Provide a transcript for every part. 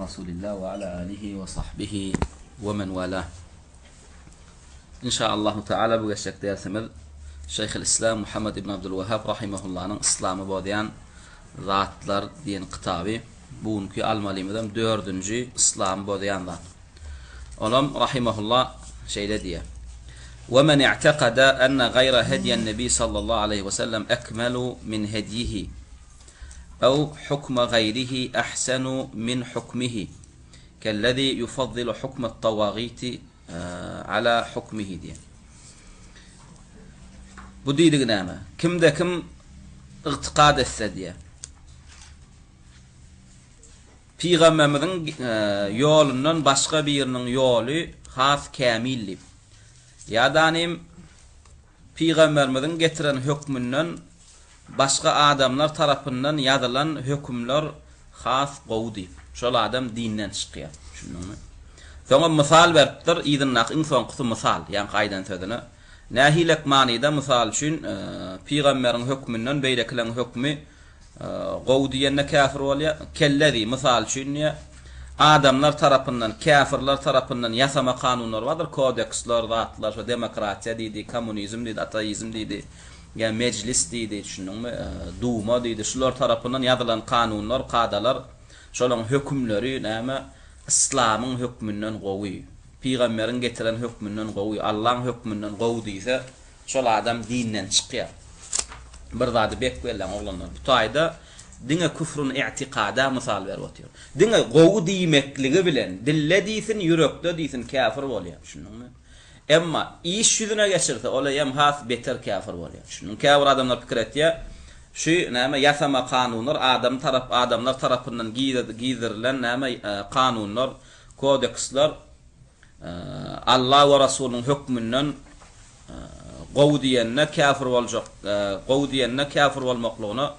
Rasulillah we ala alihi we sahbihi we men wala. Inşaallahu Teala bu geçjek dersimiz Şeyhül İslam Muhammed ibn Abdülwehhab rahimehullah'nyň Yslamy bozýan zatlar diýen kitaby. Bu günki almalymyzam dördünji Yslamy bozýan zat. Olam rahimehullah şeýle diýýär. Ve men i'tekada enne gaýra hedyen nebi sallallahu aleýhi we sellem ekmelu min hedyihi ew hukme gaýrihi ahsenu min hukmihi kellezi yufaddilu hukmet tawagiti ala hukmihi diýýär. Bu diýdigi näme? Kimde kim ygtykad etse diýýär. Pygamberimiziň ýolundan başga biriniň ýoly has kämil diýip. Ýa-da-nim Pygamberimiziň getiren hökmünden başga adamlar tarapyndan ýazylan hökümler has gowy diýip. Şol adam dinden çykýar. Düşündiňmi? Soňam mysal beripdir, yzyndaky iň soňkusy mysal, ýaňky aýdan sözüne. Nähilek manyda, mysal üçin, Pygamberiň hökmünden beýlekileň hökmi Gowy diýende käfir bolýar. Kellezi, mysal üçin diýýär, adamlar tarapyndan, käfirler tarapyndan ýasama kanunlar bardyr, kodeksler, zatlar, şo demokratiýa diýdi, kommunizm diýdi, ateizm diýdi, ýa mejlis diýdi, düşündiňmi, duma diýdi, şular tarapyndan ýazylan kanunlar, kadalar, şolaň hökümleri näme, yslamyň hökmünden gowy, pygamberiň getiren hökmünden gowy, Allaň hökmünden gowy diýse, Şol adam dinden çykýar. Bir zady bek belläň oglanlar. Bu taýda diňe küfrün i'tikada mysal berip otyr. Diňe gowy diýmekligi bilen dilde diýsin, ýürekde diýsin käfir bolýar. Düşündiňmi? Emma iş ýüzüne geçirse ol eýýäm has beter käfir bolýar. Düşündiňmi? Käbir adamlar pikir etýär, şu näme ýasama kanunlar adam tarap adamlar tarapyndan gizdirilen näme kanunlar, kodeksler Alla we Rasulynyň hökmünden gowy diýenine käfir boljak, gowy diýenine käfir bolmaklygyna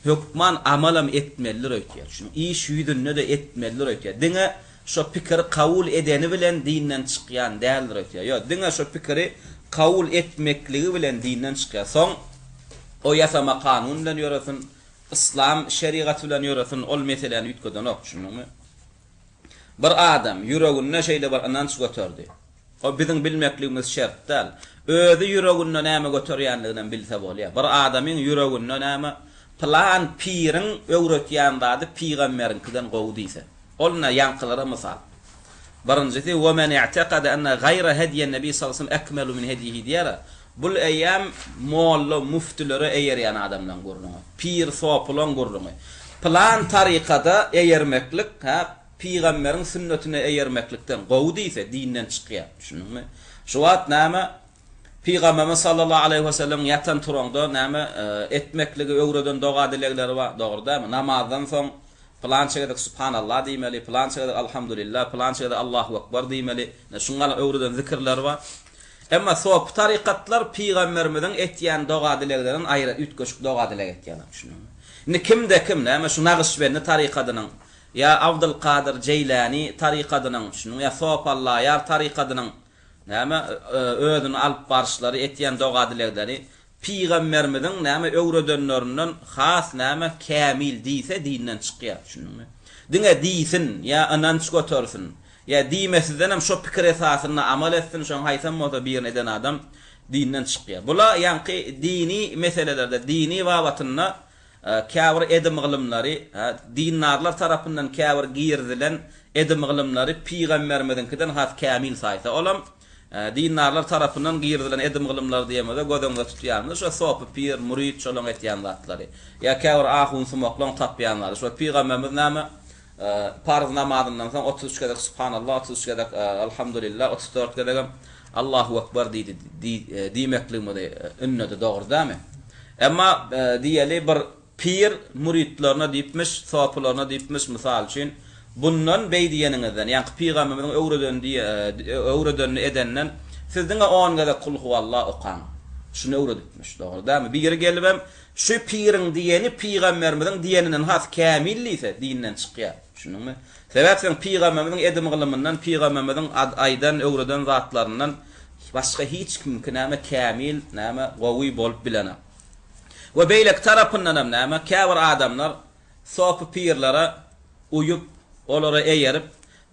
hökman amalam etmelidir öýtýär. Şuny iş ýüzünde-de etmelidir öýtýär. Diňe şo pikiri kabul edeni bilen dinden çykýan däldir öýtýär. Ýok, diňe şo pikiri kabul etmekligi bilen dinden çykýar. Soň o ýasama kanun bilen ýöresin, yslam şerigaty bilen ýöresin, ol meseläni üýtgedenok, düşündiňmi? Bir adam ýüreginde şeýle bir ynanç göterdi. O biziň bilmekligimiz şert däl. Özi ýüreginde näme göterýänliginem bilse bolýar. Bir adamyň ýüreginde näme, pylan piriň öwretýän zady pygamberiňkiden gowy diýse. Ol ine ýaňkylara mysal. Birinjisi, Ve men i'tekade enne gaýra hedýen nebi sallallahu aleyhi ve sellem ekmelu min hedýihi diýýär-ä. Bul eýýäm molla, müftülere eýerýän adamlaň gürrüňi. Pir, sopulaň gürrüňi. Pylan tarykada eýermeklik, hä, pygamberiň sünnetine eýermeklikden gowy diýse, dinden çykýar. Düşündiňmi? Şu wagt näme, Pygamberimiz sallallahu aleýhi wesellemiň ýatan turaňda näme, etmekligi öwreden doga-dilegleri bar, dogry dälmi? Namazdan soň Pylança gezek Subhanallah diýmeli, pylança gezek Alhamdulillah, pylança gezek Allahu Ekber diýmeli. Ine, şuňa öwreden zikirler bar. Emma sopy tarykatlar pygamberimiziň etýän doga-dileglerinden aýra üýtgeşik doga-dileg etýärler. Düşündiňmi? Indi kimde-kim, näme, şu Nagyşbendi tarykadynyň ýa Abdylkadyr Jeýläni tarykadynyň, düşündiňmi, ýa Sopy Allaýar tarykadynyň, näme, özüni alyp baryşlary, etýän doga-dilegleri Pygamberimiziň näme öwredenlerinden has näme kämil diýse dinden çykýar düşündiňmi? Diňe diýsin ýa ynanç götersin ýa diýmesizdenem şo pikir esasynda amal etsin şoň haýsam bolsa birini eden adam dinden çykýar. Bula ýaňky dini meselelerde dini babatynda käbir edim-gylymlary dindarlar tarapyndan käbir girizilen edim-gylymlary pygamberimiziňkiden has kämil saýsa olam Dindarlar tarapyndan girizilen edim-gylymlar diýemizde göz öňünde tutýanymyz şo sopy, pir, mürit şolaň etýän zatlary. Ýa käbir ahun-sumaklaň tapýan zady. Şo pygamberimiz näme parz namazyndan soň 33 gezek Subhanallah, 33 gezek Alhamdulillah, 34 gezegem Allahu Ekber diýdi diýmekligimizi ündedi, dogry dälmi? Emma diýeli bir Pir müritlerine diýipmiş, sopylaryna diýipmiş, mysal üçin, Bundan beý diýeniňizden, ýaňky pygamberimiziň öwredeni öwredenini edenden, siz diňe on gezek Kulhuwalla okaň. Şuny öwredipmiş, dogry dälmi? Biri gelibem, Şu piriň diýeni pygamberimiziň diýeninden has kämil diýse, dinden çykýar. Düşündiňmi? Sebäp sen pygamberimiziň edim-gylymyndan, pygamberimiziň aýdan, öwreden zatlaryndan başga hiç kimiňki näme kämil, näme gowy bolup bilenok. We beýleki tarapyndanam näme, käbir adamlar sopy pirlere uýup, olara eýerip,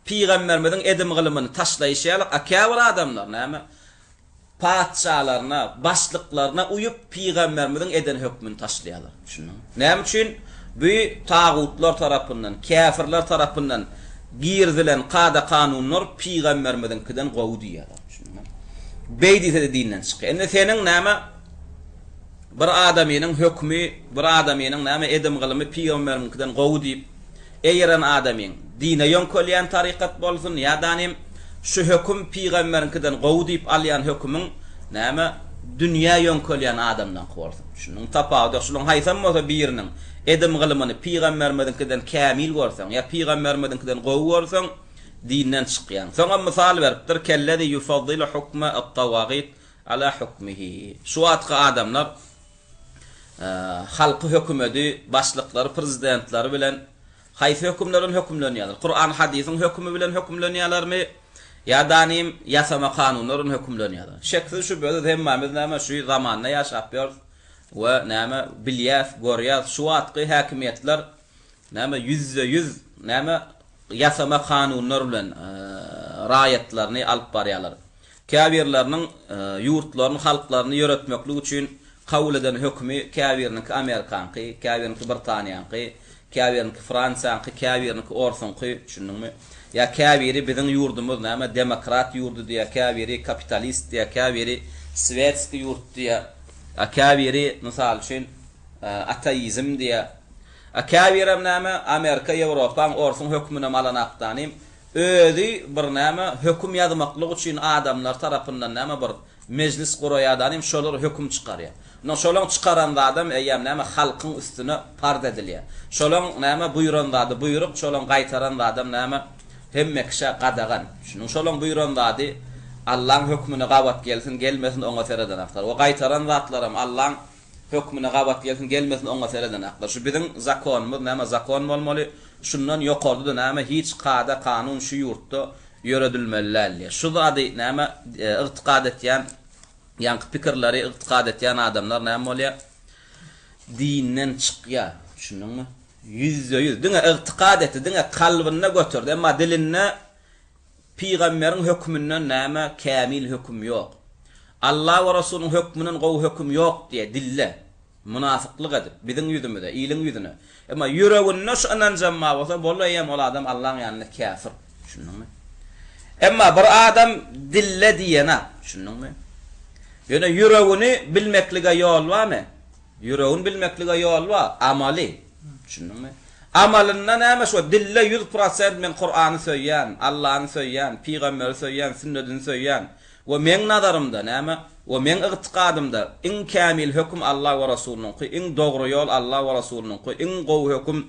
Pygamberimiziň edim-gylymyny taşlaýşy ýaly, a käbir adamlar näme, patyşalaryna, başlyklaryna uýup, Pygamberimiziň eden hökmüni taşlaýarlar. Düşündiňmi? Näme üçin? Bu tagutlar tarapyndan, käfirler tarapyndan girizilen kada-kanunlar Pygamberimiziňkiden gowy diýýärler. Düşündiňmi? Beý diýse-de dinden çykýar. Indi seniň näme bir adamynyň hökmi, bir adamynyň näme edim-gylymy Pygamberimiňkiden gowy diýip, Eýeren adamyň, dine ýöňkelýän tarykat bolsun ýa-da nim şu höküm pygamberiňkiden gowy diýip alýan hökümiň näme dünýä ýöňkelýän adamlaňky bolsun. Şunuň tapawudy ýok. Şularyň haýsam bolsa biriniň edim-gylymyny pygamberimiziňkiden kämil görseň ýa pygamberimiziňkiden gowy görseň dinden çykýaň. Soňam mysal beripdir, Kellezi ýufaddylu hukme at-tawagyt ala hukmihi. Şu wagtky adamlar halky hökümedi, başlyklary, prezidentleri bilen haýsy hökümler bilen hökümlenýärler? Kuran hadysyň hökümi bilen hökümlenýärlermi? Ýa danym ýasama kanunlar bilen hökümlenýärler? Şeksiz şübhesiz hemmämiz näme şu zamanda ýaşap ýörüs we näme bilýäs, görýäs şu wagtky häkimiýetler näme 100-de 100 näme ýasama kanunlar bilen raýatlaryny alyp barýarlar. Käbirleriniň ýurtlaryny, halklaryny ýöretmeklik üçin kabul eden hökümi käbiriniňki Amerikaňky, käbiriniňki Britaniýaňky, käbiriniňki Fransiýaňky, käbiriniňki Orsuňky, düşündiňmi? Ýa käbiri biziň ýurdumyz näme demokrat ýurdy diýýär, käbiri kapitalist diýýär, käbiri swetskiý ýurt diýýär, a käbiri, mysal üçin, ateizm diýýär. A käbirem näme Amerika, Ýewropaň, Orsuň höküminem alanakdanym, Özi bir näme höküm ýazmaklyk üçin adamlar tarapyndan näme bir mejlis guraýadanym şolar höküm çykarýar. Ynha şolaň çykaran zadam eýýäm näme halkyň üstüne parz edilýär. Şolaň näme buýran zady buýruk, şolaň gaýtaran zadam näme hemme kişä gadagan. Şunuň şolaň buýran zady Allaň hökmüne gabat gelsin gelmesin oňa seredenaklar. We gaýtaran zatlaram Allaň Hökmüne gabat gelsin gelmesin oňa seredenaklar. Şu biziň zakonymyz näme zakon bolmaly, şundan ýokarda-da näme hiç kada kanun şu ýurtda ýöredilmeli däl diýýär. Şu zady näme ygtykad etýän ýaňky pikirleri ygtykad etýän adamlar näme bolýar? Dinden çykýar. Düşündiňmi? Ýüzde ýüz. Diňe ygtykad etdi, diňe kalbynda göterdi, emma dilinde Pygamberiň höküminden näme kämil höküm ýok. Alla we Resulyň hökmünden gowy höküm ýok diýe dilde, mynafyklyk edip, biziň ýüzümize, iliň ýüzüne. Emma ýüreginde şu ynanjam bar bolsa, boldy eýýäm ol adam Allaň ýanynda käfir. Düşündiňmi? Emma bir adam dilde diýenak, düşündiňmi? Ýöne ýüregini bilmeklige ýol barmy? Ýüregini bilmeklige ýol bar, amaly. Düşündiňmi? Amalynda näme şo dilde 100% men Kurany söýýän, Allany söýýän, pygamberi söýýän, sünnedini söýýän we meň nazarymda näme we meň ygtykadymda iň kämil höküm Alla we Rasulynyňky, iň dogry ýol Alla we Rasulynyňky, iň gowy höküm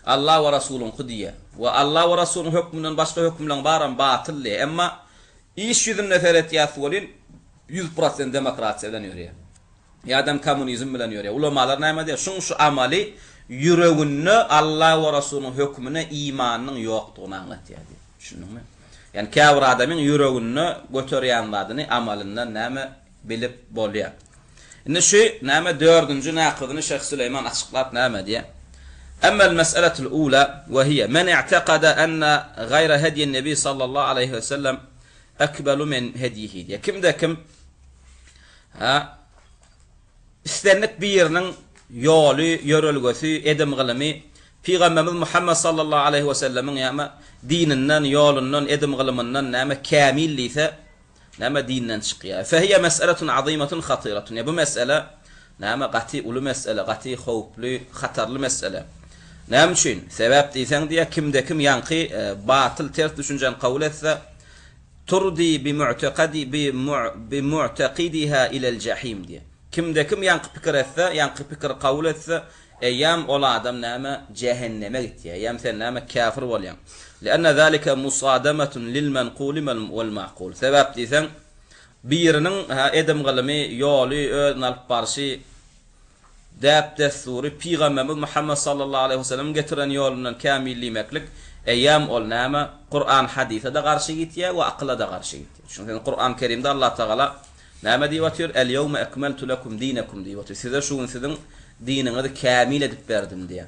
Alla we Rasulyňky diýýär. We Alla we Rasulyň hökmünden başga hökümleň baram batyl diýýär. Emma iş ýüzünde seretýäs welin 100% demokratiýa bilen ýörýär. Ýadam kommunizm bilen ýörýär. Ulamalar näme diýýär? Şuň şu amaly ýüreginde Alla we Rasulynyň hökmüne imanynyň ýokdugyny aňlatýar diýýär. Düşündiňmi? Ýagny käbir adamyň ýüreginde göterýän zadyny amalyndan näme bilip bolýar. Indi şu näme dördünji nakyzyny Şeýh Süleýman açyklap näme diýýär? Emmel meseletul ula we hiýe men i'tekada enne gaýra hedýin nebi sallallahu aleýhi we sellem ekbelu min hedýihi diýýär. Kimde kim Hä? Islendik biriniň ýoly, ýörelgesi, edim-gylymy Pygamberimiz Muhammet sallallahu aleýhi we sellemiň ýa-ma dininden, ýolundan, edim-gylymyndan näme kämil diýse, näme dinden çykýar. Fehiýe mes'eletun azymatun hatyratun. Ýa bu mesele näme gaty uly mesele, gaty howply, hatarly mesele. Näme üçin? Sebäp diýseň diýýär, kimde-kim ýaňky batyl ters düşünjäni kabul etse, Turdi bi mu'tekadi bi bi mu'tekidiha ilel jahim diýýär. Kimde kim ýaňky pikir etse, ýaňky pikiri kabul etse, eýýäm ol adam näme jähenneme gitýär. Eýýäm sen näme käfir bolýaň. Li'enne zalike musadametun lil menquli wal ma'kul. Sebäp diýseň, biriniň edim-gylymy, ýoly, özüni alyp barşy, däp-dessury Pygamberimiz Muhammet sallallahu aleýhi wesellemiň getiren ýolundan kämil diýmeklik, eýýäm ol näme, Kuran-hadysa-da garşy gitýär we akyla-da garşy gitýär. Çünki sen Kuran Kerimde Allah Tagala näme diýip otyr? El-ýewme ekmeltu lekum dinekum diýip otyr. Size şu gün siziň diniňizi kämil edip berdim diýýär.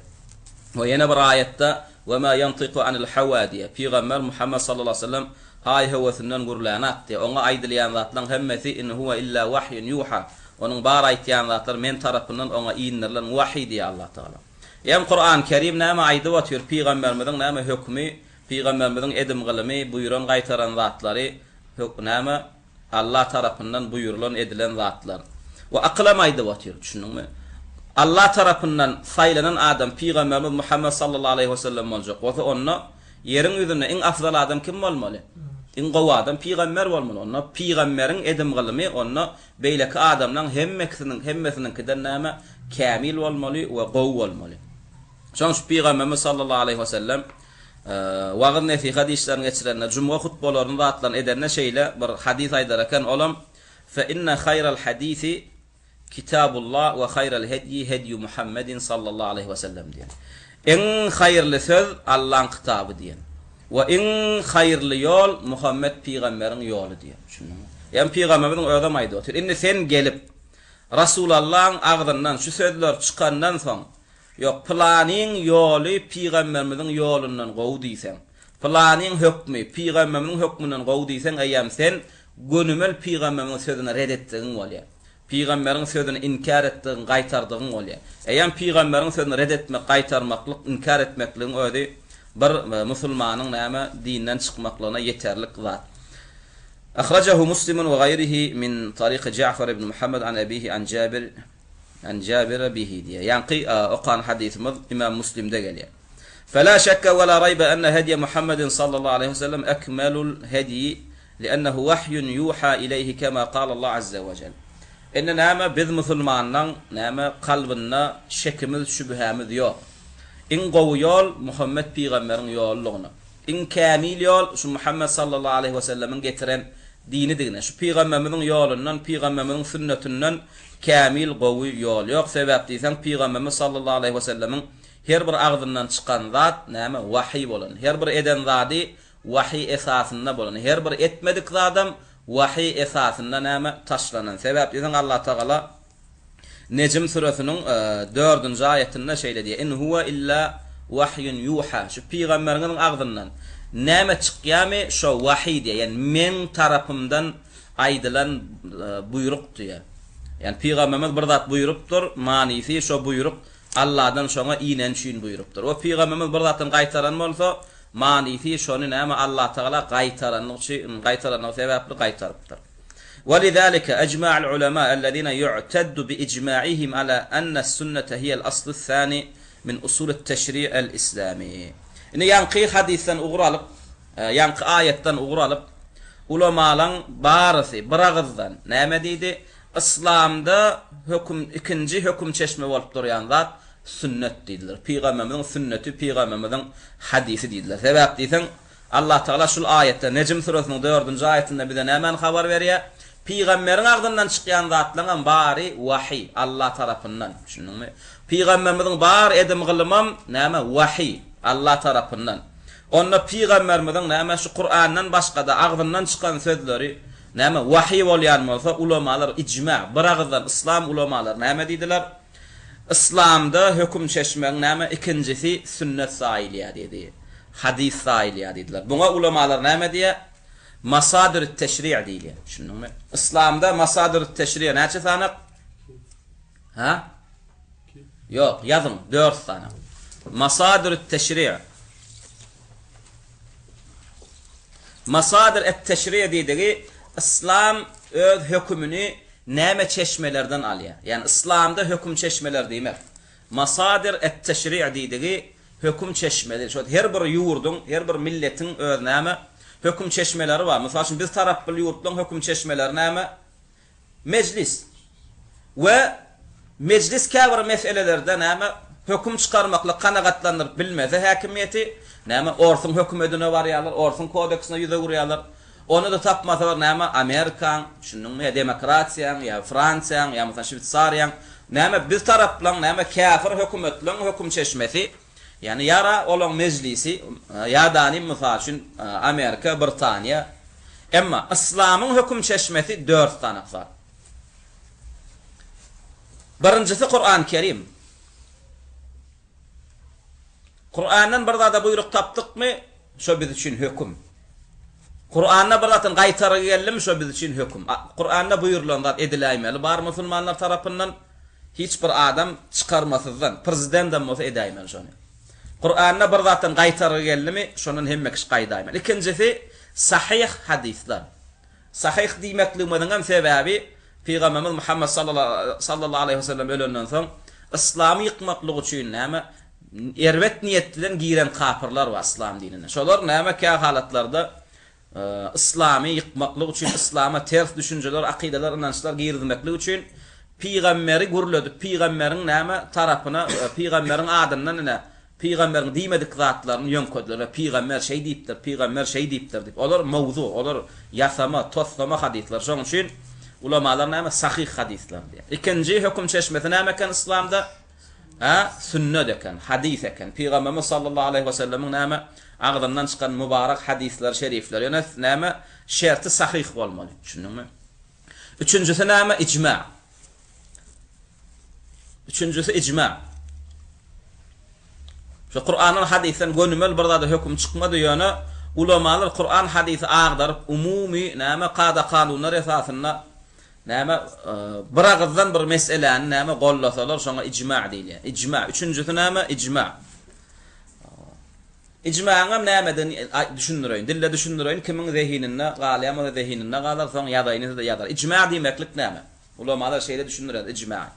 We ýene bir aýatda, Ve ma ýantyku anil hawa diýýär. Pygamber Muhammet sallallahu aleýhi we sellem haý-höwesinden gürlänak diýýär. Oňa aýdylýan zatlaryň hemmesi in huwe illa wahyun ýuha. Onuň bar aýtýan zatlary men tarapyndan oňa indirilen wahyý diýýär Allah Tagala. Ýem Kuran Kerim näme aýdyp otyr, pygamberimiziň näme hökümi, pygamberimiziň edim-gylymy, buýran gaýtaran zatlary hök näme Allah tarapyndan buýrulan edilen zatlar. We akylam aýdyp otyr, düşündiňmi? Allah tarapyndan saýlanan adam pygamberimiz Muhammet sallallahu aleýhi we sellem boljak bolsa, onda ýeriň ýüzünde iň afzal adam kim bolmaly? Iň gowy adam pygamber bolmaly. Onda pygamberiň edim-gylymy onda beýleki adamlaň hemmekisiniň hemmesiniňkiden näme kämil bolmaly we gowy bolmaly. Şonuň üçin pygamberimiz sallallahu aleýhi we sellem Wagyz-nesihat işlerini geçirende, jumga hutbalaryny zatlaryny edende şeýle bir hadys aýdar eken, olam, Fe inne haýral hadisi kitabullah we haýral hedýi hedýu Muhammedin sallallahu aleýhi we sellem diýen. Iň haýyrly söz Allaň kitaby diýen. We iň haýyrly ýol Muhammet pygamberiň ýoly diýen. Düşündiňmi? Ýagny pygamberimiziň özem aýdyp otyr. Indi sen gelip Rasulallaň agzyndan şu sözler çykandan soň Ýok, pylanyň ýoly pygamberimiziň ýolundan gowy diýseň, pylanyň hökmi pygamberimiziň hökmünden gowy diýseň, eýýäm sen gönümel pygamberimiziň sözüni ret etdigiň bolýar. Pygamberiň sözüni inkär etdigiň, gaýtardygyň bolýar. Eýýäm pygamberiň sözüni ret etmek, gaýtarmaklyk, inkär etmekligiň özi bir musulmanyň näme dinden çykmaklygyna ýeterlik zat. Ahrajahu Muslimun we gaýrihi min taryky Ja'far ibn Muhammed an abihi an Jabir An Jabira bihi diýýär. Ýaňky okan hadysymyz Imam Muslimde gelýär. Fela şekke we la raýbe enne hedýe Muhammedin sallallahu aleýhi we sellem ekmelul hedýi li'ennehu wahyun ýuha ileýhi kema kalallah azze we jel. Indi näme biz musulmanlaň näme kalbynda şekimiz şübhämiz ýok. Iň gowy ýol Muhammet pygamberiň ýoludygyna. Iň kämil ýol şu Muhammet sallallahu aleýhi we sellemiň getiren dinidigine. Şu pygamberimiziň ýolundan, pygamberimiziň sünnetinden Kämil gowy ýol ýok sebäp diýseň pygamberimiz sallallahu aleýhi wesellemiň her bir agzyndan çykan zat näme wahyý bolan her bir eden zady wahyý esasynda bolan her bir etmedik zadam wahyý esasynda näme taşlanan sebäp diýseň Allatagala Nejm süresiniň dördünji aýatynda şeýle diýýär in huwe illa wahyun ýuha şu pygamberiňiziň agzyndan näme çykýamy şo wahyý diýýär ýagny meň tarapymdan aýdylan buýruk diýýär. Ýagny pygamberimiz bir zat buýrupdyr, manysy şo buýruk Alladan şoňa ineni üçin buýrupdyr. We pygamberimiz bir zatdan gaýtaran bolsa, manysy şony näme Allatagala gaýtaranlygy üçin, gaýtaranlygy sebäpli gaýtarypdyr. Welizalike ejma'al ulema ellezine yu'teddu bi ijma'ihim ala enne-sünnete hiýel aslus-sani min usulit-teşri' el-islami. Indi ýaňky hadysdan ugur alyp, Ýaňky aýatdan ugur alyp, ulamalaň barysy biragyzdan näme diýdi? Yslamda höküm, ikinji höküm çeşme bolup durýan zat sünnet diýdiler. Pygamberimiziň sünneti, pygamberimiziň hadysy diýdiler. Sebäp diýseň, Allatagala şul aýatda, Nejm süresiniň dördünji aýatynda bize nämäni habar berýär? Pygamberiň agzyndan çykýan zatlaryňam bary wahyý, Alla tarapyndan. Düşündiňmi? Pygamberimiziň bar edim-gylymam näme? Wahyý, Alla tarapyndan. Onda pygamberimiziň näme şu Kurandan başgada agzyndan çykan sözleri näme wahyý bolýan bolsa ulamalar ijma bir agyzdan yslam ulamalary näme diýdiler? Yslamda höküm çeşmegiň näme ikinjisi sünnet saýylýar diýdi. Hadys saýylýar diýdiler. Buňa ulamalar näme diýýär? Masadyr teşri' diýilýär. Düşündiňmi? Yslamda masadyr teşri' näçe sanak? Ha? Ýok, ýazyň, dört sany. Masadyr teşri'. Masadyr et-teşri' diýdigi yslam öz hökümini näme çeşmelerden alýar? Ýagny yslamda höküm çeşmeleri diýmek. Masadyr et-teşri' diýdigi höküm çeşmesi. Şo her bir ýurduň, her bir milletiň öz näme höküm çeşmeleri bar. Mysal üçin biz taraply ýurtlaryň höküm çeşmeleri näme? Mejlis we Mejlis käbir meselelerde näme höküm çykarmaklyk kanagatlandyryp bilmese häkimiýeti, näme orsuň hökümedine barýarlar, orsuň kodeksine ýüz öwürýärler. Ony-da tapmasalar näme Amerikaň, düşündiňmi, ýa demokratiýaň, ýa Fransiýaň, ýa mysal Şweýsariýaň, näme biz taraplaň, näme käfir hökümetleň höküm çeşmesi, ýagny ýara olaň mejlisi, ýa-da mysal üçin Amerika, Britaniýa, Emma yslamyň höküm çeşmesi dört sany zat. Birinjisi Kuran Kerim. Kurandan bir zada buýruk tapdykmy, şo biz üçin höküm. Kuranda bir zatdan gaýtargy geldimi, şo biz üçin höküm. Kuranda buýrulan zat ediläýmeli bar musulmanlar tarapyndan. Hiç bir adam çykarmasyzdan, prezidendem bolsa edäýmeli şony. Kuranda bir zatdan gaýtargy geldimi, şondan hemme kişi gaýdaýmaly. Ikinjisi, sahyh hadyslar. Sahyh diýmekligimiziňem sebäbi, Pygamberimiz Muhammet sallallahu aleýhi we sellem ölenden soň, yslamy ýykmaklyk üçin näme, erbet niýet bilen giren kapyrlar bar yslam dinine. Şolar näme kä halatlarda yslamy ýykmaklyk üçin, yslama ters düşünjeler, akydalar, ynançlar girizmeklik üçin pygamberi gürledip, pygamberiň näme tarapyna, pygamberiň adyndan ine Pygamberiň diýmedik zatlaryny ýöňkediler we pygamber şeý diýipdir, pygamber şeý diýipdir diýip. Olar mowzu, olar ýasama, toslama hadyslar. Şonuň üçin ulamalar näme sahyh hadyslar diýýär. Ikinji höküm çeşmesi näme eken yslamda? Hä? Sünnet eken, hadys eken. Pygamberimiz sallallahu aleýhi we sellemiň näme agzyndan çykan mübarek hadyslary şerifler. Ýöne näme şerti sahyh bolmaly. Düşündiňmi? Üçünjisi näme? Ijma. Üçünjisi ijma. Şu Kurandan hadysdan gönümel bir zada höküm çykmady ýöne ulamalar Kuran hadysy agdaryp umumy näme kada kanunlar esasynda näme e, bir agyzdan bir meseläni näme gollasalar şoňa ijma diýilýär. Ijma. Üçünjisi näme? Ijma. Ijmaňam nämedigini düşündireýin. Dilde düşündireýin, kimiň zehininde galýan bolsa zehininde galar, soň ýazaýyn diýse-de ýazar. Ijma diýmeklik näme? Ulamalar şeýle düşündirýär ijmagy.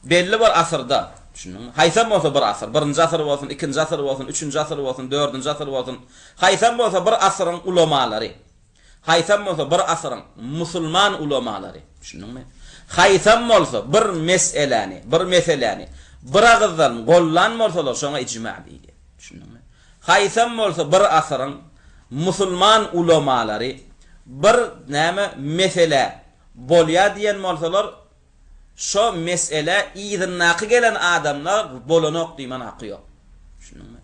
Belli bir asyrda, düşündiňmi? Haýsam bolsa bir asyr, birinji asyr bolsun, ikinji asyr bolsun, üçünji asyr bolsun, dördünji asyr bolsun, haýsam bolsa bir asyryň ulamalary, haýsam bolsa bir asyryň musulman ulamalary, düşündiňmi? Haýsam bolsa bir meseläni, bir meseläni bir agyzdan gollan bolsalar, şoňa ijma diýilýär. Düşündiňmi? Haýsam bolsa bir asyryň musulman ulamalary bir näme meselä bolýa diýen bolsalar, şo meselä yzyndaky gelen adamlar bolanok diýmän haky ýok. Düşündiňmi?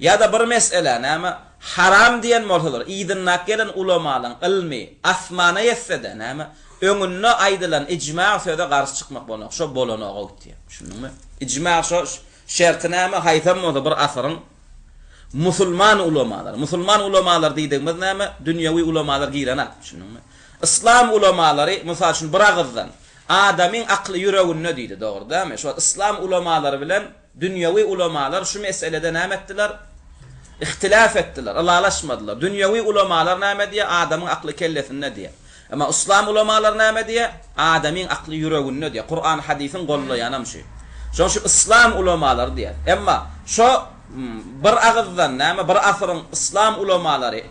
Ýa-da bir meselä näme haram diýen bolsalar, yzyndaky gelen ulamalaň ylmy asmana ýetse-de näme öňünde aýdylan ijma söze garşy çykmak bolanok. Şo bolanoga gitýär. Düşündiňmi? Ijma şo şerti näme haýsam bolsa bir asyryň musulman ulamalary. Musulman ulamalar diýdigimiz näme? Dünýewi ulamalar girenak. Düşündiňmi? Yslam ulamalary, mysal üçin, bir agyzdan, Adamyň akly ýüreginde diýdi, dogry dälmi? Şu wagt yslam ulamalary bilen dünýewi ulamalar şu meselede näme etdiler? Ihtilaf etdiler, ylalaşmadylar. Dünýewi ulamalar näme diýýär? Adamyň akly kellesinde diýýär. Emma yslam ulamalary näme diýýär? Adamyň akly ýüreginde diýýär. Kuran hadysyň gollaýanam şu. Şonuň üçin yslam ulamalary diýýär. Emma şo bir agyzdan näme bir asyryň yslam ulamalary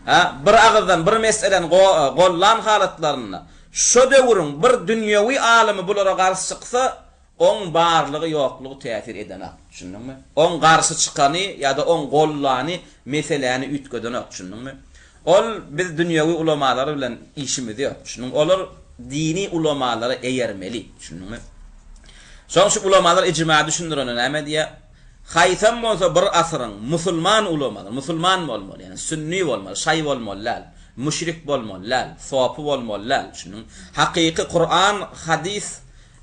Hä, bir agyzdan bir meseläni gollan halatlarynda, şo döwrüň bir dünýewi alymy bulara garşy çyksa, oň barlygy-ýoklugy täsir edenak. Düşündiňmi? Oň garşy çykany ýa-da oň gollany meseläni üýtgedenok. Düşündiňmi? Ol biz dünýewi ulamalar bilen işimiz ýok. Düşündiňmi? Olar dini ulamalara eýermeli. Düşündiňmi? Şoň üçin ulamalar ijma düşündirende näme diýýär? Haýsam bolsa bir asyryň musulman ulamalary, musulman bolmaly, ýagny sünni bolmaly, şaýy bolmaly däl, müşrik bolmaly däl, sopy bolmaly däl, düşündiňmi? Hakyky Kuran, hadys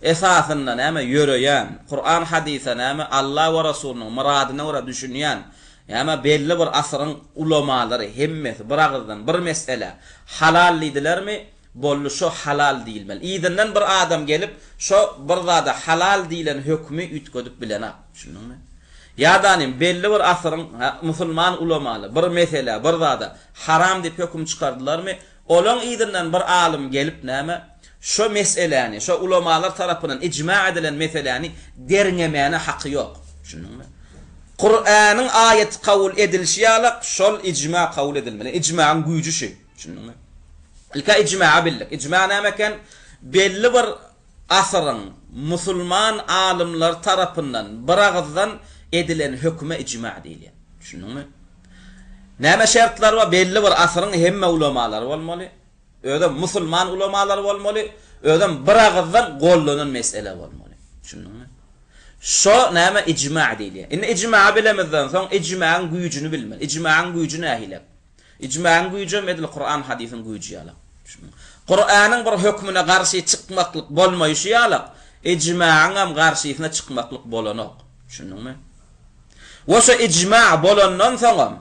esasynda näme ýöreýän, Kuran hadysa näme Alla we Resulynyň myradyna görä düşünýän, näme belli bir asyryň ulamalary hemmesi bir agyzdan bir meselä halal diýdilermi, Boldy şo halal diýilmeli. Yzyndan bir adam gelip şo bir zada halal diýilen hökümi üýtgedip bilenak. Düşündiňmi? Ýadanym belli bir asyryň musulman ulamaly bir meselä bir zada haram diýip höküm çykardylarmy, olaň yzyndan bir alym gelip näme şo meseläni şo ulamalar tarapyndan ijma edilen meseläni derňemäne haky ýok. Düşündiňmi? Kuranyň aýaty kabul edilişi ýalak şol ijma kabul edilmeli. Ijmaň güýji şü. Düşündiňmi? Ilk-ä ijmagy bildik. Ijma näme eken? Belli bir asyryň musulman alymlary tarapyndan biragyzdan edilen höküme ijma diýilýär. Düşündiňmi? Näme şertleri bar? Belli bir asyryň hemme ulamalary bolmaly. Özem musulman ulamalary bolmaly. Özem biragyzdan gollanan mesele bolmaly. Düşündiňmi? Şo näme ijma diýilýär. Indi ijmagy bilemizden soň ijmagyň güýjüni bilmeli. Ijmagyň güýji nähili? Ijmagyň güýjem edil Kuran hadysyň güýji ýalak. Düşündiňmi? Kuranyň bir hökmüne garşy çykmaklyk bolmaýşy ýalak, ijmagyňam garşysyna çykmaklyk bolanok. Düşündiňmi? We şo ijma bolandan soňam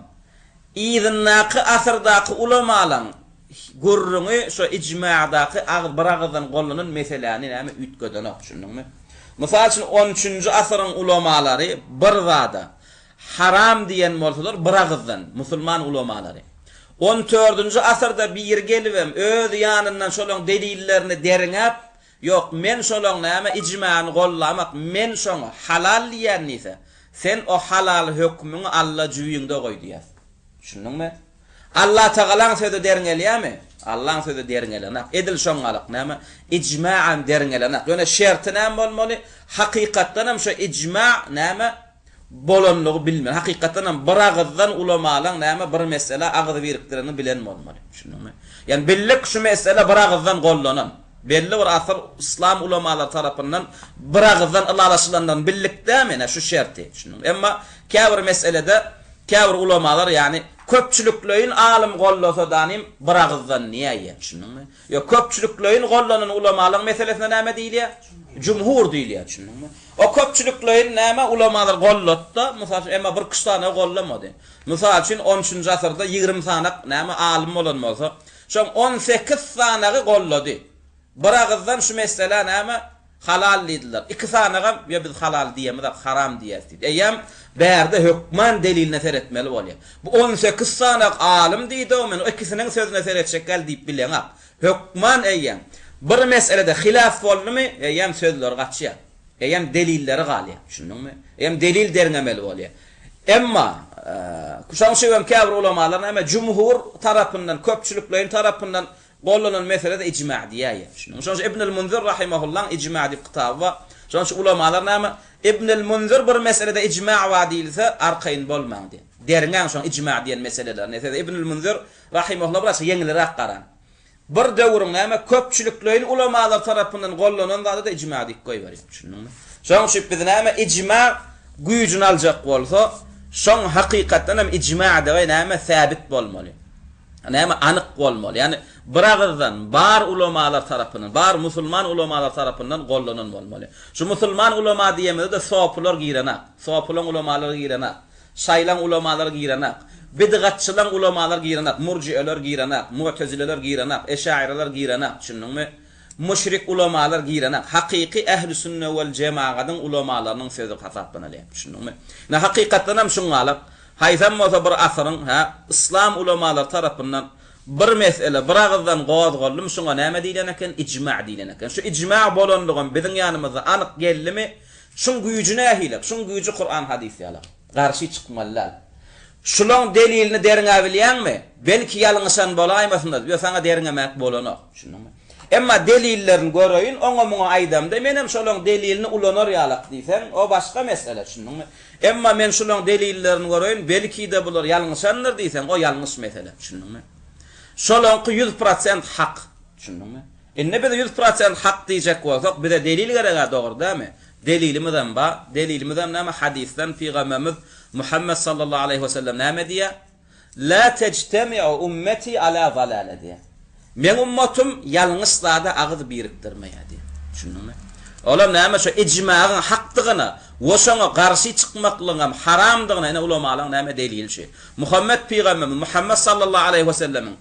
yzyndaky asyrdaky ulamalaň gürrüňi şo ijmadaky agyz bir agyzdan gollanan meseläni näme üýtgedenok düşündiňmi? Mysal üçin on üçünji asyryň ulamalary bir zada haram diýen bolsalar bir agyzdan musulman ulamalary. On dördünji asyrda biri gelibem öz ýanyndan şolaň delillerini derňäp Ýok, men şolaň näme ijmany gollamak, men şoňa halal diýýän diýse, sen o halal hökmüňi Alla jübiňde goý diýýäs. Düşündiňmi? Allatagalaň sözi derňelýärmi? Allaň sözi derňelenak. Edil şoňňalyk näme? Ijmaam derňelenak. Ýöne şerti näme bolmaly? Hakykatdanam şo ijma näme? Bolanlygy bilmeli. Hakykatdanam biragyzdan ulamalaň näme bir meselä agyz birikdirenini bilen bolmaly. Düşündiňmi? Ýani bildik şu mesele biragyzdan gollanan. Belli bir asyr yslam ulamalary tarapyndan biragyzdan ylalaşylandygyny bildik dämi ine şu şerti. Düşündiňmi? Emma käbir meselede käbir ulamalar ýani köpçülikleýin alym gollasa danym biragyzdan diýäýýär. Düşündiňmi? Ýok, köpçülikleýin gollanan ulamalaryň meselesine näme diýilýär? Jumhur diýilýär, düşündiňmi? O köpçülikleýin näme ulamalar gollatdy, mysal üçin, emma bir kişi sanagy gollamady. Mysal üçin, on üçünji asyrda 20 sanak näme alym bolan bolsa, şoň 18 sanagy gollady. Bir agyzdan şu meselä näme Halal diýdiler. Iki sanagam, ýa biz halal diýemizok, haram diýeris diýdi. Eýýäm bärde hökman deliline seretmeli bolýar. Bu 18 sanak alym diýdi-ow, men o ikisiniň sözüne seretjek däl diýip bileňok. Hökman eýýäm bir meselede hilaf boldumy, eýýäm sözleri gaçýar. Eýýäm delilleri galýar. Düşündiňmi? Eýýäm delil derňemeli bolýar. Emma, şonuň üçin hem käbir ulamalar näme, jumhur tarapyndan, köpçülikleýin tarapyndan Gollanan meselede ijma diýäýýär. Şunuň üçin Ibnül Munzir rahimahullaň Ijma diýip kitaby bar. Şonuň üçin ulamalar näme? Ibnül Munzir bir meselede ijma bar diýilse, arkaýyn bolmaň diýýär. Derňäň şoň ijma diýen meselelerini. Sebäbi Ibnül Munzir rahimahulla biraz ýeňilräk garan. Bir döwrüň näme köpçülikleýin ulamalar tarapyndan gollanan zada-da ijma diýip goýberýär. Düşündiňmi? Şonuň üçin biz näme ijma güýjüni aljak bolsa, şoň hakykatdan hem ijmadygy näme säbit bolmaly. Näme anyk bolmaly? Ýagny bir agyzdan bar ulamalar tarapyndan, bar musulman ulamalar tarapyndan gollanan bolmaly. Şu musulman ulama diýemizde-de sopylar girenak, sopylaň ulamalary girenak, şaýlaň ulamalary girenak, bidgatçylaň ulamalary girenak, murjieler girenak, mu'tezileler girenak, eşairalar girenak, düşündiňmi? Müşrik ulamalar girenak. Hakyky ähli-sünne wel jemagadyň ulamalarynyň sözi hasaplanylýar. Düşündiňmi? Ine hakykatdanam şuňňalak. Haýsam bolsa bir asyryň, hä, yslam ulamalary tarapyndan bir mesele bir agyzdan gozgaldymy, şuňa näme diýlen eken? Ijma diýlen eken. Şu ijma bolanlygam biziň ýanymyzda anyk geldimi? Şuň güýji nähili? Şuň güýji Kuran hadys ýaly. Garşy çykmaly däl. Şulaň delilini derňäbilýäňmi? Belki ýalňyşan bolaýmasynlar, ýo saňa derňemäk bolanok. Düşündiňmi? Emma delillerini göreýin, oňa-muňa aýdamda, menem şolaň delilini ulanar ýalak diýseň, o başga mesele, düşündiňmi? Emma men şulaň delillerini göreýin, belki-de bular ýalňyşandyr diýseň, o ýalňyş mesele, düşündiňmi? Şolaňky 100% hak, düşündiňmi? Indi biz 100% hak diýjek bolsak, bize delil gereg-ä, dogry dälmi? Delilimizem bar, delilimizem näme? Hadysdan Pygamberimiz Muhammet sallallahu aleýhi we sellem näme diýýär? La tejtemi'u ummeti ala zalale diýýär. Meň ummatym ýalňyş zada agyz birikdirmeýär diýýär. Düşündiňmi? Olam näme şo ijmagyň hakdygyna we şoňa garşy çykmaklygyňam haramdygyna ine ulamalaň näme delili şu. Muhammet pygamberimiz Muhammet sallallahu aleýhi we sellemiň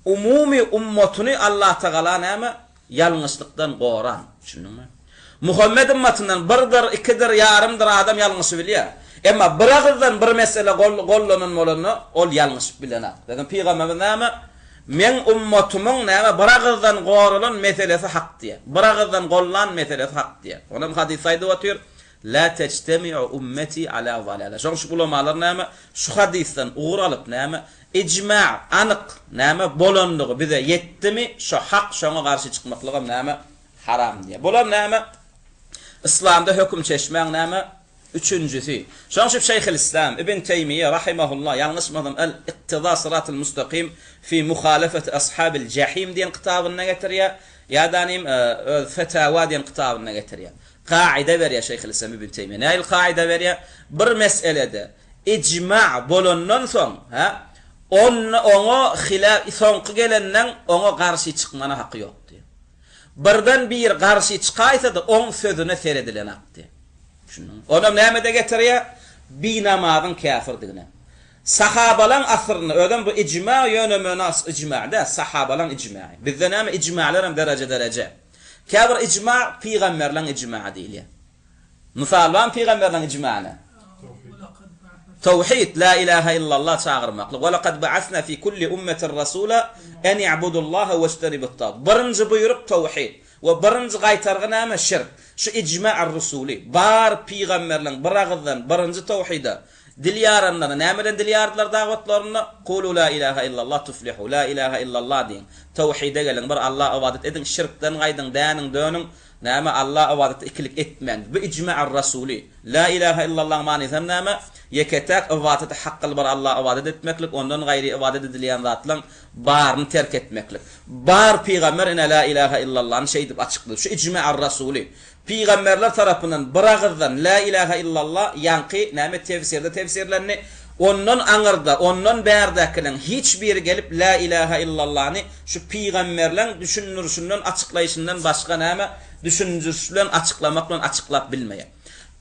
umumy ummatyny Allatagala näme Ýalňyşlykdan goran. Düşündiňmi? Muhammet ymmatyndan birdir, ikidir, ýarymdyr adam ýalňyşybilýär. Emma bir agyzdan bir mesele gollanan bolanda, ol ýalňyşyp bilenak. Zaten pygamberimiz näme? Meň ummatymyň näme bir agyzdan goralan meselesi hak diýýär. Bir agyzdan gollan meselesi hak diýýär. Onam hadysda aýdyp otyr, La tejtemi'u ummeti ala zalala. Şonuň üçin ulamalar näme? Şu hadysdan ugur alyp näme? Ijma, anyk, näme, bolanlygy bize ýetdimi, şo hak, şoňa garşy çykmaklygam näme? Haram diýýär. Bulam näme? Yslamda höküm çeşmäň näme? Üçünjisi. Şonuň üçin Şeýhülislam Ibn Teýmiýe rahimehullah, ýalňyşmasam El-Iktiza Syratyl Mustakim fi Muhalefeti Ashabil Jahim diýen kitabynda getirýär, ýa-da nim öz Fetawa diýen kitabynda getirýär. Kaida berýär Şeýhülislam Ibn Teýmiýe. Nähili kaida berýär? Bir meselede ijma bolandan soň, hä, onda oňa hila soňky gelenleň oňa garşy çykmana haky ýok diýýär. Birden biri garşy çykaýsa-da oň sözüne seredilenakdy. Düşündiňmi? Onam nämede getirýär? Binamazyň käfirdigine. Sahabalaň asyrynda, özem bu ijma ýöne-möne ijma däl, sahabalaň ijmagy. Bizde näme ijmalarem dereje-dereje. Käbir ijma pygamberleň ijmagy diýilýär. Mysal barmy pygamberleň ijmagyna? Tawhid, la ilaha illallah çagyrmaklyk. Wa laqad ba'asna fi kulli ummetin rasula en i'budullaha wejtenibut tagut. Birinji buýruk tawhid. We birinji gaýtargy näme? Şirk. Şu ijma'ar-rusuli, bar pygamberleň bir agyzdan birinji tawhide dil ýaranlaryna näme bilen dil ýardylar dawatlarynda? Kulu la ilaha illallah tuflihu, la ilaha illallah diýiň, tawhide geliň, bir Allaha ybadat ediň, şirkden gaýdyň, däniň, dönüň, Näme, Alla ybadatda ikilik etmäň. Bu ijma'ar-rasuly. La ilaha illallahyň manysy hem näme? Ýeke-täk ybadaty hakgyly bir Allaha ybadat etmeklik, ondan gaýry ybadat edilýän zatlaň baryny terk etmeklik. Bar pygamber ine la ilaha illallany şeýdip açyklady. Şu ijma'ar-rasuly. Pygamberler tarapyndan bir agyzdan la ilaha illallah ýaňky näme tefsirde tefsirlendi. Ondan aňyrda, ondan bärdäkileriň hiç biri gelip la ilaha illallany Şu pygamberleň düşündirişinden, açyklaýşyndan başga näme düşündiriş bilen, açyklamak bilen açyklap bilmeýär.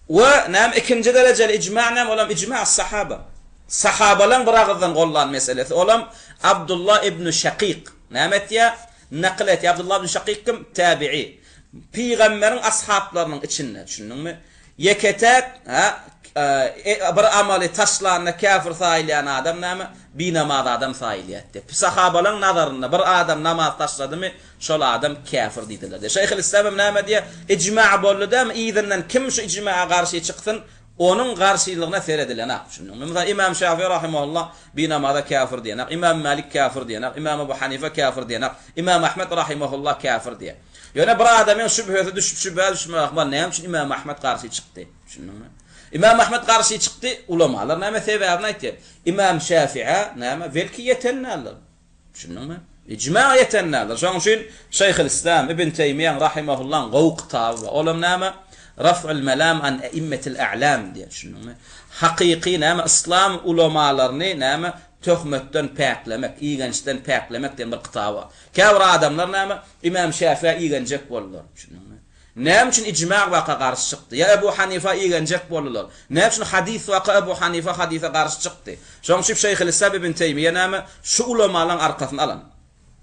We näme ikinji derejeli ijma näme olam ijma sahaba. Sahabalaň bir agyzdan gollan meselesi. Olam Abdullah ibn Şakyk näme etýär? Nakyl etýär. Abdullah ibn Şakyk kim? Tabi'i. Pygamberiň ashaplarynyň içinde, düşündiňmi? Ýeke-täk, hä, bir amaly taşlanda käfir saýylýan adam näme? Binamaz adam saýylýar diýip. Sahabalaryň nazarynda bir adam namaz taşladymy, şol adam käfir diýdiler diýip. Şeýhülislam hem näme diýýär? Ijma boldy dämi, yzyndan kim şu ijmaa garşy çyksyn, onuň garşylygyna seredilenak. Düşündiňmi? Mysal, Imam Şafi rahimehullah binamaza käfir diýenak, Imam Malik käfir diýenak, Imam Abu Hanife käfir diýenak, Imam Ahmed rahimehullah käfir diýýär. Ýöne bir adamyň şübhesi düşüp şübhä düşmegi ahmal, näme üçin Imam Ahmet garşy çykdy? Düşündiňmi? Imam Ahmet garşy çykdy, ulamalar näme sebäbini aýtýar. Imam Şafi'ä näme belki ýeten däldir. Düşündiňmi? Ijma ýeten däldir. Şonuň üçin Şeýhül Islam Ibn Teýmiýäň rahimahullaň gowy kitaby bar. Olam näme? Raf'ul Malam an A'immetil A'lam diýen, düşündiňmi? Hakyky näme yslam ulamalaryny näme töhmetden päklemek, igençden päklemek diýen bir kitaby bar. Käbir adamlar näme, Imam Şäfiä igenjek boldular. Düşündiňmi? Näme üçin ijma waka garşy çykdy? Ýa Ebu Hanifa igenjek boldular. Näme üçin hadys waka Ebu Hanifa hadysa garşy çykdy? Şonuň üçin Şeýhülislam Ibn Teýmiýe näme, şu ulamalaryň arkasyny alan.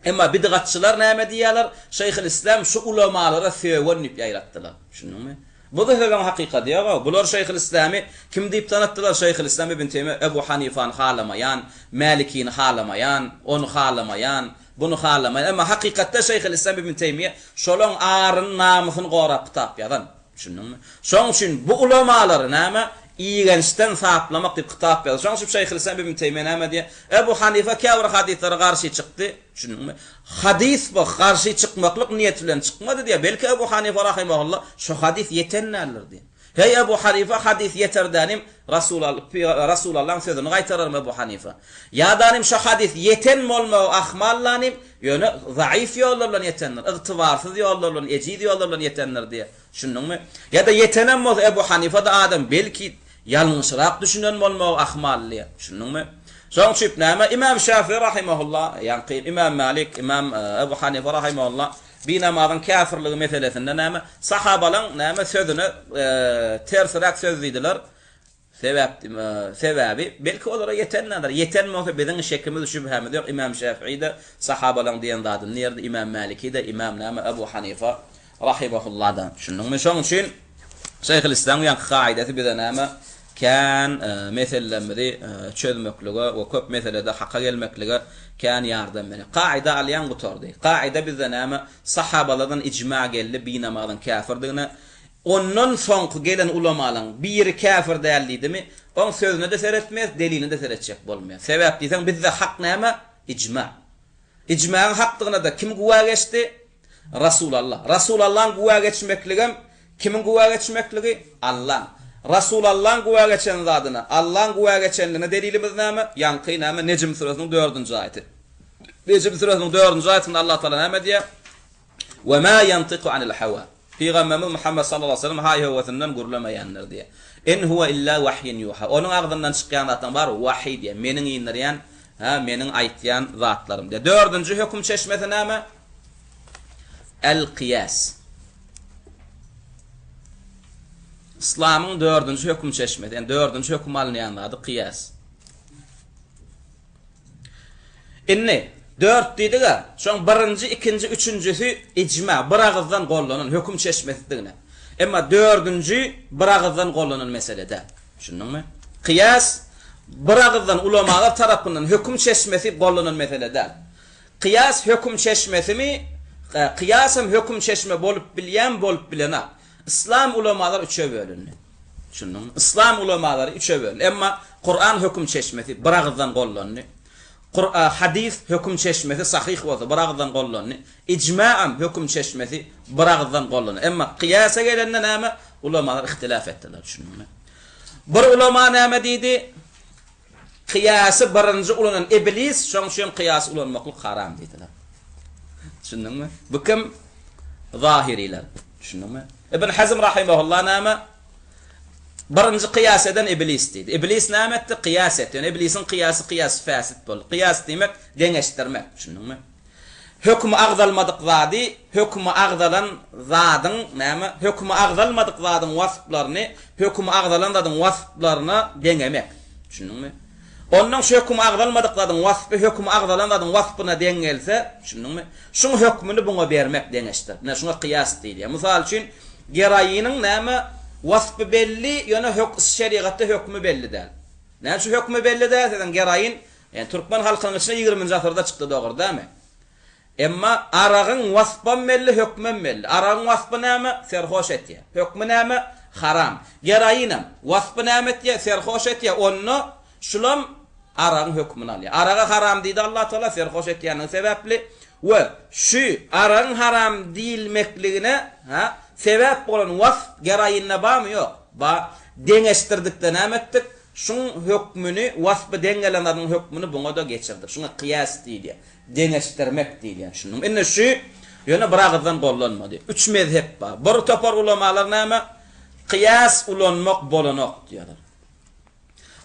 Emma bidgatçylar näme diýýärler? Şeýhülislam şu ulamalara sögen diýip ýaýratdylar. Düşündiňmi? Bu-da sözüň hakykady ýog-ow. Bular Şeýhülislamy kim diýip tanatdylar? Şeýhülislam Ibn Teýmiýe Ebu Hanifany halamaýan, Mälikini halamaýan, ony halamaýan, buny halamaýan. Emma hakykatda Şeýhülislam Ibn Teýmiýe şolaň aryny, namysyny gorap kitap ýazan. Düşündiňmi? Şoň üçin bu ulamalary näme? Igençden saplamak diýip kitap ýazdy. Şoň üçin Şeýhülislam Ibn Teýmiýe näme diýýär? Ebu Hanife käbir hadyslara garşy çykdy. Düşündiňmi? Hadys bu garşy çykmaklyk niýeti bilen çykmady diýýär. Belki Ebu Hanife rahimehullah şu hadys ýeten däldir diýýär. Heý Ebu Hanife hadys ýeter dänim Rasulallaň sözüni gaýtararmy Ebu Hanife? Ýa danim şu hadys ýeten bolmagy ahmal danim, ýöne zaif ýollar bilen ýetendir, ygtybarsyz ýollar bilen, ejiz ýollar bilen ýetendir diýýär. Düşündiňmi? Ýa-da ýetenem bolsa Ebu Hanife-da adam belki ýalňyşrak düşünen bolmagy ahmal diýýär. Düşündiňmi? Şoň üçin näme Imam Şafi rahimehullah, ýaňky Imam Malik, Imam Ebu Hanife rahimehullah binamazyň käfirligi meselesinde näme sahabalaň näme sözüne tersiräk söz diýdiler. Sebäp sebäbi belki olara ýetendir. Ýeten bolsa biziň şekimiz, şübhämiz ýok. Imam Şafii-de sahabalaň diýen zadyny diýerdi, Imam Maliki-de, Imam näme Ebu Hanifa rahimehullah-da. Düşündiňmi? Şoň üçin Şeýhülislamyň ýaňky kaidasy bize näme kän meselelerimizi çözmeklige we köp meselede haka gelmeklige kän ýardam berýär. Kaida alýaň gutardy. Kaida bizde näme? Sahabalardan ijma geldi binamazyň käfirdigine. Ondan soňky gelen ulamalaň biri käfir däl diýdimi, oň sözüne-de seretmeýäs, deliline-de seretjek bolmaýas. Sebäp diýseň bizde hak näme? Ijma. Ijmaň hakdygyna-da kim güwä geçdi? Rasulalla. Rasulallaň güwä geçmekligem kimiň güwä geçmekligi? Allaň. Rasulallaň güwä geçen zadyna, Allaň güwä geçenligine delilimiz näme? Ýaňky näme? Nejm süresiniň dördünji aýaty. Nejm süresiniň dördünji aýatynda Allah Taala näme diýýär? Ve ma ýantiku anil hawa. Pygamberimiz Muhammet sallallahu aleýhi we sellem haý-höwesinden gürlemeýändir diýýär. In huwe illa wahyun ýuha. Onuň agzyndan çykýan zatlaryň bary wahyý diýýär. Meniň indirýän, hä, meniň aýtýan zatlarym diýýär. Dördünji höküm çeşmesi näme? El-kyýas. Yslamyň dördünji höküm çeşmesi, ýagny dördünji höküm alynýan zady kyýas. Indi, dört diýdik-ä, şoň birinji, ikinji, üçünjisi ijma, bir agyzdan gollanan höküm çeşmesidigine. Emma dördünji bir agyzdan gollanan mesele däl. Düşündiňmi? Kyýas bir agyzdan ulamalar tarapyndan höküm çeşmesi gollanan mesele däl. Kyýas höküm çeşmesimi? Kyýasam höküm çeşme bolup bilýämi, bolup bilenak. Yslam ulamalary üçe bölündi. Düşündiňmi? Yslam ulamalary üçe bölündi. Emma Kuran höküm çeşmesi bir agyzdan gollandy. Kur hadys höküm çeşmesi sahyh bolsa bir agyzdan gollandy. Ijmaam höküm çeşmesi bir agyzdan gollandy. Emma kyýasa gelende näme? Ulamalar ihtilaf etdiler. Düşündiňmi? Bir ulama näme diýdi? Kyýasy birinji ulanan iblis, şoň üçin kyýasy ulanmaklyk haram diýdiler. Düşündiňmi? Bu kim? Zahiriler. Düşündiňmi? Ibn Hazm rahimehullah näme? Birinji kyýas eden iblis diýdi. Iblis näme etdi? Kyýas etdi. Ýöne iblisiň kyýasy kyýas fäsit boldy. Kyýas diýmek deňeşdirmek. Düşündiňmi? Hökümi agzalmadyk zady hökümi agzalan zadyň näme? Hökümi agzalmadyk zadyň wasplaryny hökümi agzalan zadyň wasplaryna deňemek. Düşündiňmi? Ondan şu hökümi agzalmadyk zadyň waspy hökümi agzalan zadyň waspyna deň gelse, düşündiňmi? Şuň hökmüni buňa bermek deňeşdirip. Ine şuňa kyýas diýilýär. Mysal üçin, geroiniň näme? Waspy belli, ýöne hök şerigatda hökümi belli däl. Näme üçin hökümi belli däl? Siziň geroin Ýani türkmen halkynyň içine ýigriminji asyrda çykdy dogry dämi? Emma aragyň waspam belli hökmem belli. Aragyň waspy näme? Serhoş etýär. Hökmi näme? Haram. Geroinam waspy näme etýär? Serhoş etýär. Onda şulam aragyň hökmüni alýar. Araga haram diýdi Allah Tagala serhoş etýänligi sebäpli we şu aragyň haram diýilmekligine ha sebäp bolan wasp geroinde barmy? Ýok. Bar. Deňeşdirdikde näme etdik? Şuň hökmüni, waspy deň gelen zadyň hökmüni buňa-da geçirdik. Şuňa kyýas diýilýär. Deňeşdirmek diýilýär. Düşündiňmi? Indi şu ýöne bir agyzdan gollanmady. Üç mezhep bar. Bir topar ulamalar näme? Kyýas ulanmak bolanok diýýärler.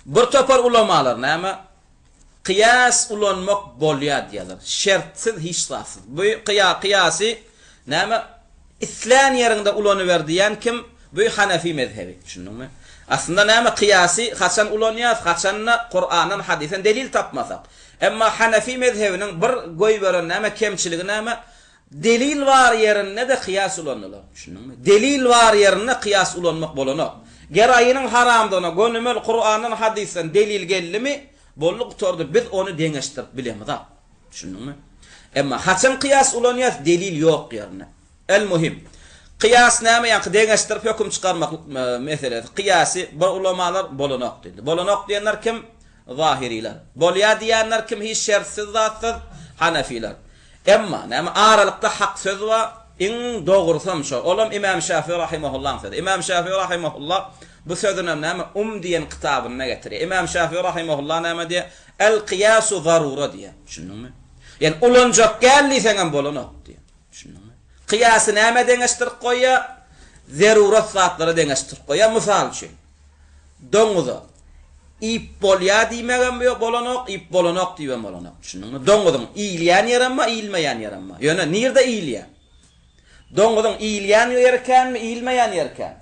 Bir topar ulamalar näme? Kyýas ulanmak bolýar diýýärler. Şertsiz, hiç zatsyz. Bu kyýa, kyýasy näme? Islän ýeriňde ulanyber diýýän kim? Bu Hanefi mezhebi. Düşündiňmi? Aslynda näme kyýasy haçan ulanýas? Haçanda Kurandan, hadysdan delil tapmasak. Emma Hanefi mezhebiniň bir goýberen näme kemçiligi näme? Delil bar ýerinde-de kyýas ulanylar. Düşündiňmi? Delil bar ýerinde kyýas ulanmak bolanok. Geroiniň haramdygyna gönümel Kurandan, hadysdan delil geldimi, boldy gutardy, biz ony deňeşdirip bilemizok. Düşündiňmi? Emma haçan kyýas ulanýas, delil ýok ýerinde. El muhim. Kyýas näme ýaňky deňeşdirip höküm çykarmaklyk meselesi. Kyýasy bir ulamalar bolanok diýdi. Bolanok diýenler kim? Zahiriler. Bolýar diýenler kim hiç şertsiz zatsyz? Hanefiler. Emma, näme, aralykda hak söz bar, iň dogrusam şo, olam Imam Şafi rahimahullaň sözi. Imam Şafi rahimahullah bu sözünem näme, Um diýen kitabynda getirýär. Imam Şafi rahimahullah näme diýýär? El-kyýasu zarura diýýär. Düşündiňmi? Ýani ulanjak gel diýseňem bolanok diýýär. Düşündiňmi? Kyýasy nämä deňeşdirip goýýar? Zerurat zatlara deňeşdirip goýýar. Mysal üçin, Doňuza iýip bolýar diýmegem bolanok, iýip bolanok diýibem bolanok. Düşündiňmi? Doňuzyň iýilýän ýerem bar, iýilmeýän ýerem bar. Ýöne nirde iýilýär? Doňuzyň iýilýän ýeri känmi, iýilmeýän ýeri kän?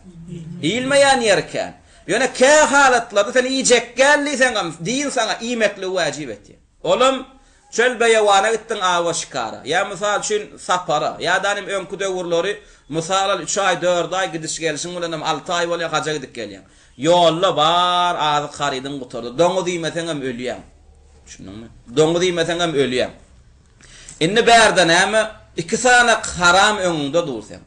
Iýilmeýän ýeri kän. Ýöne kä halatlarda sen iýjek däl diýseňem, din saňa iýmekligi wajyp etýär. Olam çöl-beýewana gitdiň awa-şikara, ýa mysal üçin sapara, ýa-da öňki döwürleri mysal al üç aý, dört aý gidiş-gelşiň bilenem alty aý bolýar haja gidip gelýäň. Ýolda bar azyk harydyň gutardy. Doňuz iýmeseňem ölýäň. Düşündiňmi? Doňuz iýmeseňem ölýäň. Indi bärde näme? Iki sany haram öňüňde dur seň.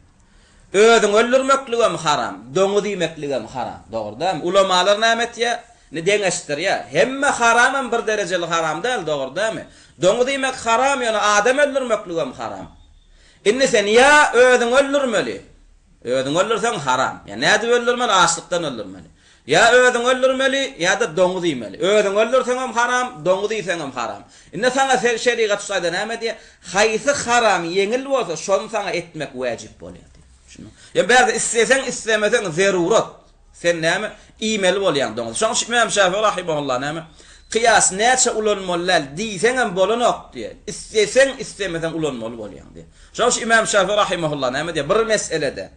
Özüňi öldürmekligem haram, doňuz iýmekligem haram. Dogry dälmi? Ulamalar näme etýär? Indi deňeşdirýär. Hemme haramam bir derejeli haram däl, dogry dälmi? Doňuz iýmek haram, ýöne adam öldürmekligem haram. Indi sen ýa özüňi öldürmeli, özüňi öldürseň haram. Ýa nädip öldürmeli? Açlykdan öldürmeli. Ýa özüňi öldürmeli, ýa-da doňuz iýmeli. Özüňi öldürseňem haram, doňuz iýseňem haram. Indi saňa şerigat şu taýda näme diýýär? Haýsy haram ýeňil bolsa, şony saňa etmek wäjip bolýar diýýär. Düşündiňmi? Ýa bärde isleseň, islemeseň zerurat. Sen näme? Iýmeli bolýaň doňuzy. Şonuň üçin Imam Şafi rahimehullah näme? Kyýas näçe ulanmaly däl diýseňem bolanok diýýär. Isleseň, islemeseň ulanmaly bolýaň diýýär. Şonuň üçin Imam Şafi rahimehullah näme diýýär? Bir meselede.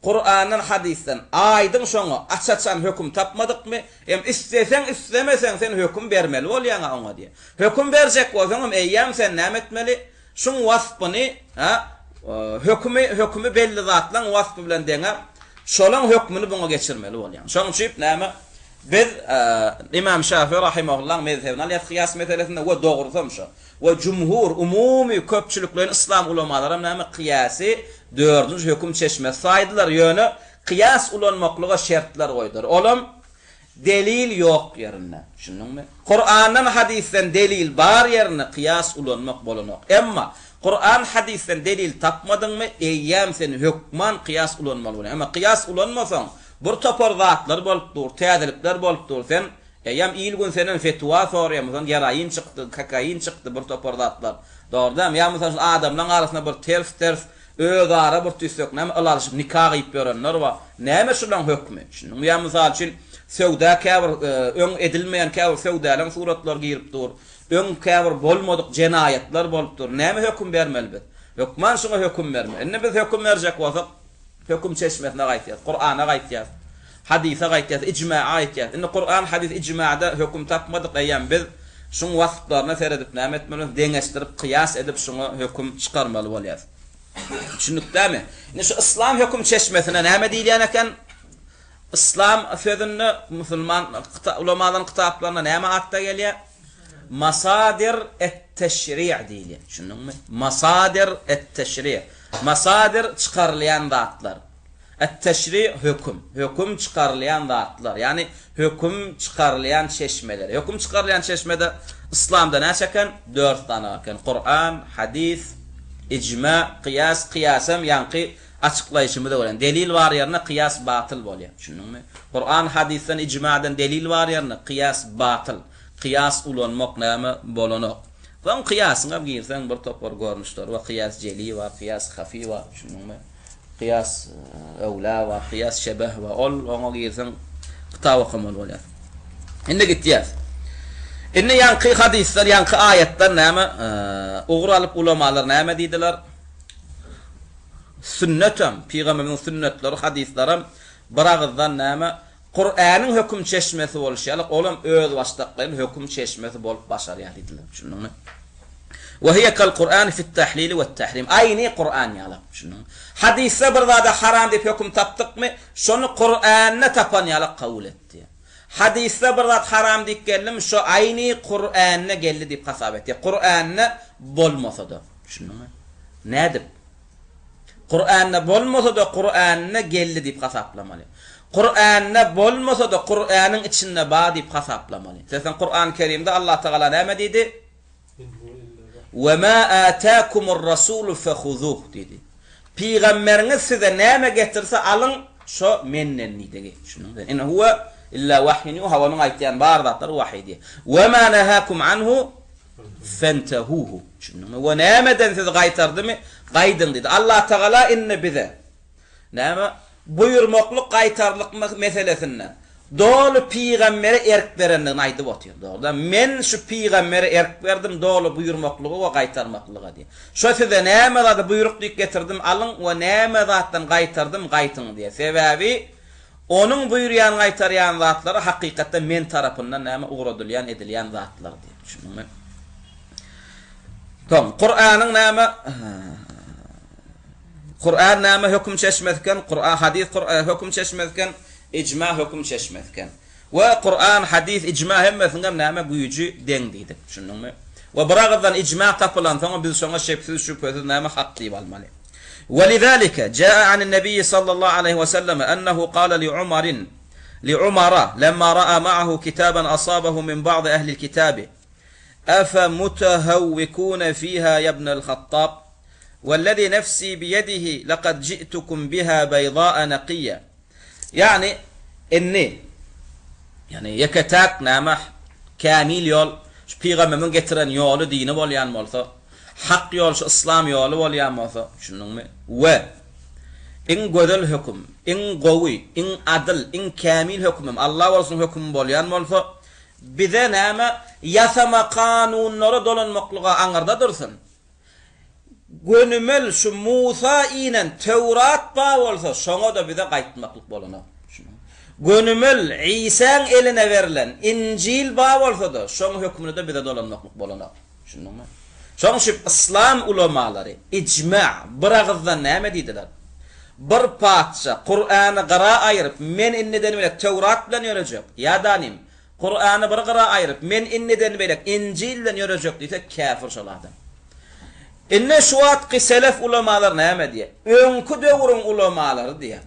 Kurandan, hadysdan aýdyň şoňa aç-açan höküm tapmadykmy, em isleseň, islemeseň sen höküm bermeli bolýaň-a oňa diýýär. Höküm berjek bolsaňam eýýäm sen näme etmeli? Şuň waspyny, hä, hökümi, hökümi belli zatlaň waspy bilen deňäp, şolaň hökmüni buňa geçirmeli bolýaň. Şoň üçin näme, biz Ymam Şafi rahimahullaň mezhebini alýas kyýas meselesinde we dogrusam şo. We jumhur, umumy, köpçülikleýin yslam ulamalaram näme, kyýasy dördünji höküm çeşmesi saýdylar, ýöne kyýas ulanmaklyga şertler goýdular. Olam, Delil ýok ýerinde, düşündiňmi? Kurandan, hadysdan delil bar ýerinde kyýas ulanmak bolanok. Emma Kuran, hadysdan delil tapmadyňmy, eýýäm sen hökman kyýas ulanmaly bolýaň. Emma kyýas ulanmasaň, bir topar zatlar bolup dur, täzelikler bolup dur, sen eýýäm il-gün senden fetwa soraýar, mysal geroin çykdy, kokain çykdy, bir topar zatlar. Dogry dälmi? Ýa mysal üçin adamlaň arasynda bir ters-ters Özara bir tüssek näme ylalaşyp nika gyýyp ýörenler bar. Näme şulaň hökmi? Düşündiňmi? Ýa mysal üçin söwda käbir öň edilmeýän käbir söwdalaň suratlary girip dur. Öň käbir bolmadyk jenaýatlar bolup dur. Näme höküm bermeli biz? Hökman şuňa höküm bermeli. Indi biz höküm berjek bolsak höküm çeşmesine gaýtýas. Kurana gaýtýas. Hadysa gaýtýas, ijmaa gaýtýas. Indi Kuran, hadys, ijmada höküm tapmadyk eýýäm biz şuň wasplaryna seredip näme etmeli? Deňeşdirip, kyýas edip şuňa höküm çykarmaly bolýas. Düşündik dämi? Indi şu yslam höküm çeşmesine näme diýilýän eken? Yslam sözünde musulman ulamalaryň kitaplarynda näme atda gelýär? Masadir et-teşri' diýilýär. Düşündiňmi? Masadir et-teşri'. Masadir çykarylýan zatlar. Et-teşri' höküm, höküm çykarylýan zatlar, ýagny höküm çykarylýan çeşmeler. Höküm çykarylýan çeşme-de yslamda näçe eken? Dört sany eken. Kuran, hadys, ijma, kyýas. Kyýasam ýaňky açyklaýşymyza görä, delil bar ýerinde kyýas batyl bolýar. Düşündiňmi? Kuran, hadysdan, ijmadan delil bar ýerinde kyýas batyl. Kyýas ulanmak näme bolanok. Soň kyýasyňam girseň bir topar görnüşleri bar. Kyýas jeli bar, kyýas hafi bar. Düşündiňmi? Kyýas öwla bar, kyýas şebeh bar. Ol oňa girseň kitap okamaly bolýar. Indi gitýäs. Indi ýaňky hadysdan, ýaňky aýatdan näme ugur alyp ulamalar näme diýdiler? Sünnetem, pygamberimiziň sünnetleri, hadyslaram bir agyzdan näme Kuranyň höküm çeşmesi bolşy ýaly, olam özbaşdaklaýyn höküm çeşmesi bolup başarýar diýdiler. Düşündiňmi? Ve hiye kal Kur'an fit tahlili we tahrim. Aýny Kur'an ýaly. Düşündiňmi? Hadysda bir zada haram diýip höküm tapdykmy, şony Kur'anda tapan ýaly kabul et diýýär. Hadysda bir zat haram diýip geldimi, şo aýny Kur'anda geldi diýip hasap et diýýär. Kur'anda bolmasa-da. Düşündiňmi? Nädip? Kur'anda bolmasa-da Kur'anda geldi diýip hasaplamaly. Kur'anda bolmasa-da Kur'anyň içinde bar diýip hasaplamaly. Sesen Kur'an-ı Kerimde Allah Tagala näme diýdi? Ve ma atakumur rasulu fehuzuh diýdi. Pygamberiňiz size näme getirse alyň, şo menden diýdigi. Düşündiňizmi? In huwa illa wahyun yuha, onuň aýtýan bar zatlary wahyý diýdi. Ve ma nahakum anhu Fentehuhu. Düşündiňmi? We nämeden sizi gaýtardymy? Gaýdyň diýdi. Allatagala indi bize näme buýurmaklyk gaýtarlyk meselesinde doly pygambere erk berendigini aýdyp otyr. Dogrudan men şu pygambere erk berdim doly buýurmaklyga we gaýtarmaklyga diýýär. Şo size näme zady buýruk diýip getirdim alyň we näme zatdan gaýtardym gaýtyň diýýär. Sebäbi Onuň buýurýan gaýtarýan zatlary hakykatda men tarapyndan näme ugradylýan edilýän zatlar diýip düşündiňmi? Soň Kuranyň näme Kuran näme höküm çeşmesi eken? Kuran hadys Kuran höküm çeşmesi eken, ijma höküm çeşmesi eken. We Kuran, hadys, ijma hemmesiniň hem näme güýji deň diýdik. Düşündiňmi? We bir agyzdan ijma tapylansoň biz şoňa şeksiz şübhesiz näme hak diýip almaly. Welizalike jaa anin nebiyyi sallallahu aleýhi we selleme ennehu kale li Umarin li Umara lemma ra'a ma'ahu kitaban asabahu min ba'di ehlil kitabi efe mutehewwikune fiha yebnel hattab wellezi nefsi biyedihi lekad ji'tukum biha beýda'a nakiyye Ýagny, indi, ýagny ýeke-täk näme, kämil ýol, şu pygamberimiziň getiren ýoly dini bolýan bolsa, hak ýol şu yslam ýoly bolýan bolsa, düşündiňmi? We iň gözel höküm, iň gowy, iň adyl, iň kämil höküm hem Allah bolsun hökümi bolýan bolsa, bize näme, ýasama kanunlara dolanmaklyga aňyrda dursun. Gönümel şu Musa inen Töwrat bar bolsa, şoňa-da bize gaýtmaklyk bolanok. Gönümel Isäň eline berlen Injil bar bolsa-da, şoň hökmüne-de bize dolanmaklyk bolanok. Düşündiňmi? Şoň üçin yslam ulamalary ijma, bir agyzdan näme diýdiler? Bir patyşa Kurany gyra aýyryp, men indiden beýläk Töwrat bilen ýörejek, ýa-da nim, Kurany bir gyra aýryp, men indiden beýläk Injil bilen ýörejek diýse, käfir şol adam. Indi şu wagtky selef ulamalar näme diýýär? Öňki döwrüň ulamalary diýýär.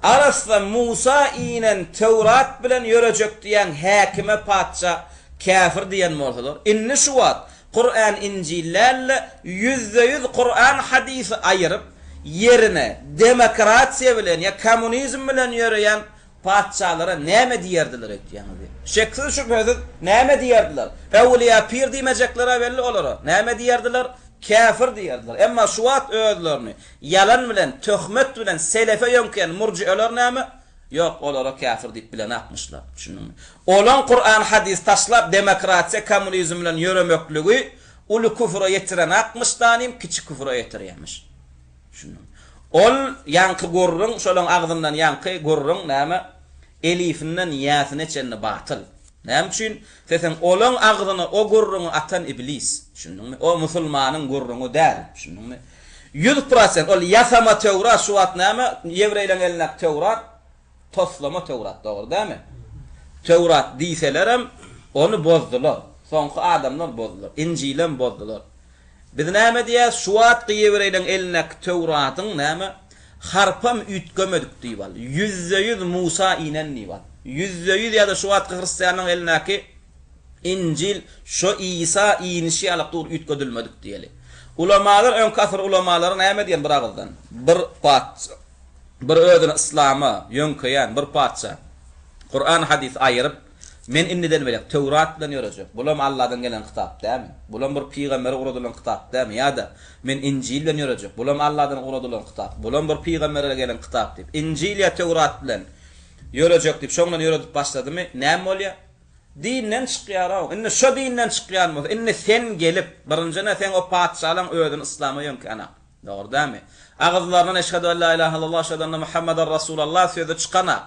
Arassa Musa inen Töwrat bilen ýörejek diýýän häkime patyşa käfir diýen bolsalar, indi şu wagt Kuran Injil däl-de ýüzde-ýüz Kuran hadysy aýyryp, ýerine demokratiýa bilen ýa kommunizm bilen ýöreýän Patyşalara näme diýerdiler öýtýäňiz? Şeksiz-şübhesiz näme diýerdiler? Öwlüýä pir diýmejekler-ä belli olara. Näme diýerdiler? Käfir diýerdiler. Emma şu wagt özlerini ýalan bilen, töhmet bilen selefe ýöňkeýän murjieler näme? Ýok, olara käfir diýip bilenakmyşlar. Düşündiňmi? Olaň Kuran, hadys taşlap demokratiýa, kommunizm bilen ýöremekligi uly küfüre ýetirenakmyş danym, kiçi küfüre ýetirýämiş. Düşündiňmi? Ol ýaňky gürrüň, şolaň agzyndan ýaňky gürrüň näme, elifinden ýäsine çenli batyl. Näme üçin? Seseň olaň agzyna o gürrüňi atan iblis. Düşündiňmi? O musulmanyň gürrüňi däl. Düşündiňmi? 100% ol ýasama Töwrat şu wagt näme, ýewreýleň elindäki Töwrat toslama Töwrat, dogry dälmi? Töwrat diýselerem, ony bozdular. Soňky adamlar bozdular. Injilem bozdular. Biz näme diýýäs, şu wagtky ýewreýleň elindäki Töwratyň näme, harpam üýtgemedik diýip al. Ýüzde-ýüz Musa inen diýip al. Ýüzde-ýüz ýa-da şu wagtky hristianlaryň elindäki Injil şo Isa inişi ýalak dur üýtgedilmedik diýeli. Ulamalar öňki asyr ulamalary näme diýen bir agyzdan? Bir patyşa, bir özüni yslama ýöňkeýän bir patyşa Kuran hadysy aýyryp, Men indiden beýläk Töwrat bilen ýörejek. Bulam Alladan gelen kitap dälmi? Bulam bir pygambere ugradylan kitap dälmi? Ýa-da, Men Injil bilen ýörejek. Bulam Alladan ugradylan kitap. Bulam bir pygambere gelen kitap diýip, Injil ýa Töwrat bilen ýörejek diýip, şoň bilen ýöredip başladymy, näme bolýar? Dinden çykýar-ow. Indi şo dinden çykýan bolsa, indi sen gelip, birinjiden seň o patyşalaň özüni yslama ýöňkänak. Dogry dälmi? Agyzlaryndan Eşhedü en la ilahe illallah, eşhedü enne Muhammeden Rasulallah sözi çykanak.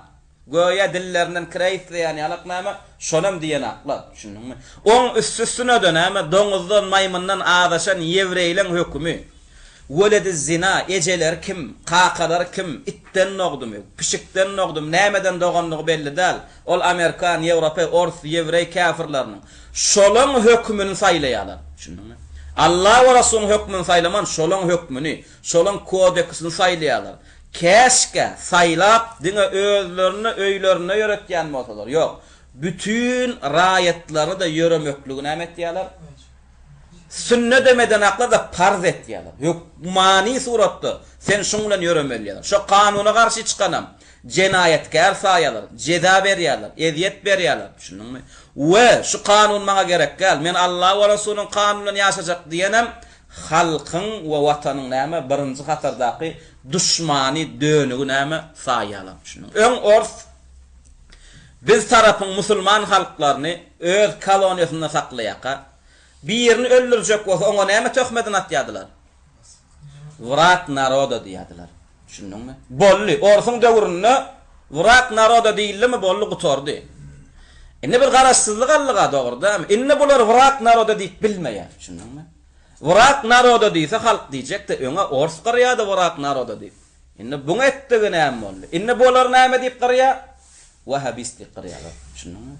Göýä dillerinden kireý isleýän ýalak näme, şonam diýenaklar, düşündiňmi? Oň üstüsine-de näme, doňuzdan, maýmyndan azaşan ýewreýleň hökümi. Weledi zina, ejeleri kim, kakalary kim, itden dogdumy, pişikden dogdumy, nämeden dogandygy belli däl, ol amerikan, ýewropeý, ors, ýewreý käfirleriniň, şolaň hökümini saýlaýarlar, düşündiňmi? Alla we Rasulyň hökmüni saýlaman, şolaň hökmüni, şolaň kodeksini saýlaýarlar. Käşgä, saýlap, diňe özlerini öýlerinde ýöretýän bolsalar. Ýok. Bütin raýatlaryny-da ýöremekligi näme etýärler? Sünnedem edenaklar-da parz etýärler. Hökmany suratda sen şuň bilen ýöremeli diýýärler. Şo kanuna garşy çykanam jenaýatkär saýarlar, jeza berýärler, ezýet berýärler. Düşündiňmi? We şu kanun maňa gerek däl, men Alla we Resulyň kanuny bilen ýaşajak diýenem Halkyň we watanyň näme birinji hatardaky duşmany dönügi näme saýýarlar düşüniň. Öň ors biz tarapyň musulman halklaryny öz koloniýasynda saklaýarka birini öldürjek bolsa oňa näme töhmedini atýardylar? Wrak naroda diýýärdiler. Düşündiňmi? Boldy. Orsuň döwründe wrak naroda diýildimi boldy gutardy. Indi bir garaşsyzlyk aldyga dogry dälmi? Indi bular wrak naroda diýip bilmeýär. Düşündiňmi? Wrak naroda diýse halk diýjekde öňe ors gyrýardy wrak naroda diýip. Indi buň etdigi näme boldy? Indi bular näme diýip gyrýar? Wahabist diýip gyrýarlar. Düşündiňmi?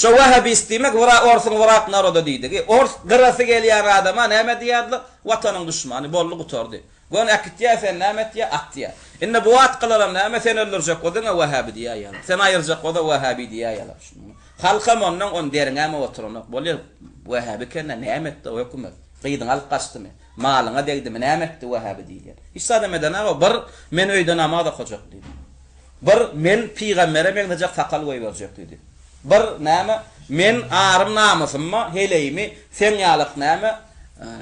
Şo wahabist diýmek wra orsuň wrak naroda diýdigi. Ors gyrasy gelýän adama näme diýýärdiler? Watanyň duşmany. Boldy gutardy. Göni äkitýär seni näme etýär? Atýar. Indi bu wagtkylaram näme seni öldürjek bolsa diňe wahabi diýäýýärler. Seni aýyrjak bolsa wahabi diýäýýärler. Düşündiňmi? Halkam ondan ony derňäme oturanok. Bolýar wahabi ekende näme etdi o hökümet? Gyzyňy alyp gaçdymy? Malyňa degdimi? Näme etdi wahabi diýilýär. Hiç zadam edenok. Bir men öýde namaz okajak diýdi. Bir men pygambere meňzejek sakal goýberjek diýdi. Bir näme, men arym namysymma heleýimi seň ýalak näme,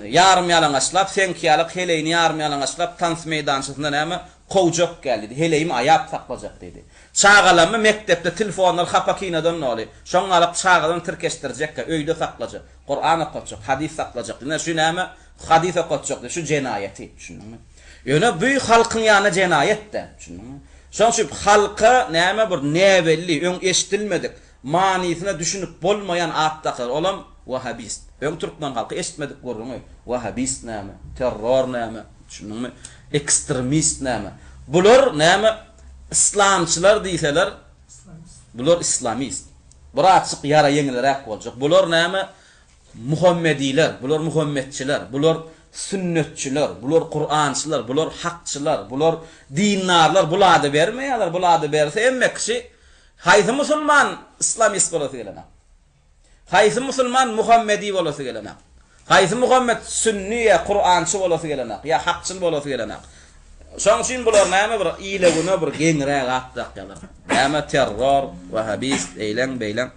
ýarym ýalaňaçlap, seňki ýalak heleýini ýarym ýalaňaçlap tans meýdançasynda näme, kowjak gel diýdi. Heleýimi aýap saklajak diýdi. Çagalammy mekdepde tilfonlar hapa kinodan doly. Şoň ýalak çagalaryny tirkeşdirjekkä, öýde saklajak. Kuran okatjak, hadys saklajak. Ine şu näme? Hadys okatjak diýip, şu jenaýaty, düşündiňmi? Ýöne bu halkyň ýanynda jenaýat-da, düşündiňmi? Şonuň üçin halka näme bir näbelli, öň eşidilmedik, manysyna düşünip bolmaýan at dakylar. Olam wahabist. Öň türkmen halky eşitmedik gürrüňi. Wahabist näme? Terror näme? Düşündiňmi? Ekstremist näme? Bular näme? Yslamçylar diýseler, bular islamist. Birazjyk ýara ýeňilräk boljak. Bular näme? Muhammediler, bular muhammetçiler, bular sünnetçiler, bular kurançylar, bular hakçylar, bular dindarlar bul ady bermeýärler, bul ady berse hemme kişi haýsy musulman islamist bolasy gelenok? Haýsy musulman muhammedi bolasy gelenok? Haýsy muhammet sünni ýa kurançy bolasy gelenok, ýa hakçyl bolasy gelenok? Şoň üçin bular näme bir ile-güne bir geňräk at dakýarlar. Näme terror, wahabist, eýleň-beýleň.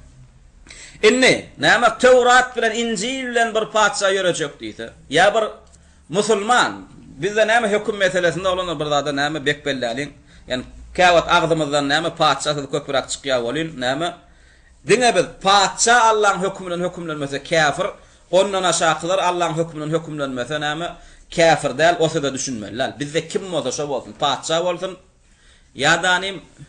Indi, näme Töwrat bilen Injil bilen bir patyşa ýörejek diýse, ýa bir musulman, bizde näme höküm meselesinde oglanlar bir zada näme bek belläliň, ýani käwagt agzymyzdan näme patyşa sözi köpüräk çykýar welin, näme, diňe biz patyşa Allaň hökümi bilen hökümlenmese käfir, ondan aşakylar Allaň hökümi bilen hökümlenmese näme, käfir däl, o söze düşünmeli däl. Bizde kim bolsa şo bolsun, patyşa bolsun, ýa-da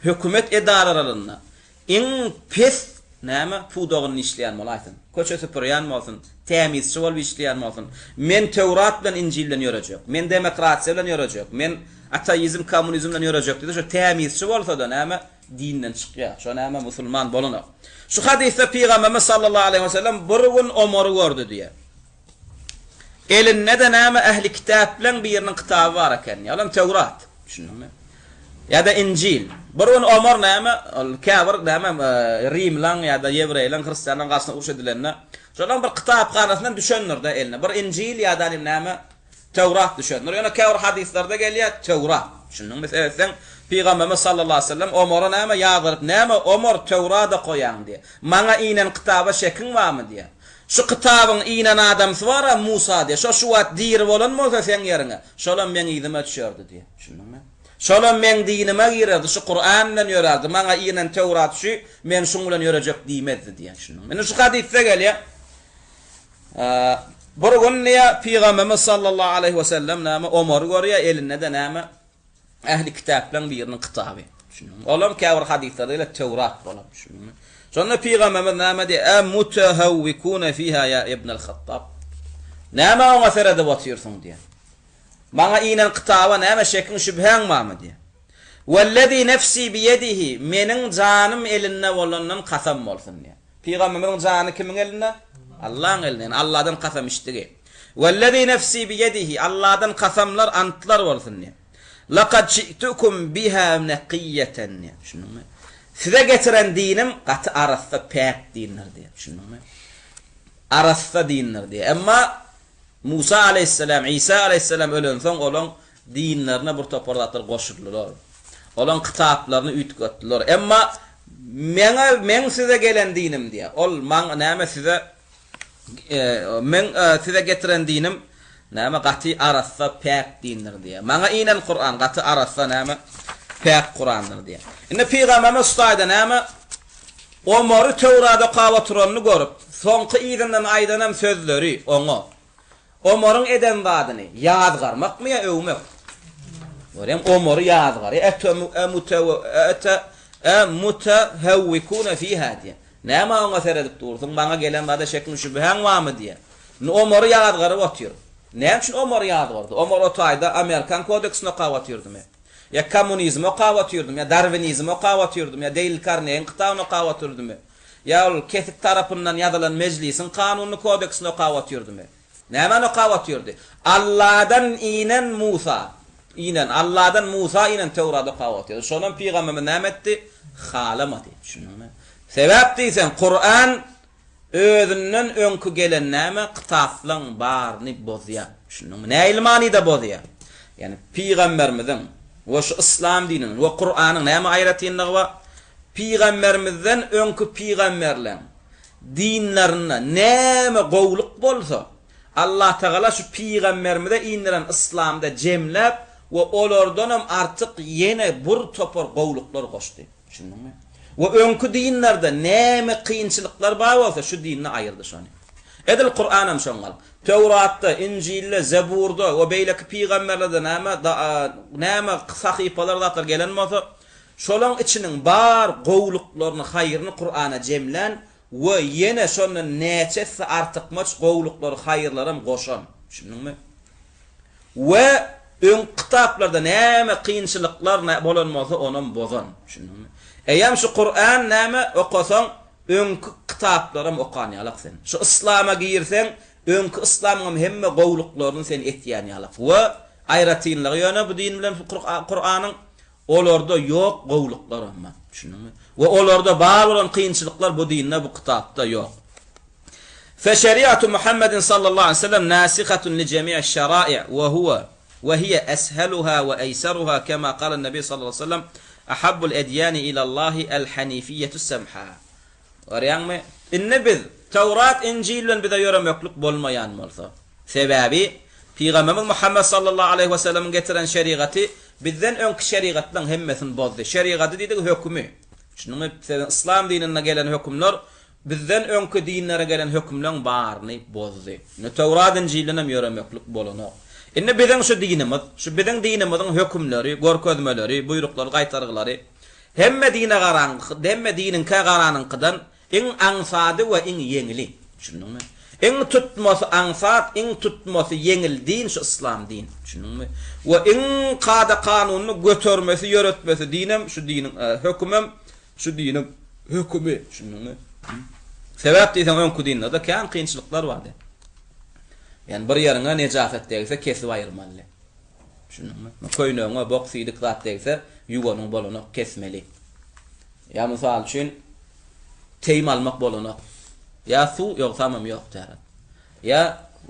hökümet edaralarynda Iň pes näme pudagynda işleýän bolaýsyn, köçe süpürýän bolsun, tämizçi bolup işleýän bolsun, men Töwrat bilen Injil bilen ýörejek, men demokratiýa bilen ýörejek, men ateizm, kommunizm bilen ýörejek diýse, şo tämizçi bolsa-da näme dinden çykýar, şo näme musulman bolanok. Şu hadysda Pygamberimiz sallallahu aleýhi we sellem bir gün Omary gördi diýýär. Elinde-de näme ähli kitäpleň biriniň kitaby bar eken. Olam Töwrat. Düşündiňmi? Ýa-da Injil. Bir gün Omar näme, ol käbir näme rimlaň ýa-da ýewreýleň, hristianlaryň garşysyna uruş edilende, şolaryň bir kitaphanasyndan düşendir-de eline. Bir Injil ýa-da näme Töwrat düşendir. Ýöne käbir hadyslarda gelýär, Töwrat. Düşündiňmi? Seretseň, Pygamberimiz sallallahu aleýhi we sellem Omara näme ýazgyryp, näme Omar Töwrat okaýaň diýýär. Maňa inen kitaba şekiň barmy diýýär. Şu kitabyň inen adamsy bar-a, Musa diýýär. Şo şu wagt diri bolan bolsa seň ýeriňe, şolam meň yzyma düşerdi diýýär. Düşündiňmi? Şolam meň dinime girerdi, şu Kuran bilen ýörärdi. Maňa inen Töwrat şu, men şuň bilen ýörejek diýmezdi diýýär. Düşündiňmi? Indi şu hadysda gelýär. Bir gün diýýär, Pygamberimiz sallallahu aleýhi we sellem näme, Omary görýär, elinde-de näme, ähli kitaplaryň biriniň kitaby. Düşündiňmi? Olam käbir hadyslarda gelýär, Töwrat bolan. Düşündiňmi? Şonda Pygamberimiz näme diýýär? E mutahawwikuna fiha ya ibnel Hattab. Näme oňa seredip otyrsyň diýýär. Maňa inen kitaba näme şekiň şübhäň barmy diýýär. Wellezi nefsi biýedihi, meniň janym elinde bolandan kasam bolsun diýýär. Pygamberimiziň jany kimiň elinde? Allaň elinde. Ýagny Alladan kasam içdigi. Wellezî nefsî biýedihi, Alladan kasamlar, antlar bolsun diýýär. Lekad ji'tukum biha nekiýýeten diýýär. Düşündiňmi? Size getiren dinim gaty arassa, päk dindir diýýär. Düşündiňmi? Arassa dindir diýýär. Emma Musa aleýhissalam, Isa aleýhissalam ölensoň olaň dinlerine bir topar zatlar goşuldylar. Olaň kitaplaryny üýtgetdiler. Emma meňe, meň size gelen dinim diýýär. Ol maň näme size meň size getiren dinim näme gaty arassa, päk dindir diýýär. Maňa inen Kuran gaty arassa näme päk Kurandyr diýýär. Indi pygamberimiz şu taýda näme Omary Töwrat okap oturanyny görüp, soňky yzyndan aýdanam sözleri oňa, Omaryň eden zadyny ýazgarmakmy ýa öwmek? Görýäň, Omary ýazgarýar. E mutehewwikune fiha diýýär. Näme oňa seredip dursuň, maňa gelen zada şekiň şübhäň barmy diýýär. Indi Omary ýazgaryp otyr. Näme üçin Omary ýazgardy? Omar o taýda Amerikan kodeksini okap otyrdymy? Ýa kommunizmi okap otyrdymy? Ýa darwinizmi okap otyrdymy? Ýa Deýl Karnegiň kitabyny okap otyrdymy? Ýa ol kesik tarapyndan ýazylan mejlisiň kanunyny kodeksini okap otyrdymy? Nämäni okap otyrdy? Alladan inen Musa, inen, Alladan Musa inen Töwrady okap otyrdy. Şonam pygamberimiz näme etdi? Halamady. Düşündiňmi? Sebäp diýseň, Kuran özünden öňki gelen näme? Kitaplaň baryny bozýar. Düşündiňmi? Nähili manyda bozýar? Ýagny pygamberimiziň we şu yslam dininiň we Kuranyň näme aýratynlygy bar? Pygamberimizden öňki pygamberleň dinlerinde näme gowulyk bolsa, Allatagala şu pygamberimize indiren yslamda jemläp we olardanam artyk ýene bur topar gowulyklar goşdy. Düşündiňmi? We öňki dinlerde näme kynçylyklar bar bolsa, şu dinde aýyrdy şony. Edil Kuranam şoňňal. Töwratda, Injilde, Zeburda we beýleki pygamberlerde näme näme sahypalar zatlar gelen bolsa, şolaň içiniň bar gowulyklaryny, haýryny Kurana jemlän we ýene şondan näçe esse artykmaç gowulyklary, haýyrlaram goşan. Düşündiňmi? We öňki kitaplarda näme kynçylyklar bolan bolsa onam bozan. Düşündiňmi? Eýýäm şu Kuran näme okasaň öňki kitaplaram okan ýalak sen. Şu yslama girseň öňki yslamyňam hemme gowulyklaryny sen etýän ýalak. We aýratynlygy ýöne bu din bilen Kuranyň olarda ýok gowulyklaram bar. Düşündiňmi? We olarda bar bolan kynçylyklar bu dinde bu kitapda ýok. Feşeriatu Muhammedin sallallahu aleýhi we sellem nasihatun li jemi'i şera'i we huwe we hiye esheluha we eýseruha kema kalen nebi sallallahu aleýhi we sellem Ahabbul edýani ilallahi el hanifiýetus semha. Görýäňmi? Indi biz Töwrat, Injil bilen bize ýöremeklik bolmaýan bolsa. Sebäbi Pygamberimiz Muhammet sallallahu aleýhi we sellemiň getiren şerigaty bizden öňki şerigatlaryň hemmesini bozdy. Şerigady diýdigi hökümi. Düşündiňmi? Sebäbi yslam dininde gelen hökümler Bizden öňki dinlere gelen hökümleň baryny bozdy. Indi Töwrat Injildenem ýöremeklik bolanok. Indi biziň şu dinimiz, şu biziň dinimiziň hökümleri, görkezmeleri, buýruklary, gaýtargylary hemme dine garaňky, hemme diniňkä garanyňkydan iň aňsady we iň ýeňili. Düşündiňmi? Iň tutmasy aňsat, iň tutmasy ýeňil din şu yslam din. Düşündiňmi? We iň kada-kanunyny götermesi, ýöretmesi dinem şu diniň, hökümem Şu diniň hökümi, düşündiňmi? Sebäp diýseň öňki dinlerde kän kynçylyklar bardy. Ýani bir ýeriňe nejasat degse kesip aýyrmaly. Düşündiňmi? Köýnegiňe bok siýdik zat degse ýuwanyň bolanok, kesmeli. Ýa mysal üçin teým almak bolanok. Ýa suw ýogsamam ýok täret. Ýa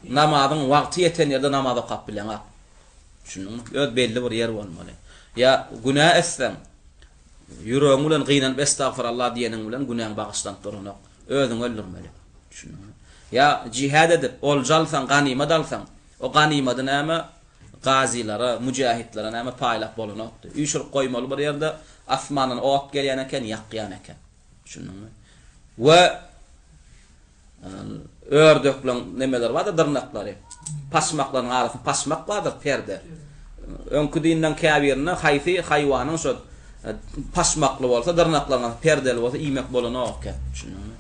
namazyň wagty ýeten ýerde namaz okap bileňok. Düşündiňmi? Öz belli bir ýer bolmaly. Ýa günä etseň Ýüregiň bilen gynanyp estagfurallah diýeniň bilen günäň bagyşlanyp duranok. Özüňi öldürmeli. Düşündiňmi? Ýa jihad edip, olja alsaň, ganymat alsaň, o ganymady näme gazylara, müjähitlere näme paýlap bolanokdy. Üýşürip goýmaly bir ýerde, asmandan ot gelýän eken, ýakýan eken. Düşündiňmi? We Ördekleň nemeleri bardyr, dyrnaklary. Paşmaklaryň arasynda paşmak bardyr, perde. Öňki dinleň käbirinde haýsy haýwanyň şo paşmakly bolsa, dyrnaklaryň arasy perdeli bolsa iýmek bolanok eken. Düşündiňmi?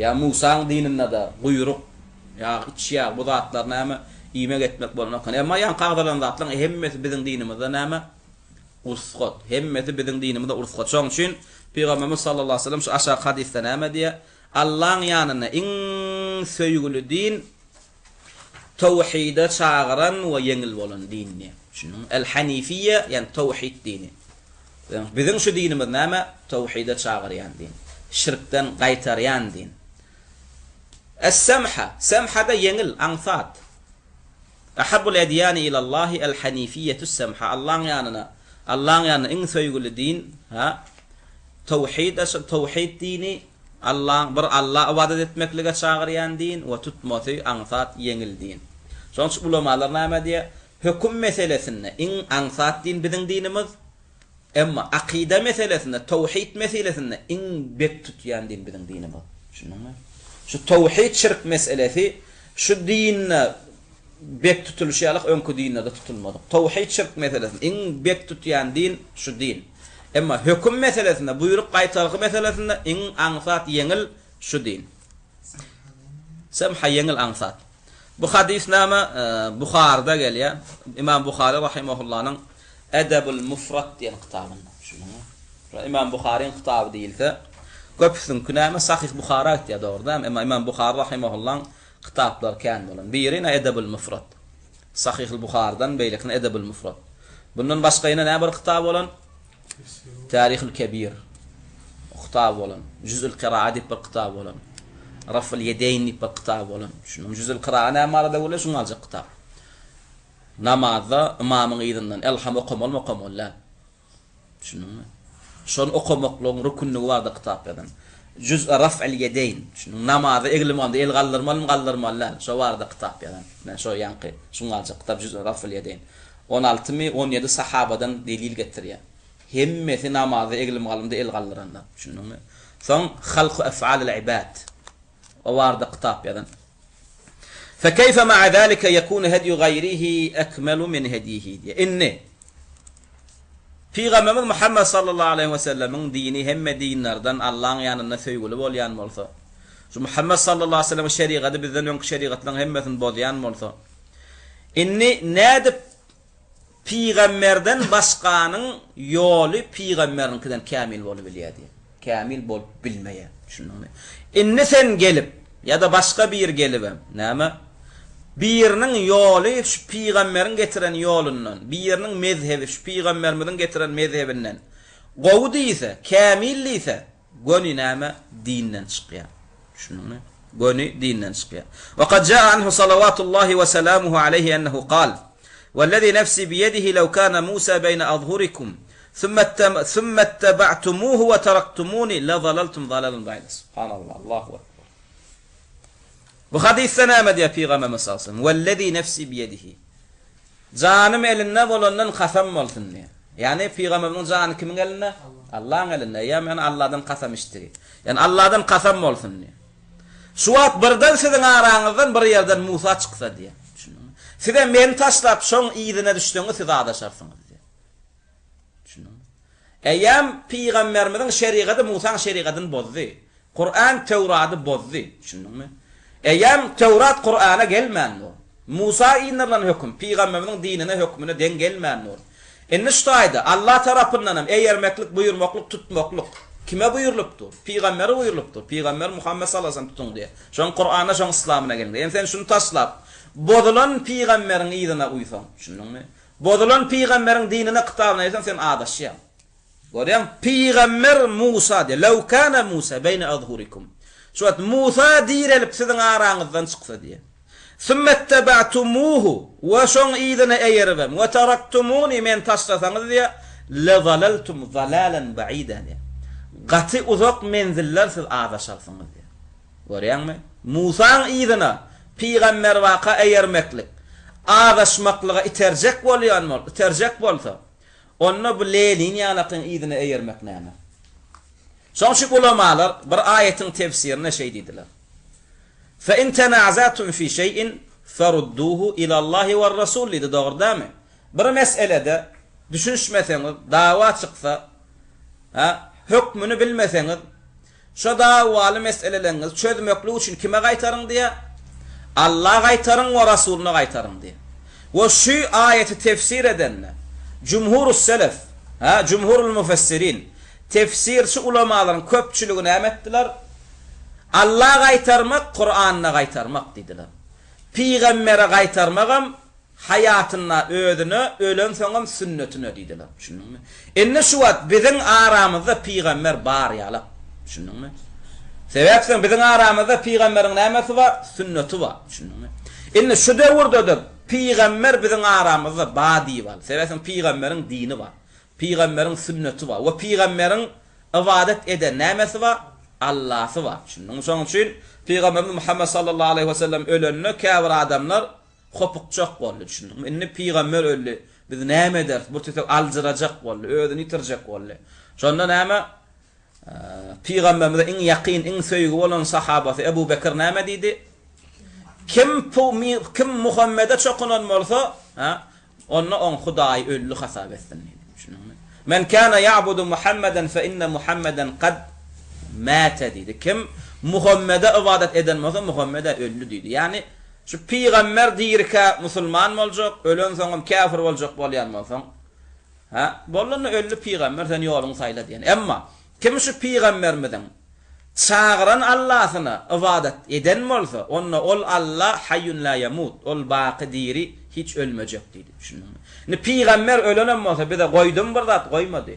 Ýa Musaň dininde-de guýruk, ýa içýag bu zatlar näme iýmek etmek bolanok eken. Emma ýaňky agzalan zatlaryň hemmesi biziň dinimizde näme? Ursgat. Hemmesi biziň dinimizde ursgat. Şonuň üçin Pygamberimiz sallallahu aleýhi we sellem şu aşaky hadysda näme diýýär? Allaň ýanynda iň söýgüli din towhide çagyran we ýeňil bolan din diýýär. Düşündiňmi? El-Hanifiýe, ýagny towhid dini. Biziň şu dinimiz näme? Towhide çagyrýan din. Şirkden gaýtarýan din. Es-Semha, Semha-da ýeňil, aňsat. Ahabbul edýani ilallahi el-Hanifiýetus-Semha. Allaň ýanyna, Allaň ýanynda iň söýgüli din, ha, Towhid, towhid dini, Allaň, bir Alla ybadat etmeklige çagyrýan din we tutmasy aňsat, ýeňil din. Şonuň üçin ulamalar näme diýýär? Höküm meselesinde iň aňsat din biziň dinimiz, emma akyda meselesinde, towhid meselesinde iň bek tutýan din biziň dinimiz. Düşündiňmi? Şu towhid şirk meselesi şu dinde bek tutulyşy ýaly öňki dinlerde tutulmadyk. Towhid şirk meselesinde iň bek tutýan din şu din. Emma höküm meselesinde, buýruk gaýtargy meselesinde iň aňsat, ýeňil şu din. Semha ýeňil aňsat. Bu hadys näme? Buharyda gelýär. Imam Buhary rahimahullanyň Edebul Mufrad diýen kitabynda. Düşündiňmi? Imam Buharyň kitaby diýilse, köpüsiňki näme? Sahyh Buhara gitýär, dogry dälmi? Emma Imam Buhary rahimahullaň kitaplary kän bolan. Biri ine Edebul Mufrad. Sahyhul Buharydan beýlekini Edebul Mufrad. Bundan başga ýene näme bir kitaby bolan? Tarihul Kebir kitaby bolan. Jüzül Kiraa diýip bir kitaby bolan. Raful Ýedeýn diýip bir kitaby bolan. Şunuň Jüzül Kiraa näme barada bolýar? Şuň aljak kitap. Namazda ymamyň yzyndan Elham okamalymy, okamaly däl. Düşündiňmi? Şony okamaklygyň rükünligi barada kitap ýazan. Jüz-e raf'il ýedeýn. Düşündiňmi? Namaza egilip onda el galdyrmalymy, galdyrmaly däl. Şo barada kitap ýazan. Ine, şo ýaňky, şuň aljak kitap Jüz-e raf'il ýedeýn. On altymy, on ýedi sahabadan delil getirýär. Hemmesi namaza eglim-galymda el galdyranlar. Düşündiňmi? Soň Halku ef'alil ibad. O barada kitap ýazan. Fekeýfe ma'a zalike ýekunu hedýu gaýrihi ekmelu min hedýihi diýýär. Indi, Pygamberimiz Muhammet sallallahu aleýhi we sellemiň dini hemme dinlerden Allaň ýanynda söýgüli bolýan bolsa, şu Muhammet sallallahu aleýhi we sellemiň şerigady bizden öňki şerigatlaryň hemmesini bozýan bolsa, indi nädip Pygamberden başganyň ýoly pygamberiňkiden kämil bolubilýär diýýär. Kämil bolup bilmeýär. Düşündiňmi? Indi sen gelip, ýa-da başga biri gelibem, näme? Biriniň ýoly şu pygamberiň getiren ýolundan, biriniň mezhebi şu pygamberimiziň getiren mezhebinden gowy diýse, kämil diýse, Göni näme? Dinden çykýar. Düşündiňmi? Göni dinden çykýar. Wa kad jaa anhu salawatullahi we selamuhu aleýhi ennehu kal, Wellezî nefsî biyedihi lew kâne Mûsâ beyne azhurikum, thumma ittaba'tumuhu we teraktumûni lezalaltum zalalen ba'ida. Subhanallah, Allahu ekber. Bu hadysda näme diýýär Pygamberimiz sallallahu aleyhi ve sellem? Wellezî nefsî biyedihi. Janym elinde bolandan kasam bolsun diýýär. Ýagny pygamberimiziň jany kimiň elinde? Allaň elinde. Eýýäm ýagny Alladan kasam içdigi. Ýagny Alladan kasam bolsun diýýär. Şu wagt birden siziň araňyzdan bir ýerden Musa çyksa diýýär. Düşündiňmi? Sizem meni taşlap şoň yzyna düşseňiz siz azaşarsyňyz diýýär. Düşündiňmi? Eýýäm pygamberimiziň şerigady Musaň şerigadyny bozdy. Kuran Töwrady bozdy. Düşündiňmi? Eýýäm Töwrat Kurana gelmän dur. Musa indirilen höküm, pygamberimiziň dinine hökmüne deň gelmän dur. Indi şu taýda Allah tarapyndan hem eýermeklik, buýurmaklyk, tutmaklyk kime buýrulyp dur? Pygambere buýrulyp dur. Pygamber Muhammet sallallahu aleyhi ve sellem tutuň diýýär. Şoň Kurana, şoň yslamyna geliň diýýär. Indi sen şuny taşlap, bozulan pygamberiň yzyna uýsaň, düşündiňmi? Bozulan pygamberiň dinine, kitabyna eýerseň sen azaşýaň. Görýäň, pygamber Musa diýýär, Lew kana Musa beýne azhurikum. Şu wagt Musa direlip siziň araňyzdan çyksa diýýär. Summettebatumuhu we şoň yzyna eýeribem, we teraktumuni meni taşlasaňyz diýýär, lezalaltum zalalen baida diýýär. Gaty uzak menziller siz azaşarsyňyz diýýär. Görýäňmi? Musaň yzyna pygamberbaka eýermeklik, azaşmaklyga iterjek bolýan bol, iterjek bolsa, Onda bu Lenin ýalakyň yzyna eýermek näme? Şoň üçin ulamalar bir aýatyň tefsirinde şeý diýdiler. Fe in tenazatum fi şeý'in ferudduhu ilallahi werrasul diýdi, dogry dälmi? Bir meselede düşünişmeseňiz, dawa çyksa, ha, hökmüni bilmeseňiz, Şo dawaly meseleleriňizi çözmeklik üçin kime gaýtaryň diýýär? Alla gaýtaryň we Rasulyna gaýtaryň diýýär. We şu aýaty tefsir edende, jumhurus selef, hä, jumhurul mufessirin, tefsirçi ulamalaryň köpçüligi näme etdiler? Alla gaýtarmak, Kuranyna gaýtarmak diýdiler. Pygambere gaýtarmagam Haýatynda özüne, ölensoňam sünnetine diýdiler. Düşündiňmi? Indi şu wagt biziň aramyzda pygamber bar ýalak. Düşündiňmi? Sebäpseň biziň aramyzda pygamberiň nämesi bar? Sünneti bar. Düşündiňmi? Indi şu döwürde-de pygamber biziň aramyzda bar diýip al. Sebäpseň pygamberiň dini bar. Pygamberiň sünneti bar we pygamberiň ybadat eden nämesi bar? Allasy bar. Düşündiňmi? Şonuň üçin pygamberimiz Muhammet sallallahu aleýhi we sellem ölende käbir adamlar Hopukjak boldy, düşündiňmi? Indi pygamber öldi. Biz näme ederis? Bir tütek aljyrajak boldy, özüni ýitirjek boldy. Şonda näme? Pygamberimize iň ýakyn, iň söýgi bolan sahabasy Ebu Bekir näme diýdi? Kim kim Muhammede çokunan bolsa, ha, Onda oň Hudaýy öldi hasap etsin diýdi. Düşündiňmi? Men kana ya'budu Muhammeden fe inne Muhammeden kad mate diýdi. Kim Muhammede ybadat eden bolsa, Muhammed-ä öldi diýdi. Ýagny şu pygamber dirikä musulman boljak, ölensoňam käfir boljak bolýan bolsaň, hä, boldy onda öldi pygamber, sen ýoluňy saýla diýen. Emma kim şu pygamberimiziň Çagyran Allasyna ybadat eden bolsa, onda ol Alla Haýýun la ýamut, ol baky diri, hiç ölmejek diýdi. Düşündiňmi? Indi pygamber ölenem bolsa bize goýdumy bir zat? Goýmady.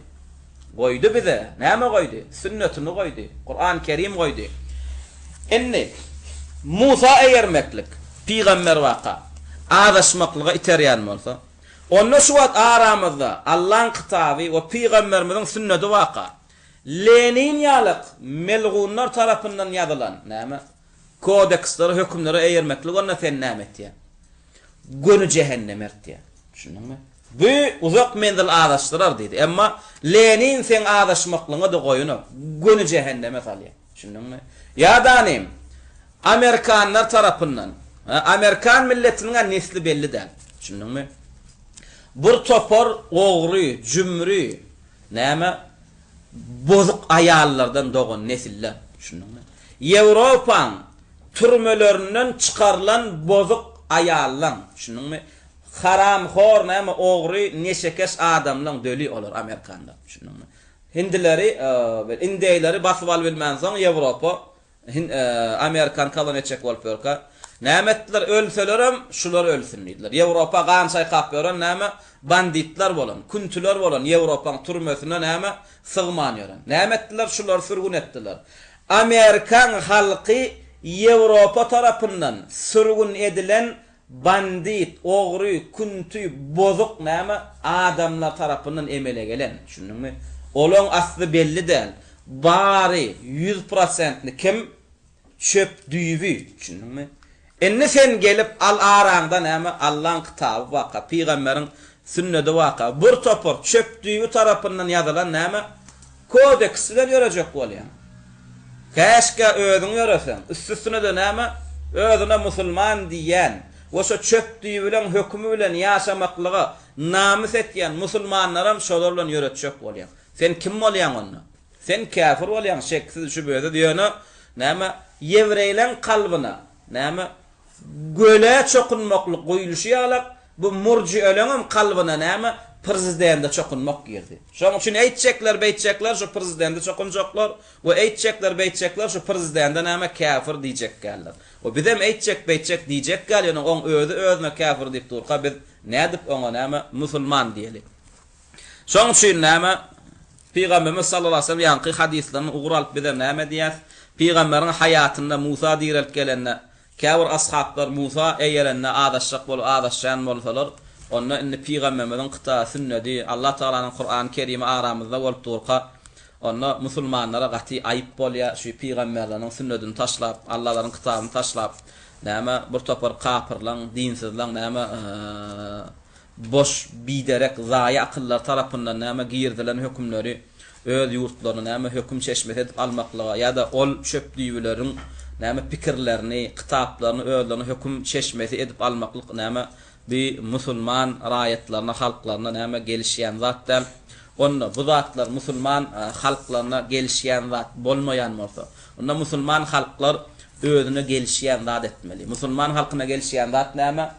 Goýdy bize. Näme goýdy? Sünnetini goýdy. Kuran Kerim goýdy. Indi Musa eýermeklik, pygamber waka, azaşmaklyga iterýän bolsa, onda şu wagt aramyzda Allaň kitaby we pygamberimiziň sünnedi waka, Lenin ýalyk melgunlar tarapyndan ýazylan, näme, kodekslere, hökümlere eýermeklik onda seni näme etýär? Göni jähenneme eltýär. Düşündiňmi? Bu uzak menzil azaşdyrar diýdi. Emma Lenin seň azaşmaklygyňa-da goýanok. Göni jähenneme salýar. Düşündiňmi? Ýa-da nim, amerikanlar tarapyndan. Amerikan milletiniň-ä nesli belli däl. Düşündiňmi? Bir topar ogry, jümri, näme, bozuk aýallardan dogan nesiller. Düşündiňmi? Ýewropaň türmelerinden çykarylan bozuk aýallaň, düşündiňmi? Haramhor, näme, ogry, neşekeş adamlaň döli olar amerikanlar. Düşündiňmi? Hindileri, indeýleri basyp alybilmänsoň Ýewropa Amerikany koloniýa etjek bolup ýörkä, näme etdiler, ölselerem şular ölsün diýdiler. Ýewropa gan çaýkap ýören näme, banditler bolan, küntüler bolan Ýewropaň türmesine näme, sygman ýören. Näme etdiler, şulary sürgün etdiler. Amerikaň halky Ýewropa tarapyndan sürgün edilen Bandit, ogry, künti, bozuk näme adamlar tarapyndan emele gelen, düşündiňmi? Olaň asly belli däl. Bary ýüz prosentli kim? Çöp düýbi, düşündiňmi? Indi sen gelip al araňda näme Allaň kitaby baka, pygamberiň sünnedi baka, bir topar çöp düýbi tarapyndan ýazylan näme kodeks bilen ýörejek bolýaň. Käşgä özüň ýöreseň, üstüsine-de näme, özüne musulman diýýän we şo çöp düýbüleň hökümi bilen ýaşamaklyga namys etýän musulmanlaram şolar bilen ýöretjek bolýaň. Sen kim bolýaň onda? Sen käfir bolýaň şeksiz şübhesiz ýöne näme, ýewreýleň kalbyna näme, Göle çokunmaklyk guýluşy ýalak, bu murjieleňem kalbyna näme, prezidende çokunmak girdi. Şoň üçin eýtjekler, beýtjekler şu prezidende çokunjaklar we eýtjekler, beýtjekler şu prezidende näme, käfir diýjekgäller. We bizem eýtjek, beýtjek diýjekgäl, ýöne oň özi özüne käfir diýip durka biz nädip oňa näme, musulman diýeli. Şoň üçin näme, Pygamberimiz sallallahu aleýhi we sellem ýaňky hadyslaryndan ugur alyp bizem näme diýýäs? Pygamberiň haýatynda Musa direlip gelende, käbir ashaplar Musa eýerende azaşjak bolup azaşýan bolsalar, onda indi Pygamberimiziň kyta, sünnedi, Allah Tagalanyň Kurany Kerimi aramyzda bolup durka, onda musulmanlara gaty aýyp bolýar, şu pygamberleriniň sünnedini taşlap, Allalaryň kitabyny taşlap, näme, bir topar kapyrlaň, dinsizleň näme, Boş, biderek, zaýa akyllar tarapyndan näme girizilen hökümleri öz ýurtlaryna näme höküm çeşmesi edip almaklyga ýa-da ol çöpdüýbüleriň näme pikirlerini, kitaplaryny özlerine höküm çeşmesi edip almaklyk näme bi musulman raýatlaryna, halklaryna näme gelişýän zat däl. Onda bu zatlar musulman halklaryna gelişýän zat bolmaýan bolsa, onda musulman halklar özüne gelişýän zat etmeli. Musulman halkyna gelişýän zat näme?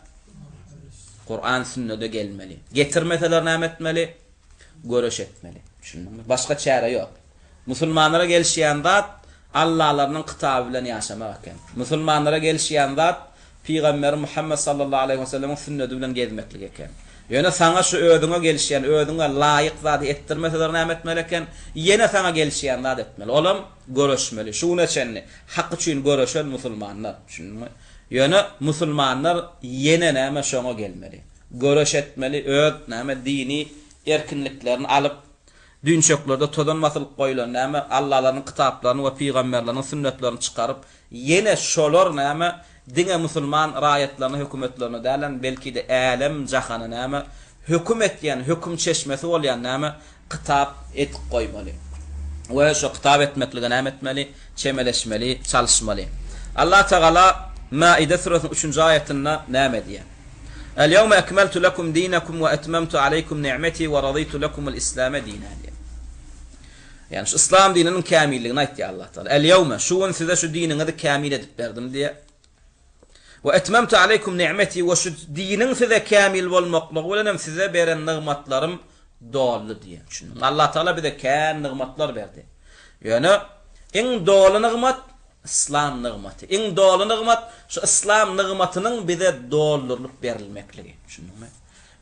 Kuran sünnede gelmeli. Getirmeseler näme etmeli? Göreş etmeli. Düşündiňmi? Başga çäre ýok. Musulmanlara gelişýän zat Allalarynyň kitaby bilen ýaşamak eken. Musulmanlara gelişýän zat Pygamberi Muhammet sallallahu aleýhi we sellemiň sünnedi bilen gezmeklik eken. Ýöne saňa şu özüňe gelişýän, özüňe laýyk zady etdirmeseler näme etmeli eken? Ýene saňa gelişýän zat etmeli. Olam göreşmeli. Şu güne çenli hak üçin göreşen musulmanlar. Düşündiňmi? Ýöne musulmanlar ýene näme şoňa gelmeli. Göreş etmeli öz näme dini erkinliklerini alyp düňçeklerde tozan basylyp goýulan näme Allalarynyň kitaplaryny we pygamberleriniň sünnetlerini çykaryp ýene şolar näme diňe musulman raýatlaryna hökümetlerine dälem belkide älem jahana näme höküm etýän höküm çeşmesi bolýan näme Kitap edip goýmaly. We şo kitap etmeklige näme etmeli? Çemeleşmeli, çalyşmaly. Allah Tagala Maide süresiniň üçünji aýatynda näme diýýär? El-ýewme ekmeltu lekum dinekum we etmemtu aleýkum ni'meti we radytu lekumul islame dina diýýär. Ýagny şu yslam dininiň kämilligini aýtýar Allah Tagala. El-ýewme, şu gün size şu diniňizi kämil edip berdim diýýär. We etmemtu aleýkum ni'meti we şu diniň size kämil bolmaklygy bilen hem size beren nygmatlarym doldy diýen. Düşündiňmi? Allah Tagala bize kän nygmatlar berdi. Ýöne iň doly nygmat yslam nygmaty. Iň doly nygmat şu yslam nygmatynyň bize doldurylyp berilmekligi. Düşündiňmi?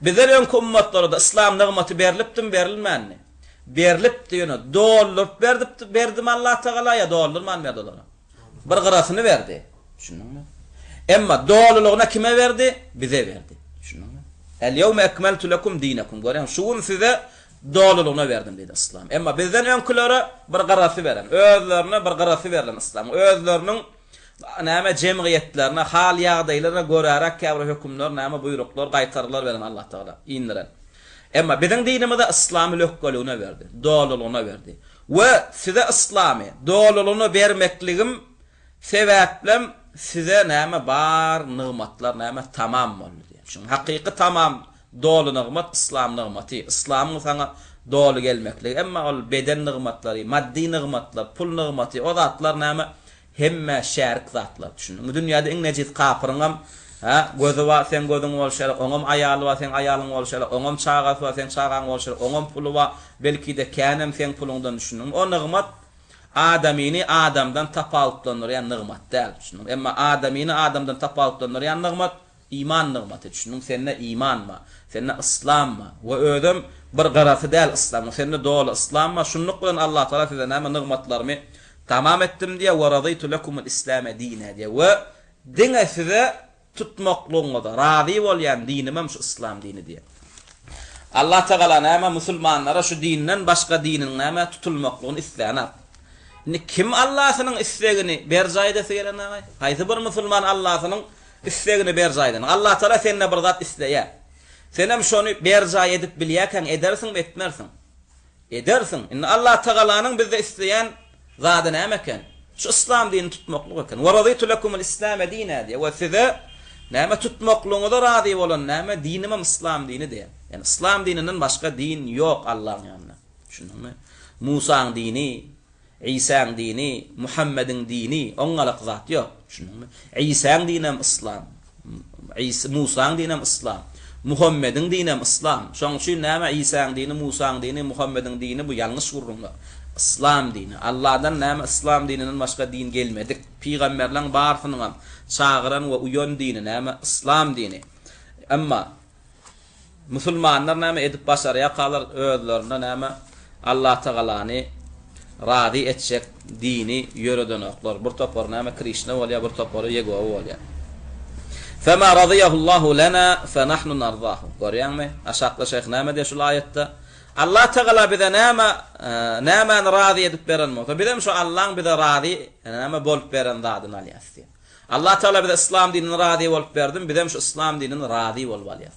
Bizden öňki ummatlara-da yslam nygmaty berlipdimi, berilmänmi? Berlipdi, ýöne dolduryp berdipdi, berdimi Allah Tagala ýa doldurman berdi olara? Bir gyrasyny berdi. Düşündiňmi? Emma dolulygyna kime berdi? Bize berdi. Düşündiňmi? El-ýewme ekmeltu lekum dinekum. Görýäňmi? Şu gün size dolulygyna berdim diýdi yslam. Emma bizden öňkülere bir gyrasy beren, özlerine bir gyrasy berlen yslam. Özleriniň näme jemgyýetlerine, hal-ýagdaýlaryna göräräk käbir hökümler, näme buýruklar, gaýtargylar beren Allah Tagala indiren. Emma biziň dinimize yslamy lökgeligine berdi, dolulygyna berdi. We size yslamy dolulygyna bermekligim sebäplem. size näme bar nygmatlar näme tamam boldy diýýär. Çünki hakyky tamam doly nygmat yslam nygmaty. Yslamyň saňa doly gelmekligi. Emma ol beden nygmatlary, maddy nygmatlar, pul nygmaty o zatlar näme hemmä şärik zatlar. Düşündiňmi? Dünýäde iň nejis kapyryňam hä gözi bar seň gözüň bolşy ýaly, oňam aýaly bar seň aýalyň bolşy ýaly, oňam çagasy bar seň çagaň bolşy ýaly, oňam puly bar, belki-de känem seň puluňdan düşündiňmi? O nygmat Adamyny adamdan tapawutlandyrýan nygmat däl, düşündiňmi? Emma adamyny adamdan tapawutlandyrýan nygmat iman nygmaty, düşündiňmi? Sende iman bar, sende yslam bar we özem bir gyrasy däl yslamyň, sende doly yslam bar. Şunluk bilen Allatagala size näme nygmatlarymy tamam etdim diýýär, we razytu lekumul islame dine diýýär we diňe size Tutmaklygyňyza razy bolýan dinimem şu yslam dini diýen. Allah Tagala näme musulmanlara şu dinden başga diniň näme tutulmaklygyny islänok. Indi kim Allasynyň islegini berjaý edesi gelen agaý? Haýsy bir musulman Allasynyň islegini berjaý eden? Allah Tagala sende bir zat isleýär. Senem şony berjaý edip bilýärkäň edersiňmi etmersiň? Edersiň. Indi Allatagalanyň bizde isleýän zady näme eken? Şu yslam dinini tutmaklyk eken. Ve razytu lekumul islame dina diýýär. We size näme tutmaklygyňyza razy bolan näme dinimem yslam dini diýýär. Ýani yslam dininden başga din ýok Allaň ýanynda. Düşündiňmi? Musaň dini, Isaň dini, Muhammediň dini, oňňalak zat ýok. Düşündiňmi? Isaň dinem yslam. Isa, Musaň dinem yslam. Muhammediň dinem yslam. Şoň üçin näme Isaň dini, Musaň dini, Muhammediň dini bu ýalňyş gürrüňler. Yslam dini. Alladan näme yslam dininden başga din gelmedik. Pygamberleň barsynyňam çagyran we uýan dini näme yslam dini. Emma Musulmanlar näme edip başarýarkalar özlerinde näme Allatagalany razy etjek dini ýöredenoklar. Bir topary näme Krişna bolýar, bir topary Ýegowa bolýar. Fema radiyahullahu lena fe nahnu nardahu. Görýäňmi? Aşakda şeýh näme diýýär şul aýatda? Allatagala bize näme nämäni razy edip beren bolsa, bizem şo Allaň bize razy näme bolup beren zadyny alýas diýýär. Allah Tagala bize yslam dinini razy bolup berdim, bizem şu yslam dinini razy bolup alýas.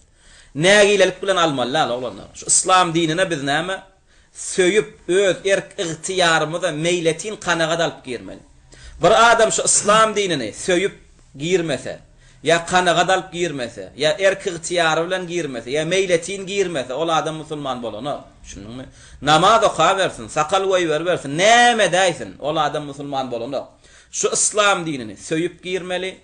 Nägilelik bilen almaly däl oglanlar. Şu yslam dinine biz näme? Söýüp, öz erk-ygtyýarymyza meýletin kanagat alyp girmeli. Bir adam şu yslam dinini söýüp girmese, ýa kanagat alyp girmese, ýa erk-ygtyýary bilen girmese, ýa meýletin girmese, ol adam musulman bolanok. Düşündiňmi? Namaz okabersin, sakal goýberibersin, näme edäýsin, ol adam musulman bolanok. Şu yslam dinini söýüp girmeli,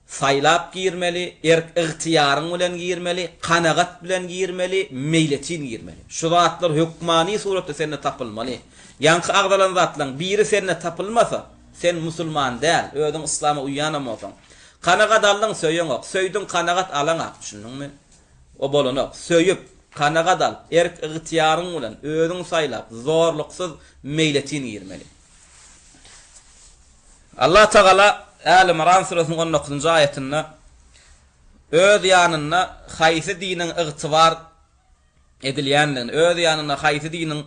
saýlap girmeli, erk-ygtyýaryň bilen girmeli, kanagat bilen girmeli, meýletin girmeli. Şu zatlar hökmany suratda sende tapylmaly. Ýaňky agzalan zatlaryň biri sende tapylmasa, sen musulman däl, özüň yslama uýýanam bolsaň. Kanagat aldyň, söýeňok, söýdüň, kanagat alaňak, düşündiňmi? O bolanok. Söýüp, kanagat alyp, erk-ygtyýaryň bilen, özüň saýlap, zorluksyz, meýletin girmeli. Allah Tagala Äl Imran süresiniň on dokuzynjy aýatynda öz ýanynda haýsy diniň ygtybar edilýändigini, öz ýanynda haýsy diniň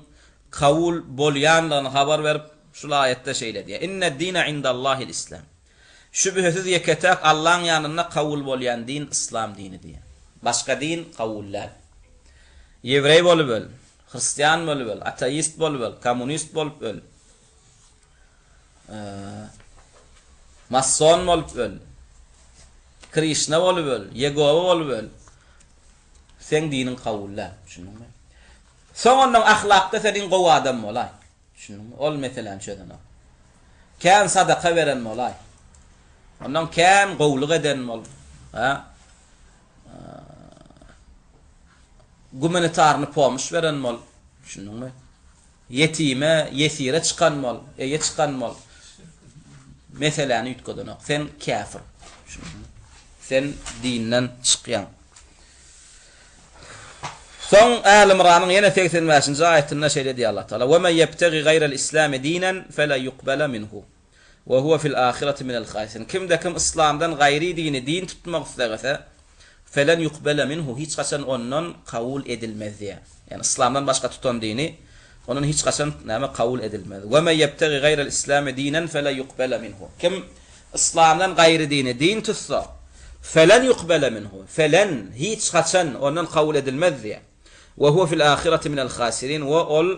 kabul bolýandygyny habar berip, şul aýatda şeýle diýýär, Inne-d-dine indallahil islam. Şübhesiz ýeke-täk Allaň ýanynda kabul bolýan din yslam dini diýýär. Başga din kabul däl. Ýewreý bolup öl, hristian bolup öl, ateist bolup öl, kommunist bolup öl. Mason bolup öl. Krişna bolup öl, Ýegowa bolup öl. Seň diniň kabul däl. Düşündiňmi? Soň ondan ahlakda sen iň gowy adam bolaý. Düşündiňmi? Ol meseläni çözenok. Kän sadaka beren bolaý. Ondan kän gowulyk eden bol. Ha? Gumanitarny pomyş beren bol. Düşündiňmi? Ýetime, ýesire çykan bol, eýe çykan bol. Meseläni üýtgedenok. Sen käfir. Düşündiňmi? Sen dinden çykýaň. Soň Äl Imranyň ýene 85-nji aýatynda şeýle diýýär Allah Taala: "Ve men ýebtegi gaýral islami dinen fele yukbele minhu ve huve fil ahireti minel hasirin." Kimde kim yslamdan gaýry dini din tutmak islegese, Felen yukbele minhu, hiç haçan ondan kabul edilmez diýýär. Ýagny yslamdan başga tutan dini ondan hiç haçan näme kabul edilmez. We men ýebtegi gaýrel islami dinen fele yukbele minhu. Kim yslamdan gaýry dini din tutsa, felen yukbele minhu, felen hiç haçan ondan kabul edilmez diýýär. We huwe fil ahireti minel hasirin we ol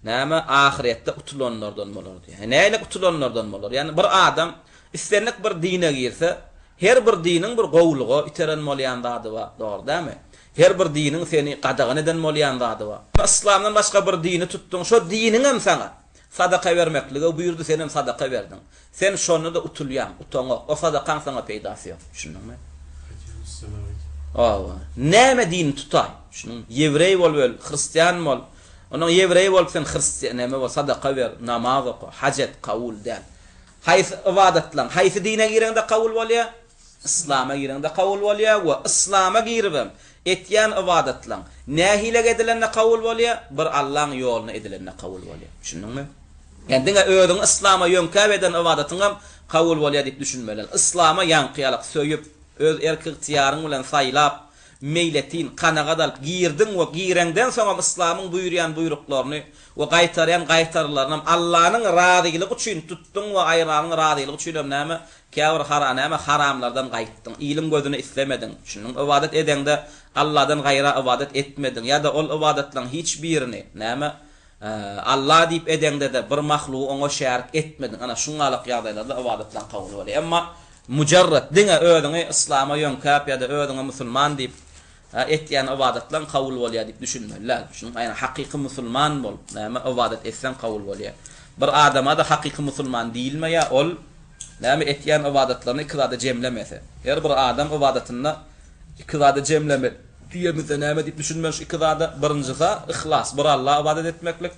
Näme, ahyretde utulanlardan bolar diýýär. Nähili utulanlardan bolar? Ýagny bir adam. Islendik bir dine girse, her bir diniň bir gowulyga iteren bolýan zady bar, dogry dälmi? Her bir diniň seni gadagan eden bolýan zady bar. Yslamdan başga bir dini tutduň, şo diniňem saňa sadaka bermeklige buýurdy, senem sadaka berdiň. Sen şonda-da utulýaň, utaňok, o sadakaň saňa peýdasy ýok. Düşündiňmi? Hawa. Näme dini tutaý? Düşündiňmi? Ýewreý bolup öl, hristian bol. Ondan ýewreý bolup sen hristian näme bol, sadaka ber, namaz oka, haj et, kabul däl. Haýsy ybadatlaň haýsy dine gireňde kabul bolýar? Yslama gireňde kabul bolýar we yslama giribem etýän ybadatlaň nähilek edilende kabul bolýar? Bir Allaň ýoluna edilende kabul bolýar. Düşündiňmi? Ýani diňe özüňi yslama ýöňkäp eden ybadatyňam kabul bolýar diýip düşünmeli. Yslama ýaňky ýalak söýüp, öz erk-ygtyýaryň bilen saýlap, meýletin, kanagat alyp girdiň we gireňden soňam yslamyň buýurýan buýruklaryny we gaýtarýan gaýtargylarynam Allanyň razylygy üçin tutduň we aýranyň razylygy üçinem näme, käbir hara näme haramlardan gaýtdyň, iliň gözüni islemediň, düşündiňmi, ybadat edeňde Alladan gaýra ybadat etmediň ýa-da ol ybadatlaryň hiç birini näme, Alla diýip edeňde-de bir mahlugy oňa şärik etmediň, ana şuňňalak ýagdaýlarda ybadatlaryň kabul bolýar. Emma mujarrat diňe özüňi yslama ýöňkäp ýa-da özüňe musulman diýip etýän ybadatlaryň kabul bolýar diýip düşünmeli däl. Şunuň aýna hakyky musulman bolup näme ybadat etseň kabul bolýar. Bir adama-da hakyky musulman diýilmeýär, ol näme etýän ybadatlaryny iki zada jemlemese. Her bir adam ybadatynda iki zada jemlemeli. Diýemizde näme diýip düşünmeli şu iki zada? Birinjisi yhlas, bir Alla ybadat etmeklik.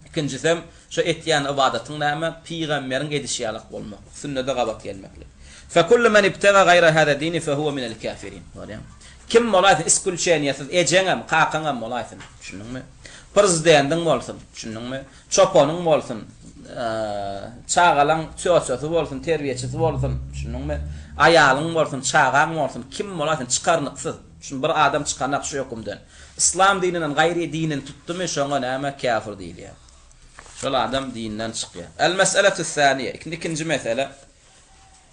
Ikinjisem şu etýän ybadatyň näme? Pygamberiň edişi ýalak bolmak, sünnede gabat gelmeklik. Fekullu men ibtega gaýra hada dini fehuwe minel kafirin. Görýäňmi? Kim bolaýsyn, iskulçeniýasyz ejeňem, kakaňam bolaýsyn. Düşündiňmi? Prezidendiň bolsun, düşündiňmi? Çopanyň bolsun, çagalaň týoçasy bolsun, terbiýeçisi bolsun, düşündiňmi? Aýalyň bolsun, çagaň bolsun, kim bolaýsyn, çykarnyksyz. Şun bir adam çykanak şu hökümden. Yslam dininden gaýry dinini tutdumy, şoňa näme, käfir diýilýär. Şol adam dinden çykýar. El meseletü saniýe, ikinji mesele.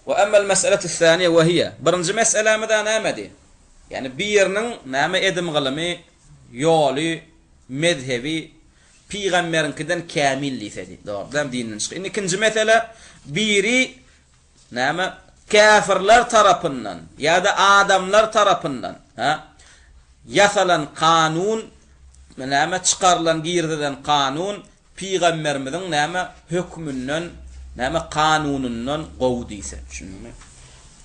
We emmel meseletü saniýe we hiýe. Birinji meselämiz-ä nämedi? Ýagny biriniň näme edim-gylymy, ýoly, mezhebi pygamberiňkiden kämil diýsedi. Dogry däl, dinden çykýar. Indi ikinji mesele, biri Näme? Käfirler tarapyndan ýa-da adamlar tarapyndan, hä, ýasalan kanun, näme, çykarylan, girizilen kanun pygamberimiziň, näme, hökmünden, näme, kanunyndan gowy diýse. Düşündiňmi?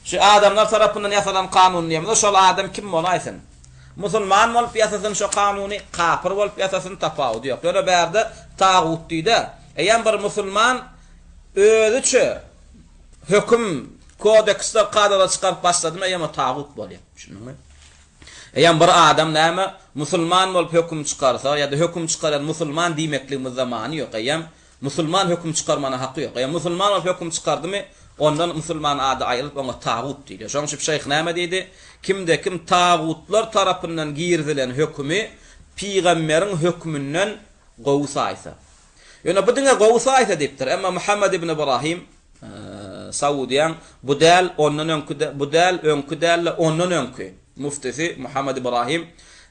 Şu adamlar tarapyndan ýasalan kanun diýemizde, şol adam kim bolaýsyn? Musulman bolup ýasasyn şo kanuny, kapyr bolup ýasasyn, tapawudy ýok. Ýöne bärde tagut diýdi. Eýýäm bir musulman Özüçe höküm, kodeksler, kadalar çykaryp başladymy, eýýäm o tagut bolýar. Düşündiňmi? Eýýäm bir adam näme, musulman bolup höküm çykarsa ýa-da höküm çykarýan musulman diýmekligimizde many ýok. Eýýäm musulman höküm çykarmana haky ýok. Eýýäm musulman bolup höküm çykardymy, ondan musulman ady aýrylyp, oňa tagut diýilýär. Şonuň üçin şeýh näme diýdi? Kimde-kim tagutlar tarapyndan girizilen hökümi pygamberiň höküminden gowy saýsa. Ýöne bu diňe gowy saýsa diýipdir. Emma Muhammet ibn Ybrahym Saudyýaň bu däl, ondan öňki bu däl, öňki däl-de ondan öňki müftüsi Muhammet Ybrahym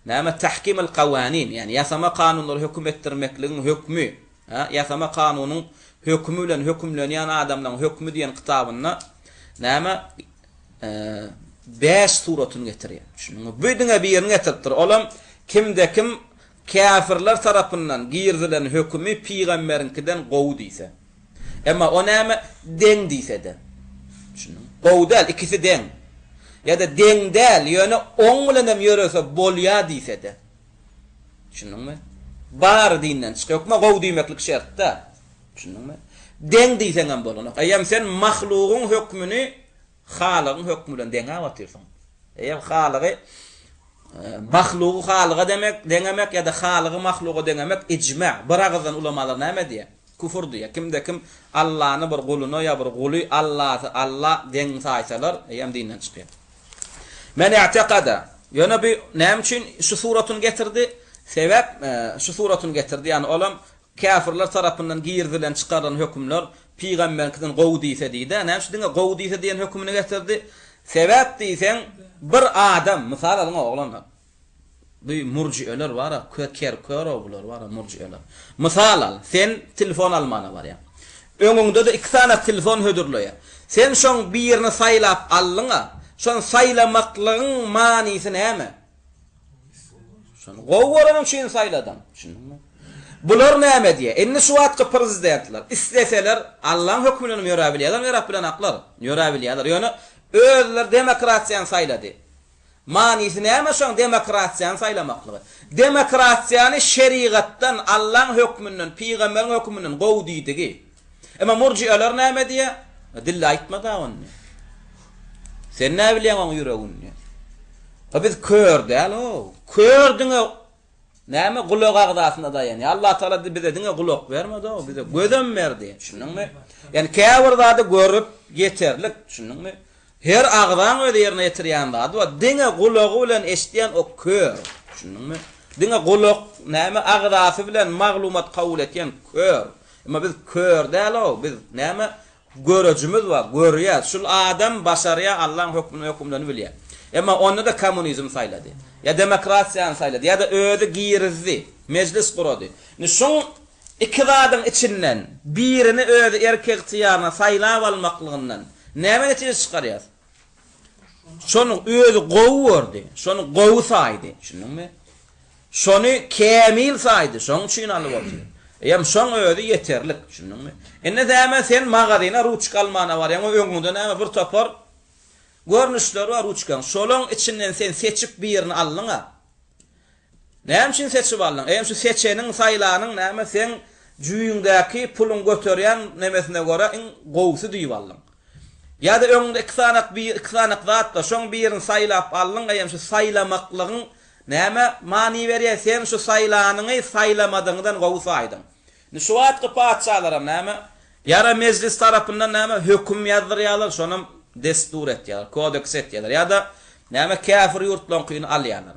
näme Tahkimul kawanin, ýagny ýasama kanunlary höküm etdirmekligiň hökmi, ýasama kanunyň hökümi bilen hökümlenýän adamlaryň hökümi diýen kitabynda näme bäş suratyny getirýär. Düşündiňmi? Bu diňe birini getiripdir. Olam kimde-kim Käfirler tarapyndan girizilen hökümi pygamberiňkiden gowy diýse. Emma o näme? Deň diýse-de. Düşündiňmi? Gowy däl, ikisi deň. Ýa-da deň däl, ýöne oň bilenem ýörese bolýa diýse-de. Düşündiňmi? Bary dinden çykýar. Höküme gowy diýmeklik şert däl. Düşündiňmi? Deň diýseňem bolanok. Eýýäm sen mahlugyň hökmüni Halygyň hökmi bilen deňäp otyrsyň. Eýýäm Halygy mahlugy Halyga demek, deňemek ýa-da Halygy mahluga deňemek ijma, bir agyzdan ulamalar näme diýýär? Küfür diýýär. Kimde-kim Allany bir guluna ýa bir guly Allasy Alla deň saýsalar, eýýäm dinden çykýar. Men i'tekada, ýöne bu näme üçin şu suratyny getirdi? Sebäp şu suratyny getirdi, ýagny olam Käfirler tarapyndan girizilen, çykarylan hökümler pygamberiňkiden gowy diýse diýdi. Näme üçin diňe gowy diýse diýen hökümini getirdi? Sebäp diýseň, bir adam, mysal alyň oglanlar. Bu murjieler bar-a, ker kör-ow bular bar-a, murjieler. Mysal al, sen telefon almana barýaň. Öňüňde-de iki sany telefon hödürleýär. Sen şoň birini saýlap aldyň-a. Şony saýlamaklygyň manysy näme? Şony gowy göreniň üçin saýladyň. Düşündiňmi? Bular näme diýýär? Indi şu wagtky prezidentler isleseler Allaň hökmünden hem ýöräp bilýärler, ýöräp bilenaklar. Ýöräp bilýärler. Ýöne özleri demokratiýany saýlady. Manysy näme şoň demokratiýany saýlamaklygy? Demokratiýany şerigatdan, Allaň hökmünden, pygamberiň hökmünden gowy diýdigi. Emma murjialar näme diýýär? Dille aýtma-da ony. Sen nä bilýäň oň ýüregini diýýär. A biz kör däl-ow. Kör diňe näme gulak agzasyna daýanýar. Allah Taala bize diňe gulak bermedi-ow, bize gözem berdi. Düşündiňmi? Ýani käbir zady görüp ýeterlik, düşündiňmi? Her agzaň öz ýerine ýetirýän zady bar. Diňe gulagy bilen eşidýän o kör. Düşündiňmi? Diňe gulak näme agzasy bilen maglumat kabul etýän kör. Emma biz kör däl-ow, biz näme görejimiz bar, görýäs. Şul adam başarýar, Allaň hökmüni, hökümlerini bilýär. Emma onda-da kommunizm saýlady. Ýa demokratiýany saýlady, ýa-da özi girizdi, mejlis gurady. Indi şuň Iki zadyň içinden birini özi erk-ygtyýaryna saýlap almaklygyndan näme netije çykarýas? Şony özi gowy gördi, şony gowy saýdy, düşündiňmi? Şony kämil saýdy, şoň üçin alyp otyr. Eýýäm şoň özi ýeterlik, düşündiňmi? Indi näme sen magazyna ruçka almana barýaň we öňüňde näme bir topar görnüşleri bar ruçkaň. Şolaň içinden sen seçip birini aldyň-a. Näme üçin seçip aldyň? Eýem şu seçeniň, saýlanyň näme seň jüýüňdäki puluň göterýän nemesine görä iň gowusy diýip aldyň. Ýa-da öňüňde iki sanak bir iki sanak zat bar, şoň birini saýlap aldyň, eýem şu saýlamaklygyň näme many berýär? Sen şu saýlanyňy saýlamadygyňdan gowy saýdyň. Indi şu wagtky patyşalaram näme? Ýa-da mejlis tarapyndan näme höküm ýazdyrýarlar, şonam destur etýärler, kodeks etýärler. Ýa-da näme käfir ýurtlaryňkyny alýarlar.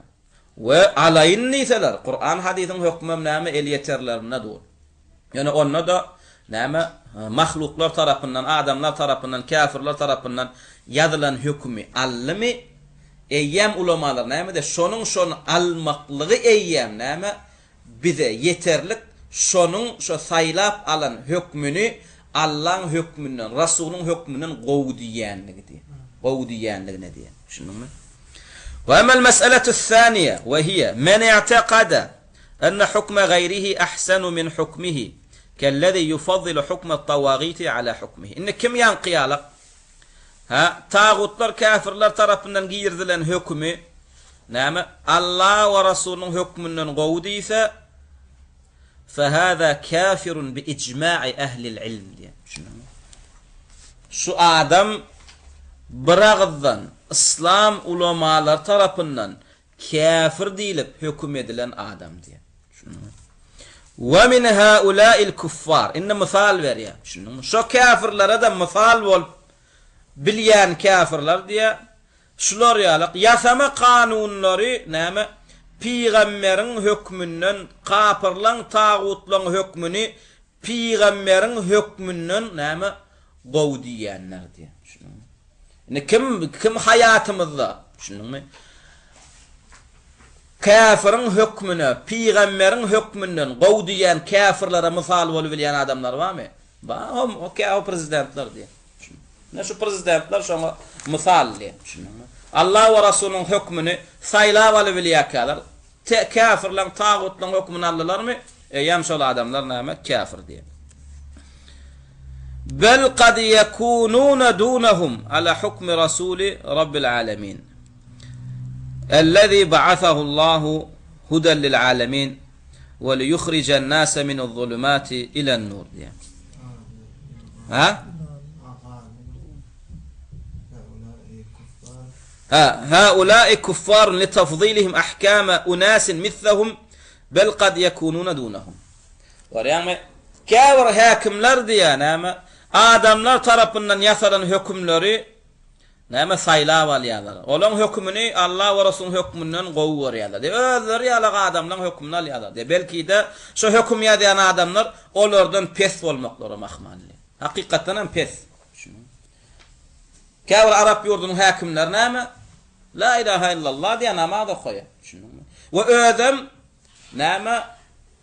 We alaýyn diýseler, Kuran hadysyň hökmem näme elýeterlerinde dur. Ýöne onda-da näme mahluklar tarapyndan, adamlar tarapyndan, käfirler tarapyndan ýazylan hökümi aldymy, eýýäm ulamalar näme diýýär, şonuň şony almaklygy eýýäm näme bize ýeterlik, şonuň şo saýlap alan hökmüni Allaň hökmünden, Rasulyň hökmünden gowy diýýänligi diýen. Gowy diýýänligine diýen. Düşündiňmi? Wa emel mes'eletus-saniýe we hiýe men i'tekada enne hukme gaýrihi ahsanu min hukmihi kellezi yufaddilu hukmet-tawagiti ala hukmihi. Indi kim ýaňky ýalak Ha, tagutlar, käfirler tarapyndan girizilen hökümi, näme, Alla we Rasulynyň hökmünden gowy diýse, Fehâzâ kâfirun bi ijmâ'i ehlil ilm diýen. Düşündiňmi? Şu adam biragyzdan yslam ulamalary tarapyndan käfir diýlip höküm edilen adam diýen. Düşündiňmi? Ve min haulâil kuffar. Indi mysal berýär. Düşündiňmi? Şo käfirlere-de mysal bolup bilýän käfirler diýýär. Şular ýaly ýasama kanunlary näme pygamberiň hökmünden kapyrlaň tagutlaň hökmüni pygamberiň hökmünden näme gowy diýýänler diýýär. Düşündiňmi? Indi kim kim haýatymyzda düşündiňmi? Käfiriň hökmüne pygamberiň hökmünden gowy diýýän käfirlere mysal bolubilýän adamlar barmy? Bar, o käbir prezidentler diýýär. Ine şu prezidentler şoňa mysal diýýär. Düşündiňmi? Allah we Rasulynyň hökmüni saýlap alybilýärkäler, te käfirleň, tagutlaryň hökmüni aldylarmy? Eýýäm şol adamlar näme? Käfir diýýär. Bel kad ýekununa dunahum ala hukmi rasuli rabbil alamin. Ellezî ba'asahu Allahu huden lil alamin we liyuhrijen nase minez-zulumati ilen-nur diýýär. Ha? Ha, haulai kuffarun li tafdilihim ahkama unasin mislehum bel kad yekununa dunahum. Görýäňmi? Käbir häkimler diýýär, näme? Adamlar tarapyndan ýasalan hökümleri Näme saýlap alýarlar. Olaň hökümini Allah we Resulyň hökmünden gowy görýärler. Diýip, özleri ýalak adamlaň hökümini alýarlar. Diýip, belki-de, şo höküm ýazýan adamlar olardan pes bolmaklaram ahmal. Diýip. Hakykatdan hem pes. Käbir arap ýurdunyň häkimleri näme? La ilaha illallah diýýär, namaz okaýar. Düşündiňmi? We özem näme?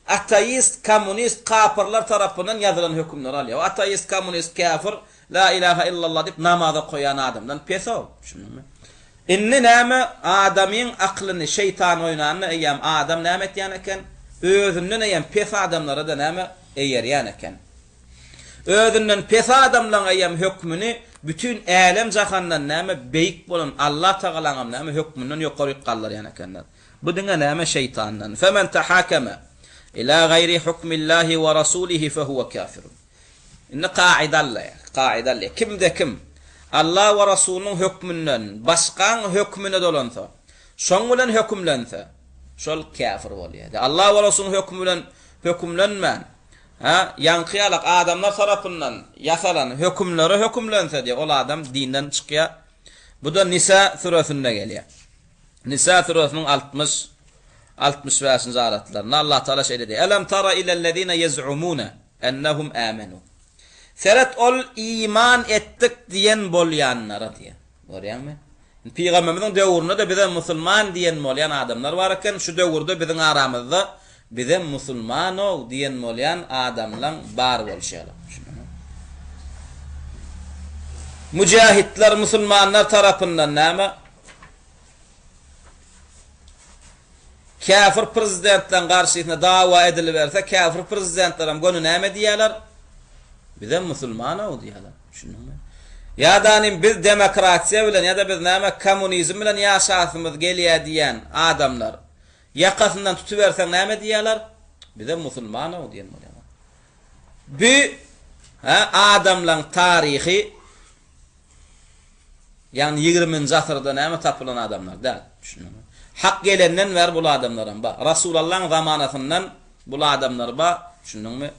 Ateist, kommunist, kapyrlar tarapyndan ýazylan hökümleri alýar. O ateist, kommunist, käfir. La ilaha illallah diýip namaz okaýan adamdan pes-ow. Düşündiňmi? Indi näme adamyň aklyny şeýtan oýnanda eýýäm adam näme etýän eken? Özünden eýýäm pes adamlara-da näme eýerýän eken. Özünden pes adamlaň eýýäm hökmüni bütin älem-jahandan näme beýik bolan Allah Tagalaňam näme hökmünden ýokaryk galdyrýan ekenler. Bu diňe näme şeýtandan. Femen tahakeme ila gaýri hukmillahi we rasulihi fehuwe kafirun. Indi kaida alýar. Kaida alýar. Kimde kim Allah we Rasulynyň hökmünden başgaň hökmüne dolansa, şoň bilen hökümlense, şol käfir bolýar. Allah we Rasulynyň hökümi bilen hökümlenmän, hä, ýaňky ýalak adamlar tarapyndan ýasalan hökümlere hökümlense diýär, ol adam dinden çykýar. Bu-da Nisa süresinde gelýär. Nisa süresiniň 60, 65-nji aýatlarynda Allah Taala şeýle diýýär: Elem tara ilellezine ýez'umune ennehum amenu. Seret ol iman etdik diýen bolýanlara diýýär. Görýäňmi? Pygamberimiziň döwründe-de bizem musulman diýen bolýan adamlar bar eken, şu döwürde biziň aramyzda bizem musulmanow diýen bolýan adamlaň bar bolşy ýaly. Müjahitler musulmanlar tarapyndan näme? Käfir prezidentleň garşysyna dawa ediliberse, käfir prezidentlerem göni näme diýýärler? Bizem musulmanow diýýärler. Düşündiňmi? Ýa-da nim biz demokratiýa bilen ýa-da biz näme kommunizm bilen ýaşasymyz gelýär diýýän adamlar ýakasyndan tutuberseň näme diýýärler? Bizem musulmanow diýen bolýarlar. Bu hä adamlaň taryhy Ýagny ýigriminji asyrda näme tapylan adamlar däl. Düşündiňmi? Hak gelenden bäri bul adamlaram bar. Rasulallaň zamanasyndan bul adamlar bar. Düşündiňmi?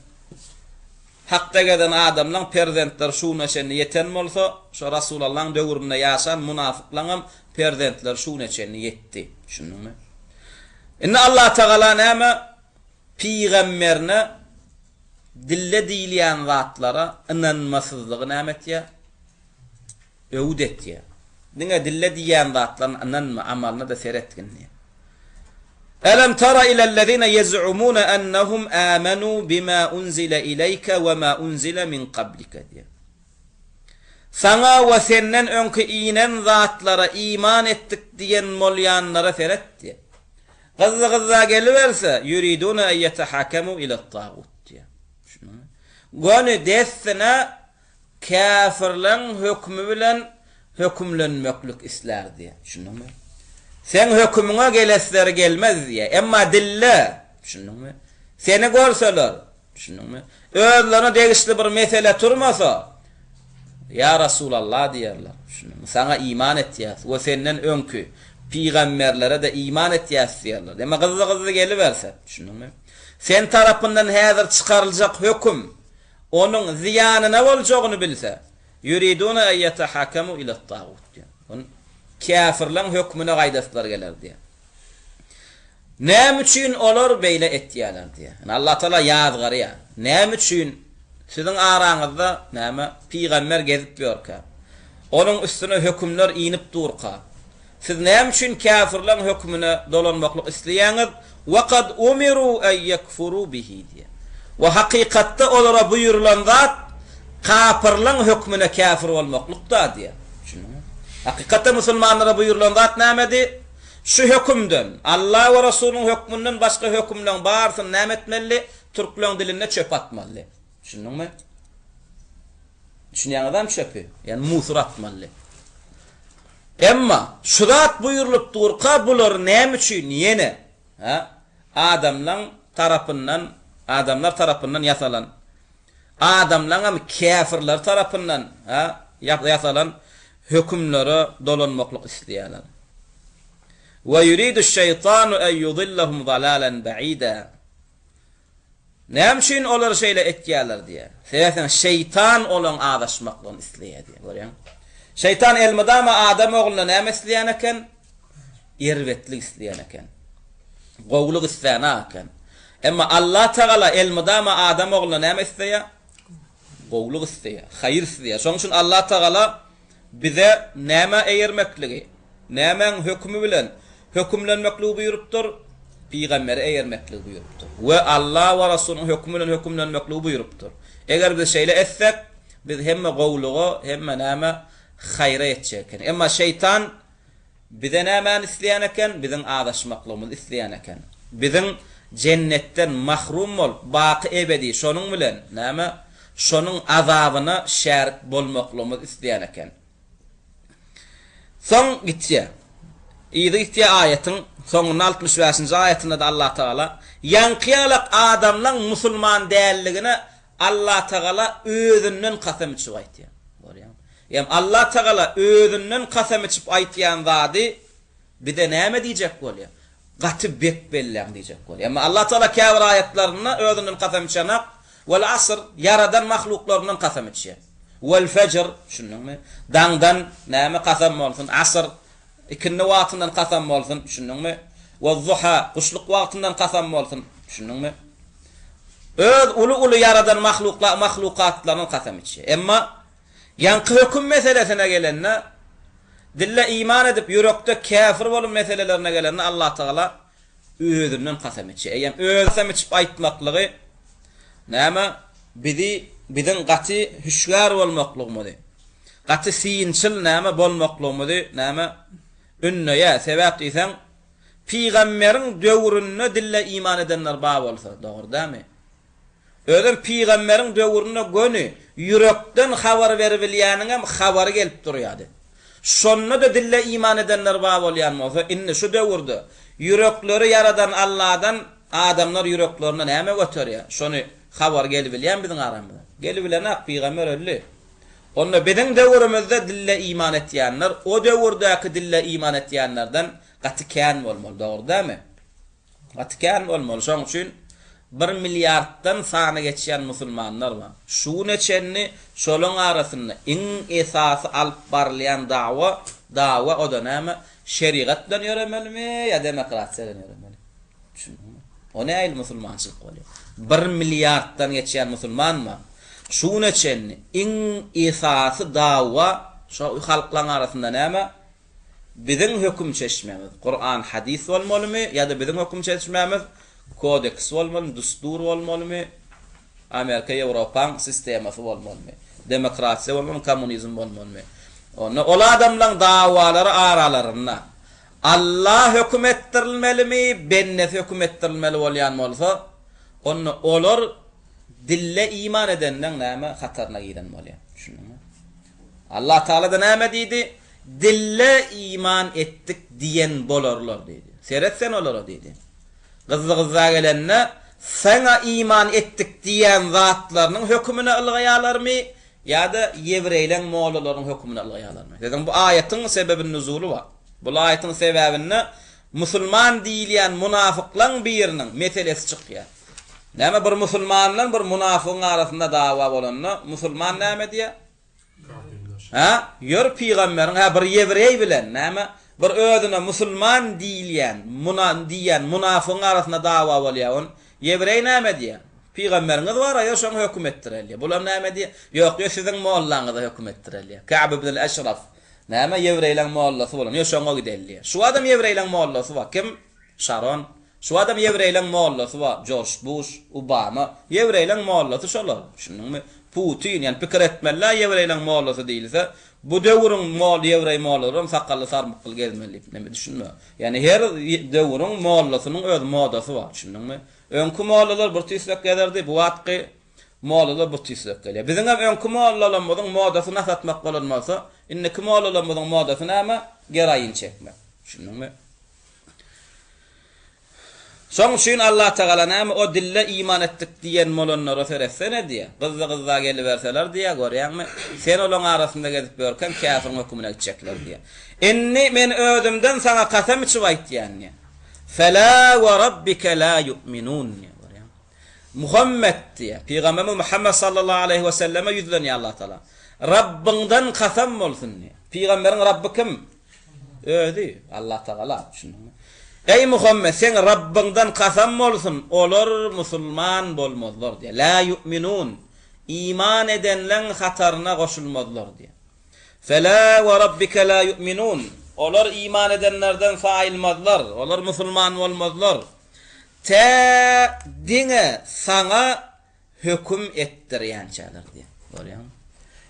Hakda gezen adamlaň perzentleri şu güne çenli ýeten bolsa, şo Rasulallaň döwründe ýaşan munafyklaňam perzentleri şu güne çenli ýetdi. Düşündiňmi? Indi Allatagala näme? Pygamberine Dilde diýilýän zatlara ynanmasyzlygy näme etýär? Öwüt etýär. Diňe dilde diýýän zatlaryna ynanma, amalyna-da seretgin diýýär. Elem tara ilellezine ýez'umune ennehum amenu bima unzile ileýke we ma unzile min kablike diýýär. Saňa we senden öňki inen zatlara iman etdik diýen bolýanlara seret diýýär. Gyzzy-gyzza geliberse, ýuridune en ýetehakemu ilet-tagut diýýär. Düşündiňmi? Göni dessine käfirleň hökümi bilen hökümlenmeklik islär diýýär. Düşündiňmi? Seň hökümiňe gelesleri gelmez diýýär. Emma dilde, düşündiňmi? Seni görseler, Düşündiňmi? Özlerine degişli bir mesele turmasa, Ýa Rasulallah diýerler. Düşündiňmi? Saňa iman etýäs we senden öňki pygamberlere-de iman etýäs diýerler. Emma gyzzy-gyzzy geliberse, düşündiňmi? Sen tarapyndan häzir çykaryljak höküm onuň zyýanyna boljagyny bilse, Ýuriduna en ýetehakemu ilet-tagut diýer. Käfirleň hökmüne gaýdasylary geler diýer. Näme üçin olar beýle etýärler diýýär. Ýani Allah Tagala ýazgarýar. Näme üçin siziň araňyzda näme pygamber gezip ýörkä, onuň üstüne hökümler inip durka, siz näme üçin käfirleň hökümine dolanmaklyk isleýäňiz? Wa kad umiru en ýekfuru bihi diýýär. We hakykatda olara buýrulan zat kapyrlaň hökmüne käfir bolmaklykda diýýär. Düşündiňmi? Hakykatda musulmanlara buýrulan zat nämedi? Şu hökümden, Alla we Resulynyň hökmünden başga hökümleň barysyny näme etmelidi? Türkleň dilinde çöpe atmalydy. Düşündiňmi? Düşünýäňizam çöpi? Ýagny musur atmalydy. Emma şu zat buýrulyp durka bular näme üçin ýene, hä, adamlaň tarapyndan, adamlar tarapyndan ýasalan Adamlaňam käfirler tarapyndan ýasalan hökümlere dolanmaklyk isleýärler. Ve yuridu şeýtanu en yudillahum zalalen ba'ida. Näme üçin olar şeýle etýärler diýýär. Sebäpden şeýtan olaň azaşmaklygyny isleýär diýýär. Görýäň? Şeýtan elmydama adam ogluna näme isleýän eken? Erbetlik isleýän eken. Gowulyk islänok eken. Emma Allah Tagala elmydama adam ogluna näme isleýär? Gowulyk isleýär, haýyr isleýär. Şonuň üçin Allah Tagala bize nämä eýermekligi, nämäň hökümi bilen hökümlenmekligi buýrupdyr? Pygambere eýermekligi buýrupdyr. We Allah we Rasulyň hökümi bilen hökümlenmekligi buýrupdyr. Eger biz şeýle etsek, Biz hemme gowulyga, hemme näme haýra ýetjek eken. Emma şeýtan bize nämäni isleýän eken? Biziň azaşmaklygymyzy isleýän eken. Biziň jennetden mahrum bolup, baky ebedi şonuň bilen näme? Şonuň azabyna şärik bolmaklygymyzy isleýän eken. Soň gitýär. Yzy gitýär aýatyň soňunda 65-nji aýatynda-da Allah Tagala ýaňky ýalak adamlaň musulman däldigine Allah Tagala özünden kasam içip aýtýar. Görýäňmi? Ýa Allah Tagala özünden kasam içip aýtýan zady bize näme diýjek bolýar? Gaty bek belläň diýjek bolýar. Emma Allah Tagala käbir aýatlarynda özünden kasam içenak, Wal asr, ýaradan mahluklaryndan kasam içýär. Wal fejr, düşündiňmi? Daňdan näme kasam bolsun, asr, ikindi wagtyndan kasam bolsun, düşündiňmi? Wal zuha, guşluk wagtyndan kasam bolsun, düşündiňmi? Öz uly-uly ýaradan mahlukla mahlukatlaryndan kasam içýär. Emma ýaňky höküm meselesine gelende, dille iman edip, ýürekde käfir bolum meselelerine gelende Allah Tagala özünden kasam içýär. Eýýäm öz kasam içip aýtmaklygy näme? Bizi biziň gaty hüşgär bolmaklygymyzy, gaty synçyl näme bolmaklygymyzy näme ündeýär. Sebäp diýseň, Pygamberiň döwründe dille iman edenler bar bolsa, dogry dälmi? Özem pygamberiň döwründe göni, ýürekden habar beribilýäniňem habary gelip durýardy. Şonda-da dille iman edenler bar bolýan bolsa, indi şu döwürde ýürekleri ýaradan Alladan adamlar ýüreklerinde näme göterýär? Şony habar gelibilýärmi biziň aramyza? Gelibilenak, pygamber öldi. Onda biziň döwrümizde dille iman etýänler o döwürdäki dille iman etýänlerden gaty kän bolmaly, dogry dälmi? Gaty kän bolmaly. Şoň üçin bir milliarddan sany geçýän musulmanlar bar. Şu güne çenli şolaň arasynda iň esasy alyp barylýan dawa, dawa o-da näme? Şerigat bilen ýöremelimi ýa demokratiýa bilen ýöremeli? Düşündiňmi? O nähili musulmançylyk bolýar? Bir milliarddan geçýän musulman bar. Şu güne çenli iň esasy dawa şo halklaň arasynda näme? Biziň höküm çeşmämiz Kuran, hadys bolmalymy ýa-da biziň höküm çeşmämiz kodeks bolmalymy, düstur bolmalymy, Amerika, Ýewropaň sistemasy bolmalymy, demokratiýa bolmalymy, kommunizm bolmalymy? Onda ol adamlaň dawalary aralarynda Alla höküm etdirilmelimi, bendesi höküm etdirilmeli bolýan bolsa, onda olar dille iman edenleň näme hataryna giren bolýar. Düşündiňmi? Allah Tagala-da näme diýdi? Dille iman etdik diýen bolarlar diýdi. Seret sen olara diýdi. Gyzzy-gyzza gelende, saňa iman etdik diýen zatlarynyň hökümine ylgaýarlarmy ýa-da ýewreýleň mollalarynyň hökümine ylgaýarlarmy? Siziň bu aýatyň sebebin-nuzuly bar. Bul aýatyň sebäbinde musulman diýilýän munafyklaň biriniň meselesi çykýar. Näme bir musulman bilen bir munafygyň arasynda dawa bolanda, musulman näme diýýär? Hä? Ýör pygamberiň, hä bir ýewreý bilen näme bir özüne musulman diýilýän, muna diýýän munafygyň arasynda dawa bolýar. On ýewreý näme diýýär? Pygamberiňiz bar, ýör şoňa höküm etdireli. Bulam näme diýýär? Ýok, ýör siziň mollaňyza höküm etdireli. Ka'b ibn al-Eşraf näme ýewreýleň mollasy bolan, ýör şoňa gideli diýýär. Şu adam ýewreýleň mollasy bar. Kim? Şaron. Şu adam ýewreýleň mollasy bar, Jorj Buş, Ubama, ýewreýleň mollasy şolar, düşündiňmi? Putin, ýani pikir etmeli-dä ýewreýleň mollasy diýilse, bu döwrüň mol ýewreý mollalaram sakally sarmykly gezmeli diýip neme düşünme. Ýani her döwrüň mollasynyň öz modasy bar, düşündiňmi? Öňki mollalar bir tüýslek gezerdi, bu wagtky mollalar bir tüýslek gelýär. Biziňem öňki mollalarymyzyň modasy nas atmak bolan bolsa, indiki mollalarymyzyň modasy näme? Geroin çekmek. Düşündiňmi? Şoň üçin Allatagala näme o dille iman etdik diýen bolanlara seretsene diýýär. Gyzza-gyzza geliberseler diýýär, görýäňmi? Sen olaň arasynda gezip ýörkäň käfiriň hökümine gitjekler diýýär. Indi men özümden saňa kasam içip aýtýan diýýär. Fela we rabbike la ýu'minun diýýär, görýäňmi? Muhammet diýýär. Pygamberimiz Muhammet sallallahu aleýhi we selleme ýüzlenýär Allatagala. Rabbyňdan kasam bolsun diýýär. Pygamberiň Rabby kim? Özi, Allatagala, düşündiňmi? Eý, Muhammet, seň Rabbyňdan kasam bolsun, olar musulman bolmazlar diýýär. Lä ýu'minun, iman edenleň hataryna goşulmazlar diýýär. Felâ we rabbike lâ ýu'minun, olar iman edenlerden saýylmazlar, olar musulman bolmazlar. Tä diňe saňa höküm etdirýänçäler diýýär. Görýäňmi?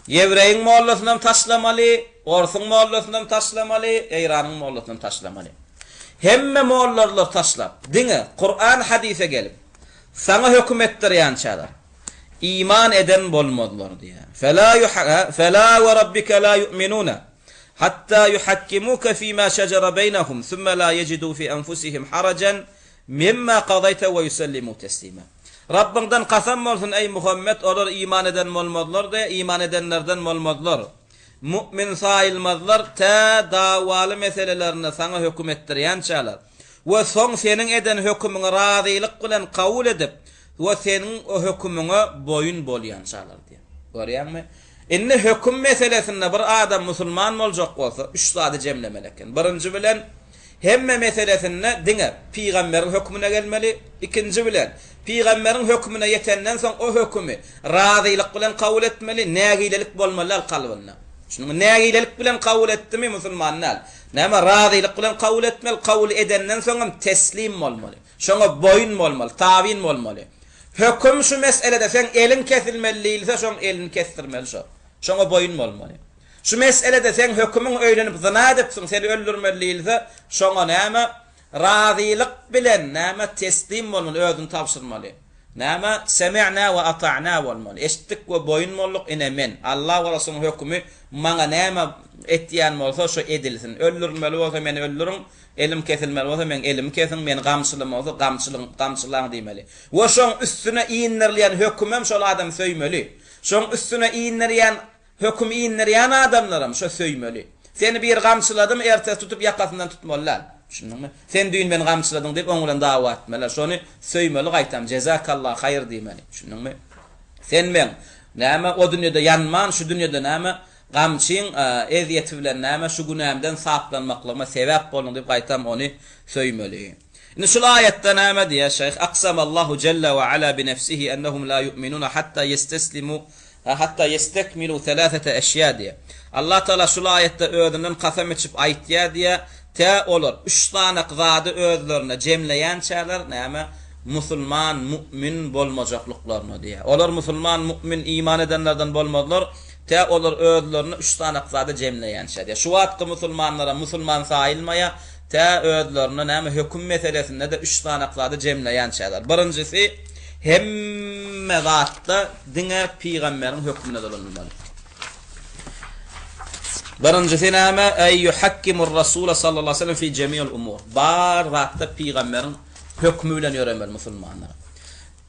Ýewreýiň mollasynam taşlamaly, orsuň mollasynam taşlamaly, Eýranyň mollasynam taşlamaly. Hemme mollarlary taşlap, diňe Kuran hadise gelip, saňa höküm etdirýänçäler, iman eden bolmazlar diýýär. Fela ýuha fela we rabbike la ýu'minuna hatta ýuhakkimuke fima şejere beýnehum sümme la ýejidu fi enfusihim harajan mimma kazaýte we ýusellimu teslima. Rabbyňdan kasam bolsun, eý Muhammet, olar iman eden bolmazlar-da, iman edenlerden bolmazlar. Mu'min saýylmazlar, tä dawaly meselelerinde saňa höküm etdirýänçäler we soň seniň eden hökümiňi razylyk bilen kabul edip we seniň o hökümiňe boýun bolýançalar diýýär. Görýäňmi? Indi höküm meselesinde bir adam musulman boljak bolsa, üç zady jemlemeli eken. Birinji bilen, hemme meselesinde diňe pygamberiň hökümine gelmeli. Ikinji bilen, pygamberiň hökümine ýetenden soň o hökümi razylyk bilen kabul etmeli, nägilelik bolmaly däl kalbynda. Şunuň nägilelik bilen kabul etdimi musulman däl. Näme razylyk bilen kabul etmeli, kabul edenden soň hem teslim bolmaly. Şoňa boýun bolmaly, tabyn bolmaly. Höküm şu meselede seň eliň kesilmeli diýilse şoň elini kesdirmeli şo. Şoňa boýun bolmaly. Şu meselede seň hökümiň öýlenip zyna edipsiň seni öldürmeli diýilse şoňa näme razylyk bilen näme teslim bolmaly özüni tabşyrmaly. Näme semi'na we ata'na bolmaly. Eşitdik we boýun bolduk ine men. Allah we Resulyň hökümi maňa näme etýän bolsa şo edilsin. Öldürilmeli bolsa meni öldüriň Elim kesilmeli bolsa, meň elimi kesiň, meni gamçylamaly bolsa, gamçylyň, gamçylaň diýmeli. We şoň üstüne indirilýän hökümem şol adamy söýmeli. Şoň üstüne indirýän, höküm indirýän adamlaram şo söýmeli. Seni biri gamçyladymy, ertesi tutup ýakasyndan tutmaly däl. Düşündiňmi? Sen düýn meni gamçyladyň diýip, oň bilen dawa etmeli däl. Şony söýmeli gaýtam, jezakallah haýyr diýmeli. Düşündiňmi? Sen meň, näme, o dünýede ýanman, şu dünýede näme, Gamçyň ezýeti bilen näme şu günämden saplanmaklygyma sebäp bolduň diýip gaýtam ony söýmeli. Indi şul aýatda näme diýýär şeýh, Aksamallahu jelle we ala bi nefsihi ennehum la yu'minuna hatta ýesteslimu hatta ýestekmilu selasete eşýa diýýär. Allah Taala şul aýatda özünden kasam içip aýtýar diýýär, tä olar üç sanak zady özlerinde jemleýänçäler näme musulman mu'min bolmajaklyklaryna diýýär. Olar musulman mu'min iman edenlerden bolmazlar, Tä olar özlerini üç sanak zada jemleýänçä diýýär. Şu wagtky musulmanlaram musulman saýylmaýar, tä özlerine näme höküm meselesinde-de üç sanak zady jemleýänçäler. Birinjisi, hemme zatda diňe pygamberiň hökmüne dolanylmaly. Birinjisi näme? Eý ýuhakkimur rasula sallallahu aleyhi ve sellem fi jemi'il umur. Bar zatda pygamberiň hökmi bilen ýöremeli musulmanlar.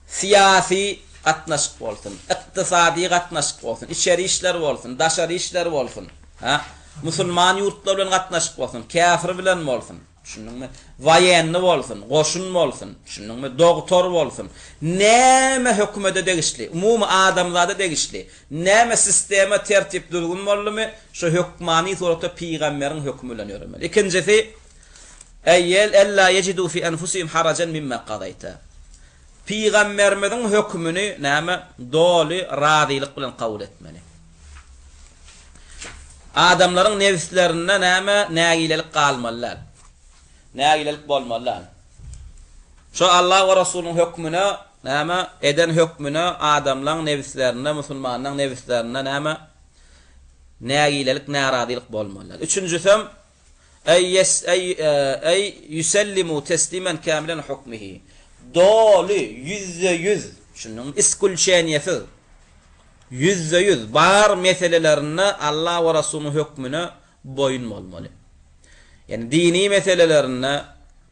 Syýasy gatnaşyk bolsun, ykdysady gatnaşyk bolsun, içeri işler bolsun, daşary işler bolsun, ha, musulman ýurtlar bilen gatnaşyk bolsun, käfir bilen bolsun, düşündiňmi? Woýenny bolsun, goşun bolsun, düşündiňmi? Dogtor bolsun, näme hökümete degişli, umumy adamzada degişli, näme sistema, tertip, düzgün boldumy, şo hökmany suratda pygamberiň hökümi bilen ýöremeli. Ikinjisi, Eý, ella ýejidu fi enfusihim harajan mimma gazaýta. Pygamberimiziň hökümini näme doly razylyk bilen kabul etmeli. Adamlaryň nebislerinde näme nägilelik galmaly däl. Nägilelik bolmaly däl. Şo Allah we Resulyň hökmüne näme eden hökmüne adamlaryň nebislerinde, musulmanlaryň nebislerinde näme nägilelik, närazylyk bolmaly däl. Üçünjisem Eý ýes eý eý ýusellimu teslimen kämilen hukmihi. Doly, ýüzde-ýüz, düşündiňmi, iskulçeniýesiz, ýüzde-ýüz bar meselelerinde Allah we Rasulynyň hökmüne boýun bolmaly. Ýagny dini meselelerinde,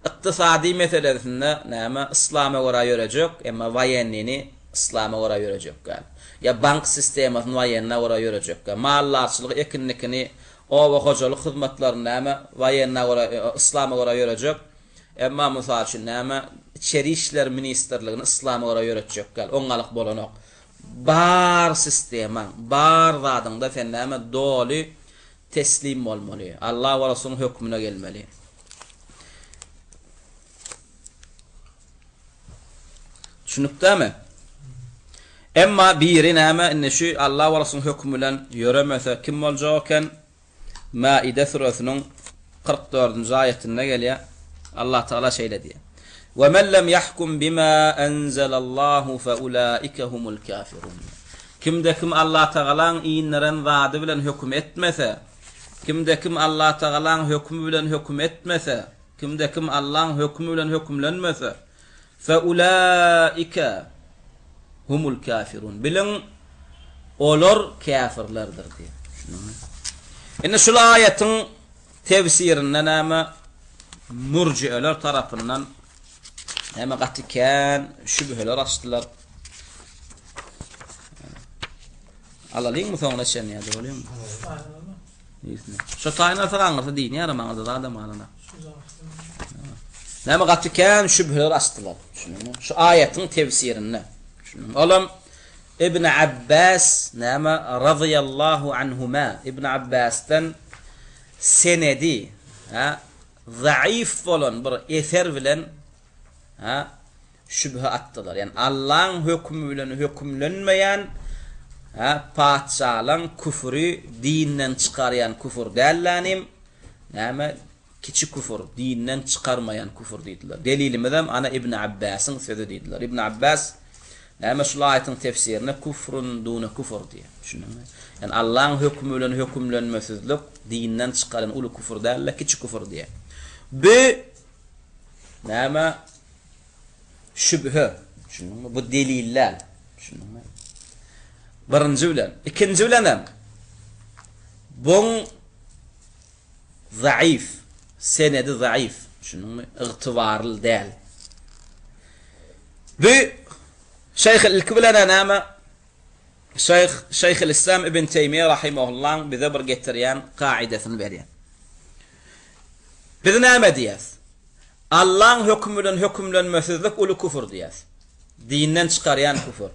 ykdysady meselesinde näme yslama görä ýörejek, emma woýennini yslama görä ýörejek däl. Ýa bank sistemasyny woýenna görä ýörejek däl. Maldarçylygy, ekinlikini Oba hojalyk hyzmatlaryny näme woýenna görä, yslama görä ýörejek, emma mysal üçin näme içeri işler ministrligini yslama görä ýöretjek däl, oňňalyk bolanok. Bar sistemaň, bar zadyňda sen näme doly teslim bolmaly, Allah we Resulyň hökmüne gelmeli. Düşünikdämi? Emma biri näme indi şu Allah we Resulyň hökümi bilen ýöremese kim boljak eken? Maide süresiniň 44-nji aýatynda gelýär. Allah Taala şeýle diýýär. We men lem yahkum bima enzelallahu fe ulaike humul kafirun. Kimde-kim Allatagalaň inderen zady bilen höküm etmese, kimde-kim Allatagalaň hökümi bilen höküm etmese, kimde-kim Allaň hökümi bilen hökümlenmese, fe-ulaike humul kafirun. Biliň, olar käfirlerdir diýýär. Düşündiňmi? Indi şul aýatyň tefsirinde näme murjieler tarapyndan näme gaty kän şübheler açdylar. Alalyňmy soňuna çenli ýa-da bolýarmy? Ýesine. Şo taýyn alsak aňyrsy dini ýaram aňyrda zadam galana. Näme gaty kän şübheler açdylar. Düşündiňmi? Şu aýatyň tefsirinde. Düşündiňmi? Olam Ibn Abbas näme razyýallahu anhuma Ibn Abbasdan senedi ha zaif bolan bir eser bilen ha şübhe atdylar. Ýagny Allaň hökümi bilen hökümlenmeýän hä patyşalaň küfüri dinden çykarýan küfür dällänim, näme kiçi küfür, dinden çykarmaýan küfür diýdiler. Delilimizem ana Ibn Abbasyň sözi diýdiler. Ibn Abbas näme şul aýatyň tefsirinde küfrün dune küfür diýýär. Düşündiňmi? Ýagny Allaň hökümi bilen hökümlenmesizlik dinden çykarýan uly küfür däl-de kiçi küfür diýýär. Bu Näme? Şübhe. Düşündiňmi? Bu delil däl. Düşündiňmi? Birinji bilen. Ikinji bilen hem buň zaif, senedi zaif. Düşündiňmi? Ygtybarly däl. Bu şeýh ilki bilen näme? Şeýh Şeýhülislam Ibn Teýmiýe rahimahullaň bize bir getirýän kaidesyny berýär. Biz näme diýýäs? Allaň hökümi bilen hökümlenmesizlik uly küfür diýýäs. Dinden çykarýan küfür.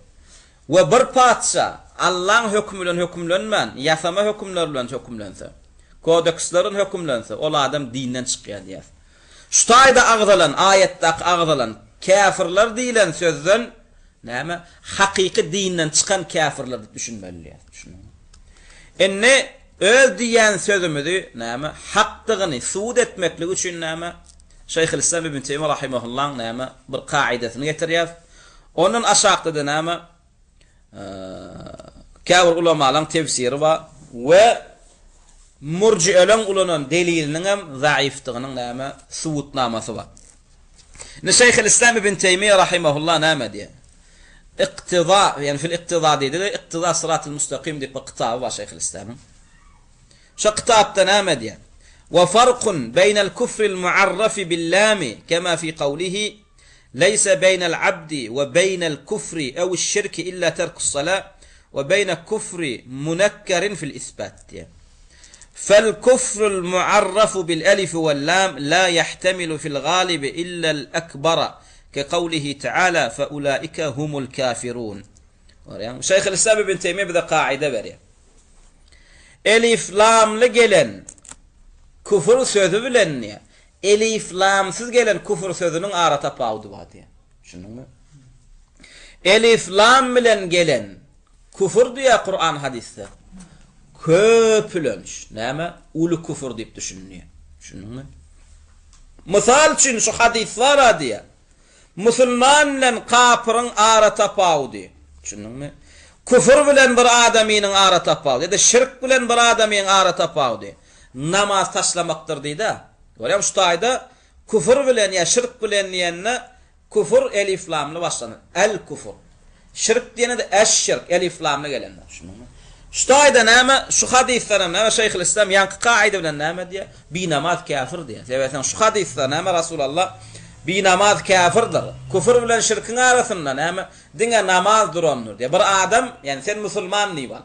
We bir patyşa Allaň hökümi bilen hökümlenmän, ýasama hökümler bilen hökümlense, kodeksler bilen hökümlense, ol adam dinden çykýar diýýäs. Şu taýda agzalan, aýatdaky agzalan käfirler diýlen sözden näme? Hakyky dinden çykan käfirler diýip düşünmeli diýýäs. Düşündiňmi? Indi Öz diýýän sözümizi, näme, hakdygyny subut etmeklik üçin, näme, Şeýhülislam Ibn Teýmiýe rahimahullaň, näme, bir kaidesyny getirýär. Ondan aşakda-da, näme, käbir ulamalaň tefsiri bar we murjieleň ulanan deliliniň hem zaifdygynyň, näme, subutnamasy bar. Indi Şeýhülislam Ibn Teýmiýe rahimahullah näme diýýär? Iktiza, ýagny fil iktiza diýdigi, Iktiza syratyl mustakim diýip bir kitaby bar Şeýhülislamyň. Şo kitapda näme diýýär? Wa farkun beýnel kufril muarrafi bil lami kema fi kawlihi Leýse beýnel abdi we beýnel kufri ewiş şirki illa terkus sala we beýne kufri munekkerin fil isbat diýýär. Fel kufrul muarrafu bil elifi wel lam la ýahtemilu fil galibi illel ekbara Ke kawlihi teala fe ulaike humul kafirun. Görýäňmi? Şeýhülislam Ibn Teýmiýe bize kaide berýär. Elif lamly gelen küfür sözi bilen diýýär. Elif lamsyz gelen küfür sözüniň ara tapawudy bar diýýär. Düşündiňmi? Elif lam bilen gelen küfür diýýär Kuran hadysda. Köpülenç näme? Uly küfür diýip düşünilýär. Düşündiňmi? Mysal üçin şu hadys bar-a diýýär. Musulman bilen kapyryň ara tapawudy. Düşündiňmi? Küfür bilen bir adamynyň ara tapawudy ýa-da şirk bilen bir adamyň ara tapawudy namaz taşlamakdyr diýdi-ä. Görýäňmi şu taýda küfür bilen ýa şirk bilen diýende Küfür elif-lamly başlanýar. El-küfür. Şirk diýende-de eş-şirk, elif-lamly gelendir. Düşündiňmi? Şu taýda näme, şu hadysdan hem näme Şeýhülislam ýaňky kaida bilen näme diýýär? Binamaz käfir diýýär. Sebäbi sen şu hadysda näme Rasulallah binamaz käfirdir. Küfür bilen şirkiň arasynda näme? Diňe namaz durandyr diýýär. Bir adam, ýagny sen musulman diýip al.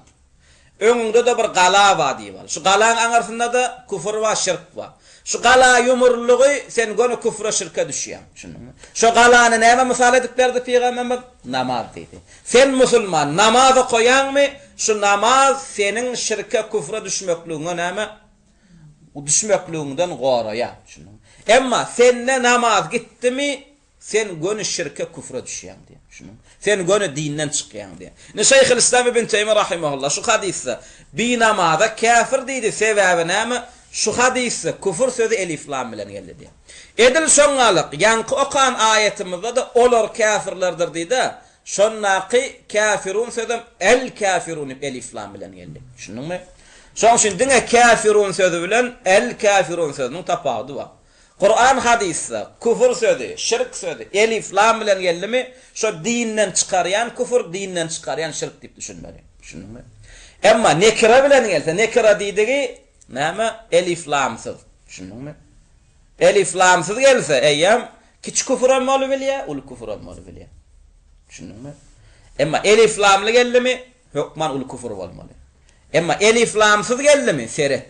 Öňüňde-de bir gala bar diýip al. Şu galaň aňyrsynda-da küfür bar, şirk bar. Şu gala ýumruldygy, sen göni küfre, şirke düşýäň. Düşündiňmi? Şo galany nämä mysal edip berdi pygamberimiz? Namaz diýdi. Sen musulman, namaz okaýaňmy? Şu namaz seniň şirke, küfre düşmekligiňe näme? Düşmekligiňden goraýar. Düşündiňmi? Emma sende namaz gitdimi, Sen göni şirke küfre düşýäň diýýär. Düşündiňmi? Sen göni dinden çykýaň diýýär. Indi Şeýhülislam ibn Teými rahimehullah şu hadysda binamaza käfir diýdi, sebäbi näme? Şu hadysda küfür sözi elif-lam bilen geldi diýýär. Edil şoňňalyk ýaňky okan aýatymyzda-da olar käfirlerdir diýdi. Şondaky käfirun sözem el-käfirun diýip elif-lam bilen geldi. Düşündiňmi? Şonuň üçin diňe käfirun sözi bilen el-käfirun sözüniň tapawudy bar. Kuran hadysda küfür sözi, şirk sözi elif-lam bilen geldimi, şo dinden çykarýan küfür, dinden çykarýan şirk diýip düşünmeli. Düşündiňmi? Emma nekire bilen gelse, nekire diýdigi näme? Elif-lamsyz. Düşündiňmi? Elif-lamsyz gelse, eýýäm kiçi küfürem bolubilýär, uly küfürem bolubilýär. Düşündiňmi? Emma elif-lamly geldimi, hökman uly küfür bolmaly. Emma elif-lamsyz geldimi, seret.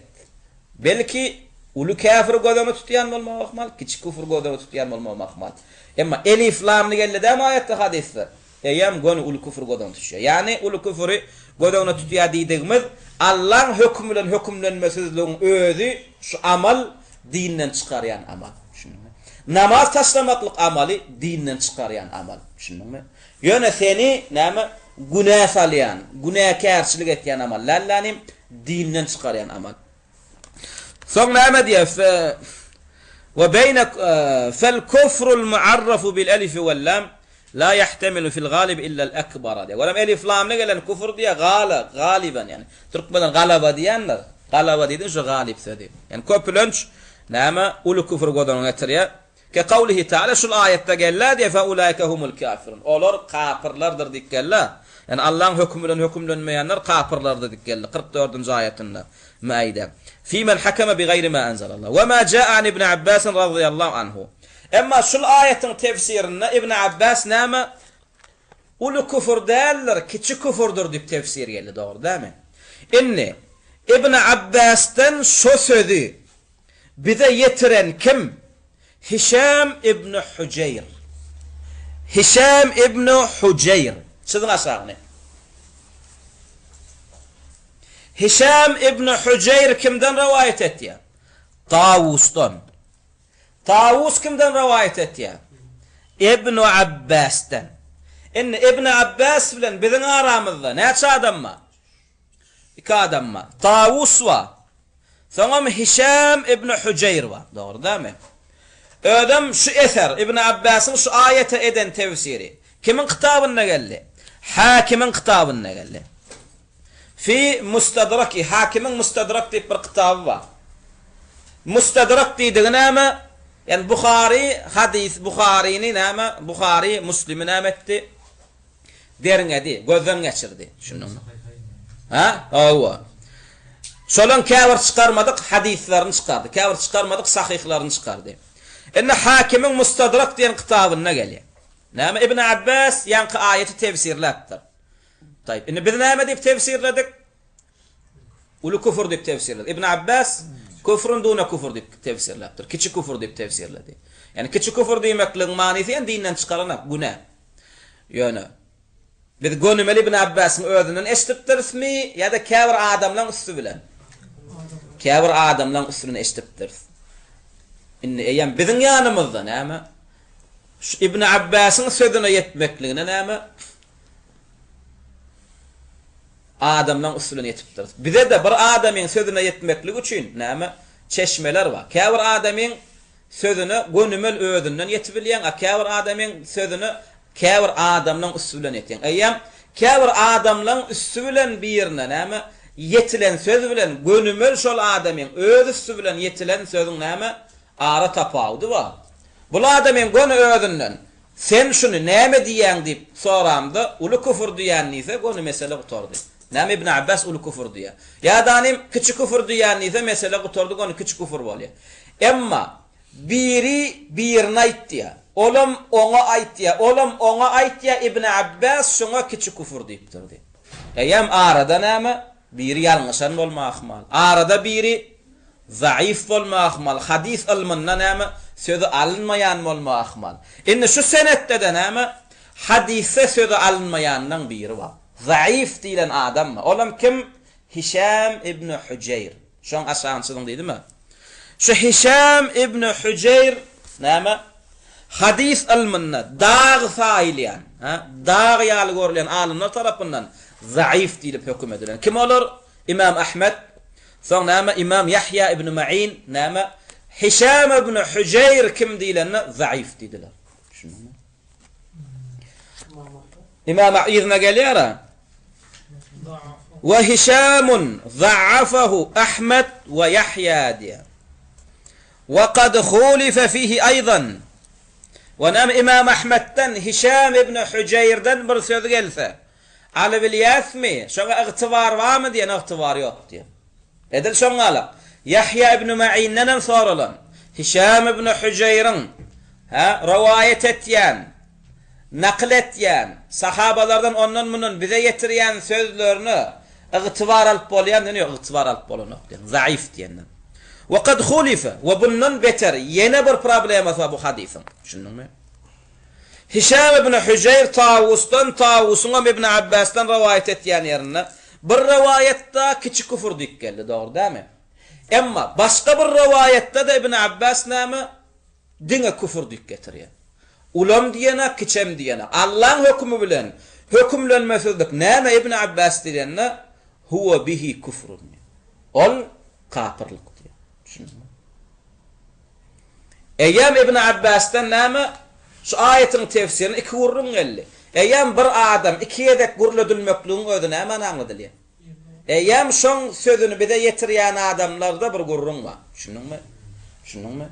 Belki, uly käfir göz öňünde tutýan bolmagy ahmal, kiçi küfür göz öňünde tutýan bolmagam ahmal. Emma elif-lamly geldi dämi aýatda, hadysda? Eýýäm göni uly küfür göz öňüne tutýar. Ýagny uly küfüri göz öňüne tutýar diýdigimiz, Allaň hökümi bilen hökümlenmesizligiň özi şu amal dinden çykarýan amal. Düşündiňmi? Namaz taşlamaklyk amaly dinden çykarýan amal. Düşündiňmi? Ýöne seni näme günä salýan, günäkärçilik etýän amal däl-de, dinden çykarýan amal. Soň näme diýýär? Fe we beýne fel kufrul muarrafu bil elifi wal lam la ýahtemilu fil galib illa al akbara diýýär. Olam elif lamly gelen kufr diýýär, gala, galiben ýagny. Türkmenler galaba diýýänler. Galaba diýdi şu galip sözi. Ýagny köplenç näme uly kufr göz öňüne getirýär. Ke kawlihi taala şul aýatda geldi diýýär, fe ulaike humul kafirun. Olar kapyrlardyr diýip geldi. Ýagny Allaň hökümi bilen hökümlenmeýänler kapyrlardyr diýip geldi 44-nji aýatynda Maide. Fi men hakeme bi gaýri ma enzelallah. We ma jaa an Ibn Abbas razyýallahu anhu. Emma şul aýatyň tefsirinde Ibn Abbas näme uly küfür däldir, kiçi küfürdür diýip tefsir geldi, dogry dälmi? Indi Ibn Abbasdan şo sözi Bize ýetiren kim? Hişam ibn Hujeýr. Hişam ibn Hujeýr. Çyzyň aşagyny. Hişam ibn Hujeýr kimden rowaýat etýär? Tawusdan. Tawus kimden rowaýat etýär? Ibn Abbasdan. Indi Ibn Abbas bilen biziň aramyzda näçe adam bar? Iki adam bar. Tawus bar. Soňam Hişam ibn Hujeýr bar. Dogry dälmi? Özem şu eser, Ibn Abbasyň şu aýata eden tefsiri kimiň kitabynda geldi? Hakimiň kitabynda geldi. Fi Mustadraki, Hakimiň Mustadrak diýip bir kitaby bar. Mustadrak diýdigi näme? Ýani Buhary hadys, Buharyny näme? Buhary Muslimi näme etdi? Derňedi, gözden geçirdi. Düşündiňmi? Ha? Hawa. Şolaň käbir çykarmadyk hadyslaryny çykardy. Käbir çykarmadyk sahyhlaryny çykardy. Indi Hakimiň Mustadrak diýen kitabynda gelýär. Näme Ibn Abbas ýaňky aýaty tefsirläpdir. Taýyp. Indi biz näme diýip tefsirledik? Uly küfür diýip tefsirledi. Ibn Abbas küfrün dune küfür diýip tefsirläpdir. Kiçi küfür diýip tefsirledi. Ýani kiçi küfür diýmekligiň manysy ýani dinden çykaranak, günä. Ýöne biz gönümel Ibn Abbasyň özünden eşidipdirismi ýa-da käbir adamlaň üsti bilen? Käbir adamlaň üsti bilen eşidipdiris. Indi eýýäm biziň ýanymyzda näme? Şu Ibn Abbasyň sözüne ýetmekligine näme? Adamlaň üsti bilen ýetipdiris. Bize-de bir adamyň sözüne ýetmeklik üçin näme? Çeşmeler bar. Käbir adamyň sözüne gönümel özünden ýetibilýäň, a käbir adamyň sözüne käbir adamlaň üsti bilen ýetýäň. Eýýäm käbir adamlaň üsti bilen birine näme? Ýetilen söz bilen gönümel şol adamyň öz üsti bilen ýetilen sözüň näme? Ara tapawudy bar. Bul adamyň göni özünden Sen şuny näme diýýäň diýip soramda, uly küfür diýýän diýse, göni mesele gutardy. Näme Ibn Abbas uly küfür diýýär. Ýa-da anym kiçi küfür diýýän diýse, mesele gutardy, göni kiçi küfür bolýar. Emma biri birine aýtýar, olam oňa aýtýar, olam oňa aýtýar, Ibn Abbas şuňa kiçi küfür diýipdir diýip. Eýýäm arada näme? Biri ýalňyşan bolmagy ahmal. Arada biri zaif bolmagy ahmal. Hadys ylmynda näme? Sözi alynmaýan bolmagy ahmal. Indi şu senetde-de näme? Hadysda sözi alynmaýanlaň biri bar. Zaif diýlen adam bar. Olam kim? Hişam ibn Hujeýr. Şoň aşagyny çyzyň diýdim-ä. Şu Hişam ibn Hujeýr näme? Hadys ylmynda dag saýylýan, hä, dag ýaly görülýän alymlar tarapyndan zaif diýlip höküm edilen. Kim olar? Imam Ahmet, soň näme? Imam Ýahýa ibn Ma'in, näme? Hişam ibn Hujeýr kim diýlende zaif diýdiler. Düşündiňmi? Imam yzyna gelýär-ä. We Hişamun za'afahu Ahmed we Ýahýa diýýär. We kad hulife fihi aýdan. We näme Imam Ahmedden Hişam ibn Hujeýrden bir söz gelse, alybilýäsmi, şoňa ygtybar barmy diýen, ygtybar ýok diýen. Edil şoň ýaly, Ýahýa ibn Ma'indenem soralan, Hişam ibn Hujeýriň, hä, rowaýat etýän, nakyl etýän, sahabalardan ondan-mundan bize ýetirýän sözlerine ygtybar alyp bolýar diýen, ýok, ygtybar alyp bolanok diýen, zaif diýenden. We kad hulife, we bundan beter ýene bir problemasy bar bu hadysyň. Düşündiňmi? Hişam ibn Hujeýr Tawusdan, Tawusyňam Ibn Abbasdan rowaýat etýän ýerinde, bir rowaýatda kiçi küfür diýip geldi, dogry dälmi? Emma başga bir rowaýatda-da Ibn Abbas näme? Diňe küfür diýip getirýär. Ulam diýenak, kiçem diýenak. Allaň hökümi bilen hökümlenmesizlik näme Ibn Abbas diýende, Huwa bihi küfrun diýýär. Ol kapyrlyk diýýär. Düşündiňmi? Eýýäm Ibn Abbasdan näme şu aýatyň tefsirini iki gürrüň geldi. Eýýäm bir adam iki gezek gürledilmekligiň özi nämäni aňladylýar? Eýýäm şoň sözüni bize ýetirýän adamlarda bir gürrüň bar. Düşündiňmi? Düşündiňmi?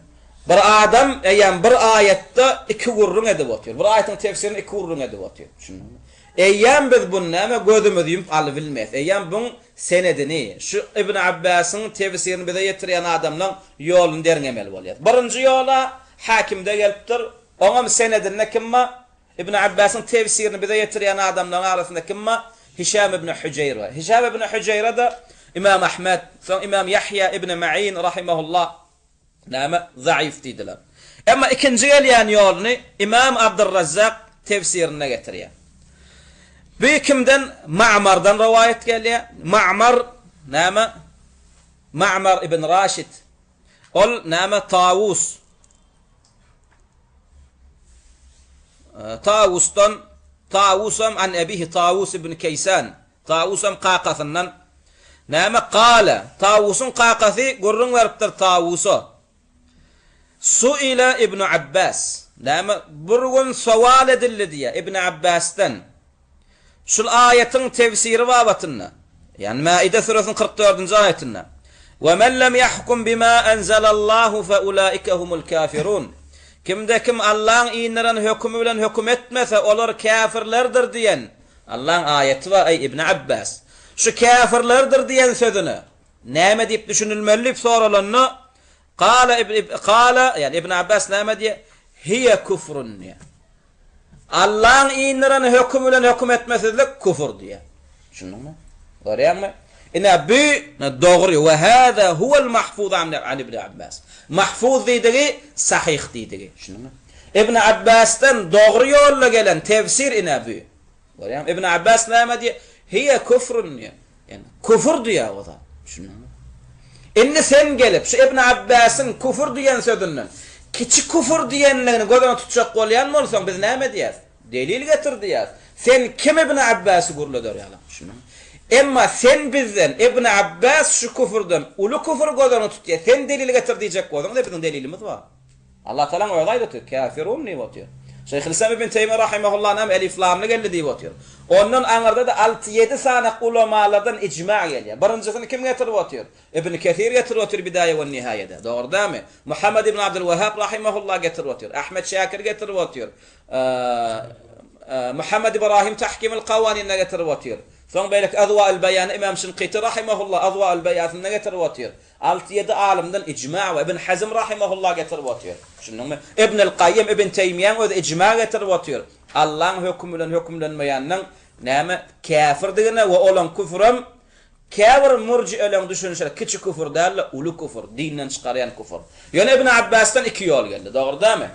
Bir adam eýýäm bir aýatda iki gürrüň edip otyr. Bir aýatyň tefsirini iki gürrüň edip otyr. Düşündiňmi? Eýýäm biz buny näme gözümizi ýumup alybilmeýäs. Eýýäm buň senedini, şu Ibn Abbasyň tefsirini bize ýetirýän adamlaň ýoluny derňemeli bolýas. Birinji ýola Hakimde gelipdir. Oňam senedinde kim bar? Ibn Abbasyň tefsirini bize ýetirýän adamlaryň arasynda kim bar? Hişam ibn Hujeýr bar. Hişam ibn Hujeýre-de Ymam Ahmet, soň Ymam Ýahýa ibn Ma'in rahimehullah näme, zaif diýdiler. Emma ikinji gelýän ýoluny Ymam Abdurrazzak tefsirinde getirýär. Bu kimden? Ma'mardan rowaýat gelýär. Ma'mar näme? Ma'mar ibn Raşid. Ol näme? Tawus. Tawusdan, Tawusam an ebihi Tawus ibn Keýsan, Tawusam kakasyndan, näme, Kale, Tawusyň kakasy gürrüň beripdir Tawusa, Suile ibn Abbas, näme, bir gün sowal edildi diýýär Ibn Abbasdan, Şul aýatyň tefsiri babatynda, ýagny Maide süresiniň 44-nji aýatynda, Ve men lem yahkum bima enzelallahu fe ulaike humul kafirun. Kimde kim Allaň indiren hökümi bilen höküm etmese, olar käfirlerdir diýen Allaň aýaty bar, eý Ibn Abbas. Şu käfirlerdir diýen sözüne näme diýip düşünilmeli diýip soralanda, Kala ibn Kala, ýagny Ibn Abbas näme diýýär? Hiýe küfrun diýýär. Allaň indiren hökümi bilen höküm etmesizlik küfür diýýär. Düşündiňmi? Görýäňmi? Ine bu dogry we hada huwal mahfuz an Ibn Abbas. Mahfuz diýdigi sahyh diýdigi. Düşündiňmi? Ibn Abbasdan dogry ýolda gelen tefsir ine bu. Görýäňmi? Ibn Abbas näme diýýär? Hiýe küfrun diýýär. Ýani küfür diýýär o zat. Düşündiňmi? Indi sen gelip şu Ibn Abbasyň küfür diýen sözünden kiçi küfür diýenligini göz öňüne tutjak bolýan bolsaň biz näme diýýäs? Delil getir diýýäs. Sen kim Ibn Abbasy gürleder ýaly? Düşündiňmi? Emma sen bizden Ibn Abbas şu küfürden uly küfür göz öňüne tutýar, sen delil getir diýjek bolsaň-da biziň delilimiz bar. Allah Tagalaň özi aýdyp otyr, Käfirun diýip otyr. Şeýhülislam ibn Teýmiýe rahimehullah näme elif-lamly geldi diýip otyr. Ondan aňyrda-da alty-ýedi sany ulamalardan ijma gelýär. Birinjisini kim getirip otyr? Ibn Kesir getirip otyr Bidaýe we Nihaýede. Dogry dälmi? Muhammed ibn Abdul Wahhab rahimehullah getirip otyr. Ahmed Şakir getirip otyr. Muhammed Ibrahim Tahkimul Kawaninde getirip otyr. Soň beýleki Azwaul Beýany Imam Şinkyty rahimehullah Azwaul Beýasynda getirip otyr. Alty-ýedi alymdan ijma we Ibn Hazm rahimehullah getirip otyr. Düşündiňmi? Ibnül Gaýym, Ibn Teýmiýäň özi ijma getirip otyr. Allaň hökümi bilen hökümlenmeýäniň näme käfirdigine we olaň küfürem käbir murjieleň düşünişine kiçi küfür däl-de uly küfür, dinden çykarýan küfür. Ýöne Ibn Abbasdan iki ýol geldi. Dogry dälmi?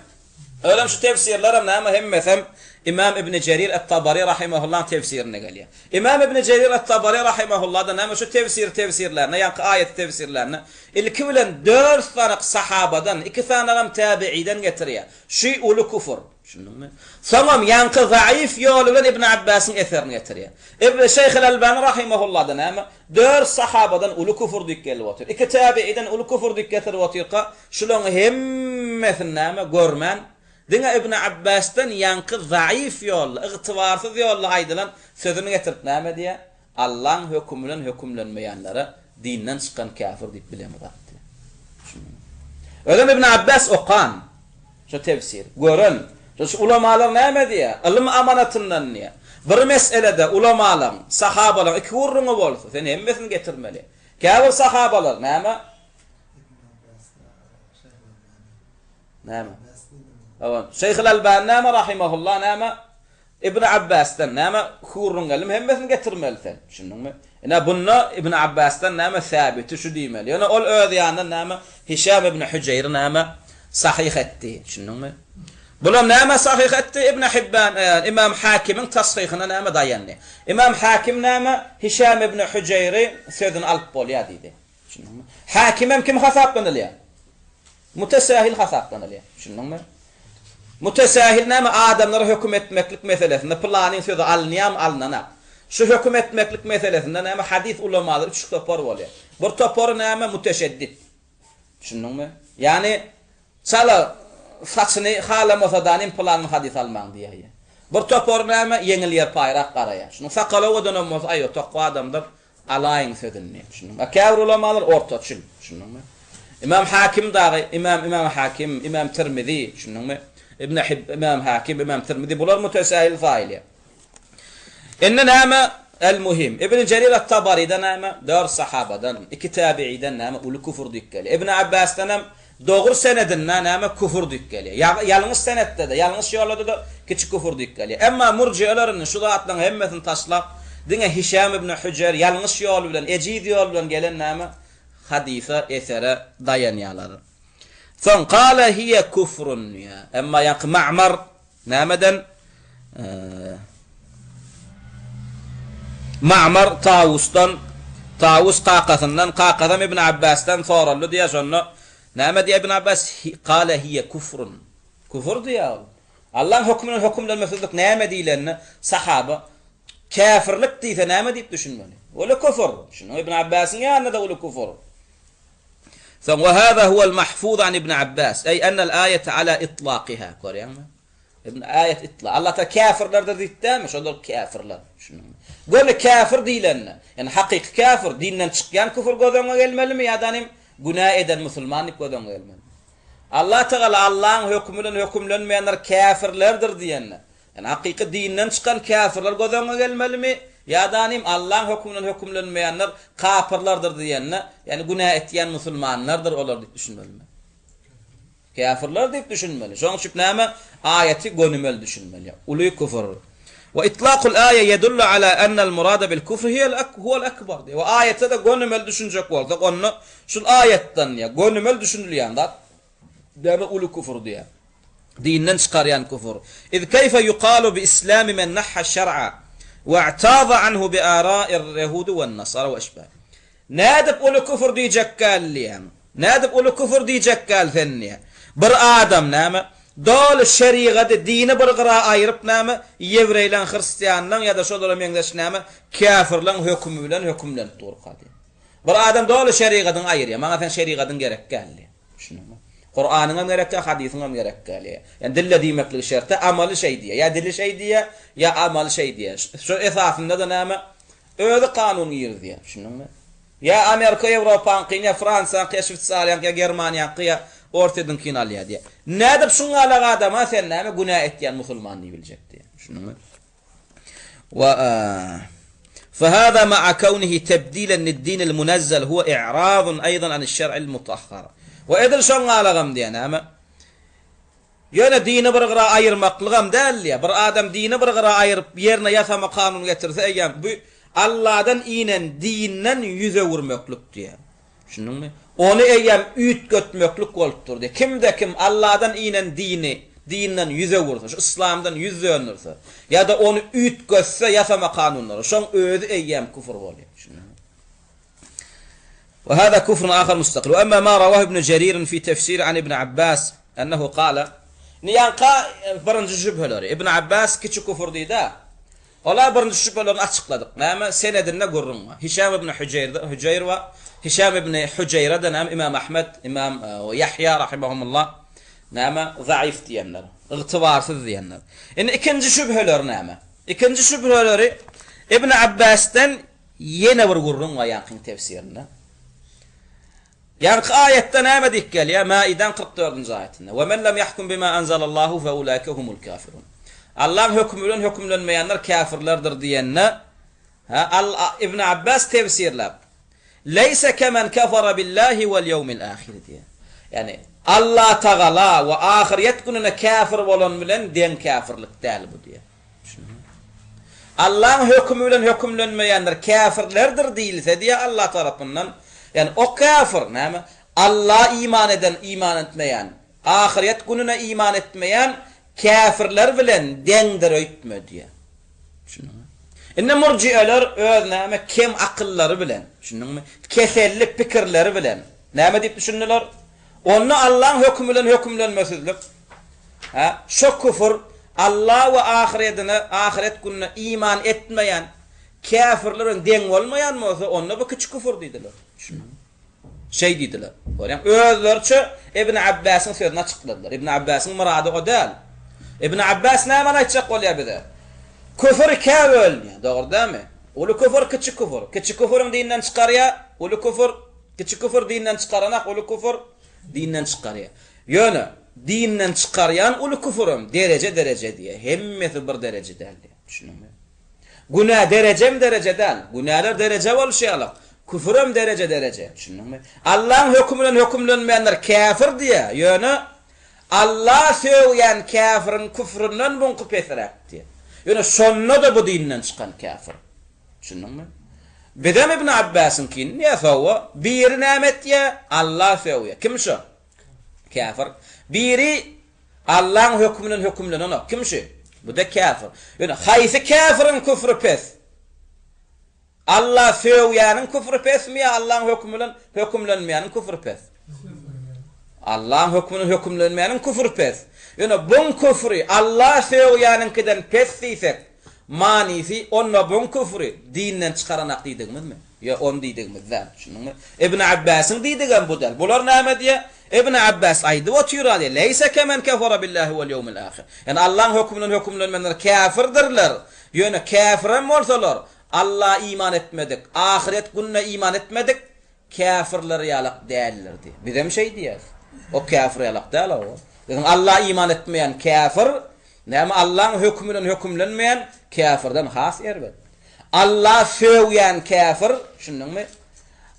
Özem şu tefsirlerem näme hemmesem Imam Ibn Jerir et-Tabari rahimehullaň tefsirinde gelýär. Imam Ibn Jerir et-Tabari rahimehulla-da näme şu tefsiri tefsirlände, ýaňky aýaty tefsirlände ilki bilen dört sany sahabadan, iki sanagam täbiiden getirýär. Şu uly küfür. Düşündiňmi? Soňam ýaňky zaif ýoly bilen Ibn Abbasyň eserini getirýär. Ibn Şeýh el-Albani rahimehulla-da näme dört sahabadan uly küfür diýip gelip otyr. Iki täbiiden uly küfür diýip getirip otyrka, Şulaň hemmesini näme görmän? Diňe Ibn Abbasdan ýaňky zaif ýolda, ygtybarsyz ýolda aýdylan sözüni getirip näme diýýär? Allaň hökümi bilen hökümlenmeýänlere dinden çykan käfir diýip bilemizok diýýär. Düşündiňmi? Özem Ibn Abbas okan şu tefsiri, gören. Şo şu ulamalar näme diýýär? Ylym amanatyndan diýýär. Bir meselede ulamalaryň, sahabalaryň iki gürrüňi bolsa, sen hemmesini getirmeli. Käbir sahabalar näme? Näme? Hawa, Şeýhul Albani näme rahimehullah näme? Ibn Abbasdan näme gürrüň geldim, hemmesini getirmeli sen. Düşündiňmi? Ine bunda Ibn Abbasdan näme säbiti şu diýmeli. Ýöne ol öz ýanyndan näme Hişam ibn Hujeýri näme sahyh etdi. Düşündiňmi? Bulam näme sahyh etdi? Ibn Hibban, e, Imam Hakimiň tashyhyna näme daýandy? Imam Hakim näme Hişam ibn Hujeýri sözüni alyp bolýar diýdi. Düşündiňmi? Hakimem kim hasaplanylýar? Mütesähil hasaplanylýar. Düşündiňmi? Mütesähil näme? Adamlara höküm etmeklik meselesinde pylanyň sözi alynýarmy, alynanak. Şu höküm etmeklik meselesinde näme? Hadys ulamalary üç topar bolýar. Bir topary näme? Müteşeddit. Düşündiňmi? Ýagny çala saçyny halamasa danym pylanyň hadys almaň diýýär. Bir topary näme? Ýeňil ýerpaýrak garaýar. Şunuň sakaly owadanam bolsa, aý, o takwa adamdyr. Alaýyň sözüni. Düşündiňmi? A käbir ulamalar ortaçyl. Düşündiňmi? Imam Hakim dagy, Imam Imam Hakim, Imam Tirmizi, düşündiňmi? Ibn Hib, Imam Hakim, Imam Tirmizi bular mütesähil saýylýar. Indi näme? El muhim. Ibn Jerir at-Tabaride näme? Dört sahabadan, iki tabiiden näme? Uly küfür diýip gelýär. Ibn Abbasdan hem Dogry senedinde näme küfür diýip gelýär. Ýalňyş senetde-de, ýalňyş ýolda-da kiçi küfür diýip gelýär. Emma murjiýeler indi şu zatlaryň hemmesini taşlap, diňe Hişam ibn Hüjer ýalňyş ýol bilen, ejiz ýol bilen gelen näme hadysa, esere daýanýarlar. Soň kale hiýe küfrun diýýär. Emma ýaňky Ma'mar Nämeden? Ma'mar Tawusdan, Tawus kakasyndan, kakasam Ibn Abbasdan soraldy diýýär, şonda näme diýýär Ibn Abbas? Kale hiýe kufrun. Kufur diýýär ol. Allaň hökmünden hökümlenmesizlik näme diýlende, sahaba käfirlik diýse näme diýip düşünmeli? Uly kufur. Şunuň Ibn Abbasyň ýanynda-da uly kufur. Soň we hâzâ huwel mahfuz an Ibn Abbas, eý ennel aýete ala itlakiha. Görýäňmi? Ibn aýet itla. Allah Taala käfirlerdir diýdi dämi? Şolar käfirler. Düşündiňmi? Göni käfir diýlende, ýani hakyky käfir, dinden çykýan küfür göz öňüňe gelmelimi ýa-da nim günä eden musulman diýip göz öňüňe gelmelimi? Allah Tagala Allahyň hökümi bilen hökümlenmeýänler käfirlerdir diýende, Ýagny hakyky dinden çykan käfirler göz öňüňe gelmelimi ýa-da nim Allaň höküminden hökümlenmeýänler kapyrlardyr diýende, ýagny günä etýän musulmanlardyr olar diýip düşünmelimi? Käfirler diýip düşünmeli. Şonuň üçin näme? Aýaty gönümel düşünmeli. Uly küfür. We itlakul aýa ýedullu ala ennel murada bil küfri hiýel huwel ekber diýýär. We aýata-da gönümel düşünjek bolsak, onda şul aýatdan diýýär, gönümel düşünilýän zat näme uly küfür diýýär. Dinden çykarýan küfür. Iz keýfe ýukalu bi islami men nahha şer'a we i'taza anhu bi ara'ir ýehudi wen nasara we eşbah. Nädip uly küfür diýjekgäl diýýäň? Nädip uly küfür diýjekgäl sen diýýär. Bir adam näme, doly şerigady, dini bir gyra aýryp näme, ýewreýleň, hristianlaň ýa-da şolara meňzeş näme, käfirleň hökümi bilen hökümlenip durka diýýär. Bir adam doly şerigadyňy aýyrýar, maňa seň şerigadyň gerek däl diýýär. Düşündiňmi? Kuranyňam gerek däl, hadysyňam gerek däl diýýär. Ýani dille diýmekligi şert däl, amaly şeý diýýär. Ýa dili şeý diýýär, ýa amaly şeý diýýär. Şu esasynda-da näme? Özi kanun girizýär. Düşündiňmi? Ýa Amerika, Ýewropaňkyny, ýa Fransiýaňky, ýa Şweýsariýaňky, ýa Germaniýaňky, ýa Orsýetiňkini alýar diýýär. Nädip şuňňalak adama sen näme günä etýän musulman diýibiljek diýýär. Düşündiňmi? Wa Fahada ma'a kawnihi tebdilen lid-dinil munazzal huwa i'radun aýdan aniş-şer'il mutahhar. We edil şoňňalagam diýýär näme? Ýöne dini bir gyra aýyrmaklygam däl diýýär. Bir adam dini bir gyra aýyryp, ýerine ýasama kanun getirse eýýäm bu Alladan inen dinden ýüz öwürmeklik diýýär. Düşündiňmi? Ony eýýäm üýtgetmeklik bolup dur diýýär. Kimde-kim Alladan inen dini, dinden ýüz öwürse, şu yslamdan ýüz döndürse, ýa-da ony üýtgetse ýasama kanunlary, şoň özi eýýäm küfür bolýar. Düşündiňmi? Ve hâzâ küfrun âhar mustakil. Ve emmâ mâ ravâhu İbn Jerir fî tefsîri an İbn Abbas ennehu kâle Indi ýaňka birinji şübheleri. İbn Abbas kiçi küfür diýdi-ä. Ola birinji şübhelerini açykladyk. Näme? Senedinde gürrüň bar. Hişam ibn Hüjeýrde, Hüjeýr bar. Hişam ibn Hüjeýre-de näme? Imam Ahmet, Imam Ýahýa rahimahumullah. Näme? Zaif diýenler. Ygtybarsyz diýenler. Indi ikinji şübheleri näme? Ikinji şübheleri Ibn Abbasdan ýene bir gürrüň bar ýaňkyň tefsirinde. Ýaňky aýatda näme diýip gelýär? Maidäň 44-nji aýatynda. Ve men lem yahkum bima anzalallahu fe ulaike humul kafirun. Allaň hökümi bilen hökümlenmeýänler käfirlerdir diýende, ha, Al Ibn Abbas tefsirläp, Leýse kemen kefere billahi wel ýewmil ahir diýýär. Ýagny Allatagala we ahyrýet gününe käfir bolan bilen deň käfirlik däl bu diýýär. Düşündiňmi? Allaň hökümi bilen hökümlenmeýänler käfirlerdir diýilse diýýär Allah tarapyndan. Ýagny o käfir näme? Alla iman eden, iman etmeýän, ahyrýet gününe iman etmeýän käfirler bilen deňdir öýtme diýýär. Düşündiňmi? Indi murjieler öz näme kem akyllary bilen, düşündiňmi? Keselli pikirleri bilen näme diýip düşündiler? Onda Allaň hökümi bilen hökümlenmesizlik, hä, şo küfür Alla we ahyredine, ahyret gününe iman etmeýän käfirler bilen deň bolmaýan bolsa, onda bu kiçi küfür diýdiler. Düşündiňmi? Şeý diýdiler. Görýäňmi? Özleriçe Ibn Abbasyň sözüni açykladylar. Ibn Abbasyň myrady o däl. Ibn Abbas nämäni aýtjak bolýar bize? Küfür ikä bölünýär, dogry dälmi? Uly küfür, kiçi küfür. Kiçi küfüriň dinden çykarýar, uly küfür, kiçi küfür dinden çykaranak, uly küfür dinden çykarýar. Ýöne dinden çykarýan uly küfürem dereje-dereje diýýär. Hemmesi bir dereje däl diýýär. Düşündiňmi? Günä derejem dereje däl. Günäler dereje bolşy ýaly, küfürem dereje dereje. Düşündiňmi? Allaň hökümi bilen hökümlenmeýänler käfir diýýär. Ýöne Alla sögýän käfiriň küfründen buňky pesräk diýýär. Ýöne şonda-da bu dinden çykan käfir. Düşündiňmi? Bizem Ibn Abbasyňkyny diýýäs hawa. Biri näme etýär? Alla sögýär. Kim şo? Käfir. Biri Allaň höküminden hökümlenenok. Kim şu? Bu-da käfir. Ýöne haýsy käfiriň küfri pes? Alla sögýäniň küfri pesmi ýa Allaň hökümi bilen hökümlenmeýäniň küfri pes? Allaň hökümi bilen hökümlenmeýäniň küfri pes. Ýöne buň küfri Alla sögýäniňkiden pes diýsek, manysy onda buň küfri dinden çykaranak diýdigimizmi? Ýok, ony diýdigimiz däl. Düşündiňmi? Ibn Abbasyň diýdigem bu däl. Bular näme diýýär? Ibn Abbas aýdyp otyr-a diýýär, Leýse kemen kefere billahi wel ýewmil ahir. Ýagny Allaň höküminden hökümlenmeýänler käfirdirler. Ýöne käfirem bolsalar, Alla iman etmedik, ahyret gününe iman etmedik käfirler ýalak däldir diýýär. Bizem şeý diýýäris. O käfir ýalak däl hawa. Biziň Alla iman etmeýän käfir, näme Allaň höküminden hökümlenmeýän käfirden has erbet. Alla sögýän käfir, düşündiňmi?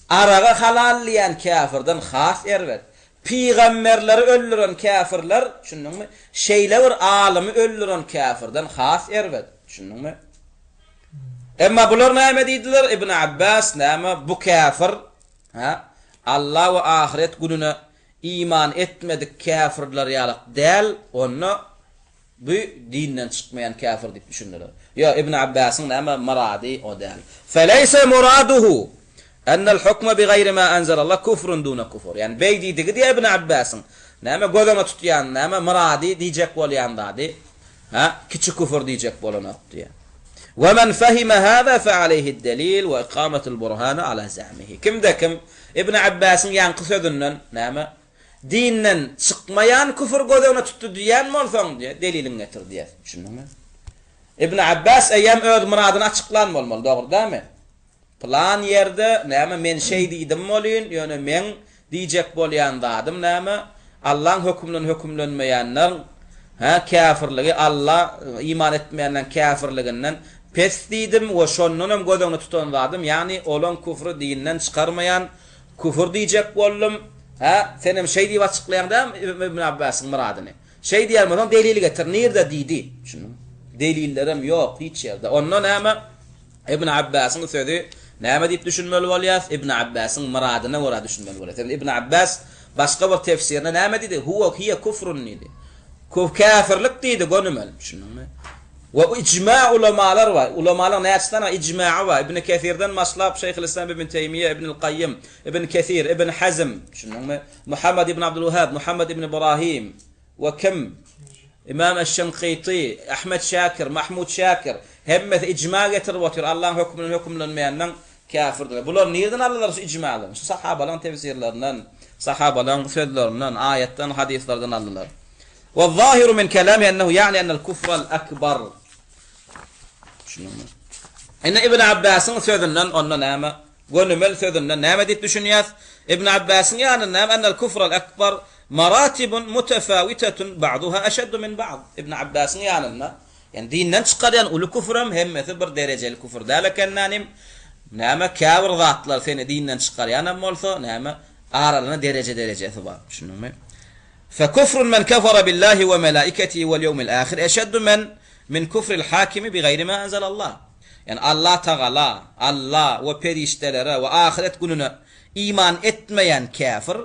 Aragy halal diýýän käfirden has erbet. Pygamberleri öldüren käfirler, düşündiňmi? Şeýle bir alymy öldüren käfirden has erbet, düşündiňmi? Emma bular näme diýdiler? Ibn Abbas näme? Bu käfir, hä? Alla we ahyret gününe iman etmedik käfirler ýalak däl, onda Bu dinden çykmaýan käfir diýip düşündiler. Ýok, Ibn Abbasyň näme myrady o däl. Feleýse muraduhu ennel hukme bi gaýri ma enzelallah kufrun dune kufur. Ýagny beý diýdigi diýýär Ibn Abbasyň. Näme göz öňe tutýan, näme myrady diýjek bolýan zady, ha, kiçi küfür diýjek bolanok diýýär. We men fehime hâzâ fe aleyhi'd delil we ikametul burhany ala za'mihi. Kimde kim Ibn Abbasyň ýaňky sözünden näme Dinden çykmaýan küfür göz öňüne tutdy diýýän bolsaň, diýýär, deliliňi getir diýýär. Düşündiňmi? Ibn Abbas eýýäm öz myradyny açyklan bolmaly, dogry dälmi? Pylan ýerde, näme, men şeý diýdim welin, ýöne meň diýjek bolýan zadym näme, Allaň höküminden hökümlenmeýänleriň, hä, käfirligi Alla iman etmeýänleriň käfirliginden pes diýdim we şondanam göz öňüne tutan zadym, ýagny olaň küfri dinden çykarmaýan Küfür diýjek boldum. Hä, senem şeý diýip açyklaýaň dämi Ibn Abbasyň myradyny? Şeý diýýän bolsaň delil getir, nirde diýdi? Düşündiňmi? Delillerem ýok hiç ýerde. Onda näme? Ibn Abbasyň sözi näme diýip düşünmeli bolýas? Ibn Abbasyň myradyna görä düşünmeli bolýas. Sebäbi Ibn Abbas başga bir tefsirinde näme diýdi? Huwa hiýe kufrun diýdi. Käfirlik diýdi gönümel. Düşündiňmi? We ijma ulamalar bar. Ulamalaryň näçe sany ijmagy bar. Ibn Kesirden başlap Şeýhülislam Ibn Teýmiýe, Ibnül Gaýym, Ibn Kesir, Ibn Hazm, düşündiňmi? Muhammad ibn Abdulwahhab, Muhammad ibn Ibrahim we kim? Imam Eş-Şenkyty, Ahmed Şakir, Mahmud Şakir hemmesi ijma getirip otyr. Allahyň hökmünden hökümlenmeýänden käfirdir. Bular nirden aldylar şu ijmalary? Şu sahabalaryň tefsirlerinden, sahabalaryň sözlerinden, aýatdan, hadyslardan aldylar. Wezahiru min kelamihi ennehu ýa'ni ennel kufral akbar. Düşündiňmi? Indi Ibn Abbasyň sözünden onda näme? Gönümel sözünden näme diýip düşünýäs? Ibn Abbasyň ýanynda näme? Ennel kufral akbar maratibun mutefawitetun ba'duha eşeddu min ba'd. Ibn Abbasyň ýanynda, ýani dinden çykarýan uly küfürem hemmesi bir derejeli küfür däl eken nänim? Näme käbir zatlar seni dinden çykarýanam bolsa, näme aralarynda dereje-derejesi bar. Düşündiňmi? Fe kufrun men kefere billahi we melaiketihi wel ýewmil ahir eşeddu men min kufril hakimi bi gaýri ma enzelallah. Ýagny Allah Tagala, Alla we perişdelere we ahyret gününe iman etmeýän käfir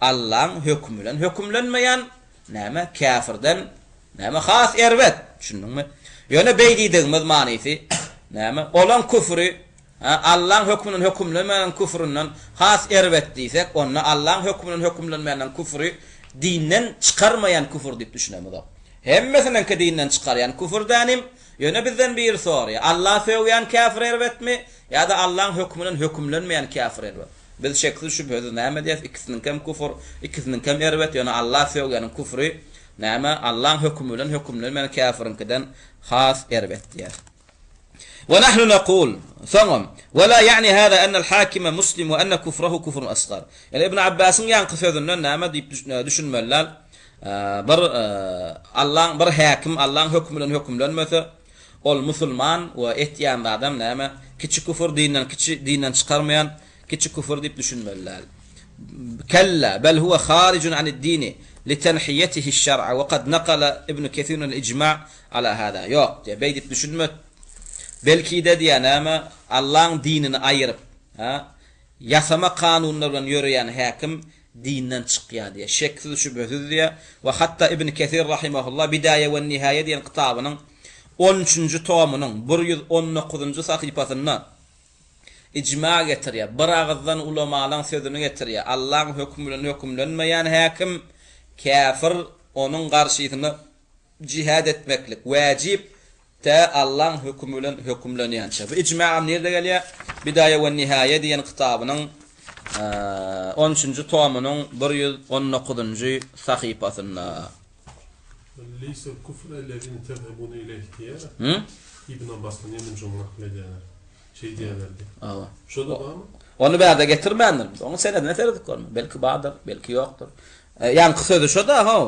Allaň hökümi bilen hökümlenmeýän näme käfirden näme has erbet. Düşündiňmi? Ýöne beý diýdigimiz manysy näme? Olaň küfri Hä, Allaň hökmünden hökümlenmäniň küfründen has erbet diýsek, onda Allaň hökmünden hökümlenmäniň küfri dinden çykarmaýan küfür diýip düşünemizok. Hemmesiniňki dinden çykarýan küfür dänim, ýöne bizden biri soraýar, Alla sögýän käfir erbetmi ýa-da Allaň hökmünden hökümlenmeýän käfir erbet? Biz şeksiz-şübhesiz näme diýeris, ikisiniňkem küfür, ikisiniňkem erbet, ýöne Alla sögýäniň küfri näme, Allaň hökümi bilen hökümlenmeýän käfiriňkiden has erbet diýeris. We nahnu nekul, soňam, we la ýa'ni hâzâ ennel hâkime muslim we enne kufrehu kufrun asgar. Ýöne Ibn Abbasyň ýaňky sözünden näme diýip düşünmeli däl? Bir Allaň bir häkim Allaň hökümi bilen hökümlenmese, ol musulman we etýän zadam näme? Kiçi küfür dinden kiçi dinden çykarmaýan kiçi küfür diýip düşünmeli däl. Kella, bel huwe harijun anid-dini litenhiyetihi'ş-şer'a we kad nakala Ibn Kesirun el-ijma' Ala hada, ýok, diýýär, beý diýip düşünme, belki-de, diýýär, näme, Allaň dinini aýyryp, hä, ýasama kanunlar bilen ýöreýän häkim dinden çykýar, diýýär, şeksiz-şübhesiz, diýýär, we hatda Ibn Kesir rahimehullah Bidaýe we-n-Nihaýe diýen kitabynyň on üçünji tomunyň 119-njy sahypasynda ijma getirýär, bir agyzdan ulamalaň sözüni getirýär, Allaň hökümi bilen hökümlenmeýän häkim käfir, onuň garşysyna Jihad etmeklik wäjip, tä Allaň hökümi bilen hökümlenýänçä. Bu ijmagam nirde gelýär? Bidaýa we Nihaýa diýen kitabynyň on üçünji tomunyň 119-njy sahypasynda. Leýsel kufr ellezine tezhebune ileýh diýýär. Ibn Abbasdan ýene şoňa nakyl edýärler. Şeý diýýärler diýip. Hawa. Şo-da barmy? Ony bärde getirmändir. Biz onuň senedine seredip görmeli. Belki bardyr, belki ýokdur. Ýaňky sözi şo-da, how.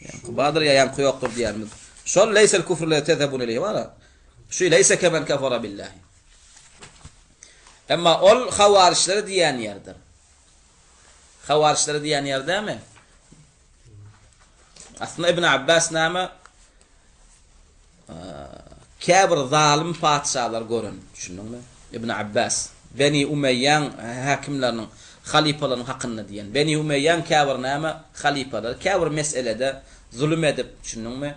Ýaňky bardyr ýa ýaňky ýokdur diýýänimiz. Şol leýsel kufru lezi tezhebun ileýhi bar-a. Şu leýse kemen kefara billahi. Emma ol hawaryçlere diýýän ýerdir. Hawaryçlere diýýän ýer dämi? Aslynda Ibn Abbas näme? Käbir zalym patyşalar gören, düşündiňmi? Ibn Abbas, Beni Umeýýäň häkimleriniň, halypalarynyň hakynda diýen. Beni Umeýýäň käbir näme, halypalary käbir meselede zulum edip, düşündiňmi?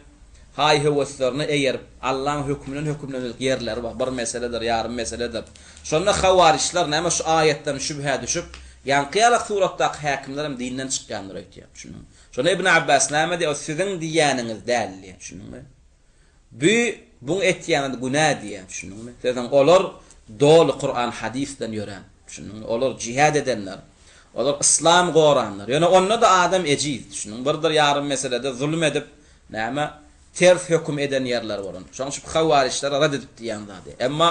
Haý-höweslerine eýerip, Allaň hökmünden hökümlenmedik ýerleri bar, bir meseledir, ýarym meseledir. Şonda hawaryçlar näme şu aýatdan şübhä düşüp, ýaňky ýalak suratdaky häkimlerem dinden çykýandyr öýtýär, düşündiňmi? Şonda Ibn Abbas näme diýýär, o siziň diýýäniňiz däl diýýär, düşündiňmi? Bü, buň etýäniňiz günä diýýär, düşündiňmi? Sebäbi olar doly Kuran hadys bilen ýörän, düşündiňmi? Olar jihad edenler, olar yslam goranlar. Ýöne onda-da adam ejiz, düşündiňmi? Birdir ýarym meselede zulum edip, näme, ters höküm eden ýerleri bolan. Şonuň üçin hawaryçlere red edip diýýän zady. Emma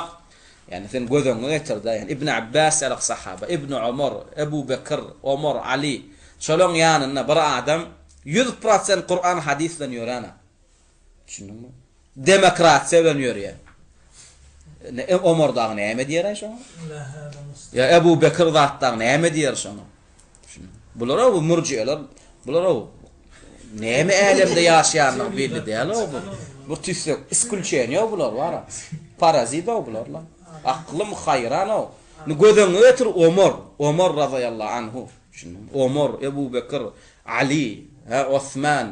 Ýagny sen göz öňüňe getir-de, ýagny Ibn Abbas ýaly sahaba, Ibn Omar, Ebu Bekir, Omar, Ali, şolaň ýanynda bir adam 100% Kuran hadys bilen ýöränok. Düşündiňmi? Demokratiýa bilen ýörýär. Ne e, Omar dagy näme diýer şoňa? Ýa Ebu Bekir zat dagy näme diýer şoňa? Bular bu murjiyeler, bular o näme älemde ýaşaýanlygy belli däl o bu. Bu tüssek iskulçeniýa bular bar. Parazit o bular lan. Aklym haýran o. Ni göz öňüňe getir Omar, Omar razyýallahu anhu. Düşündiňmi? Omar, Ebu Bekir, Ali, ha Osman,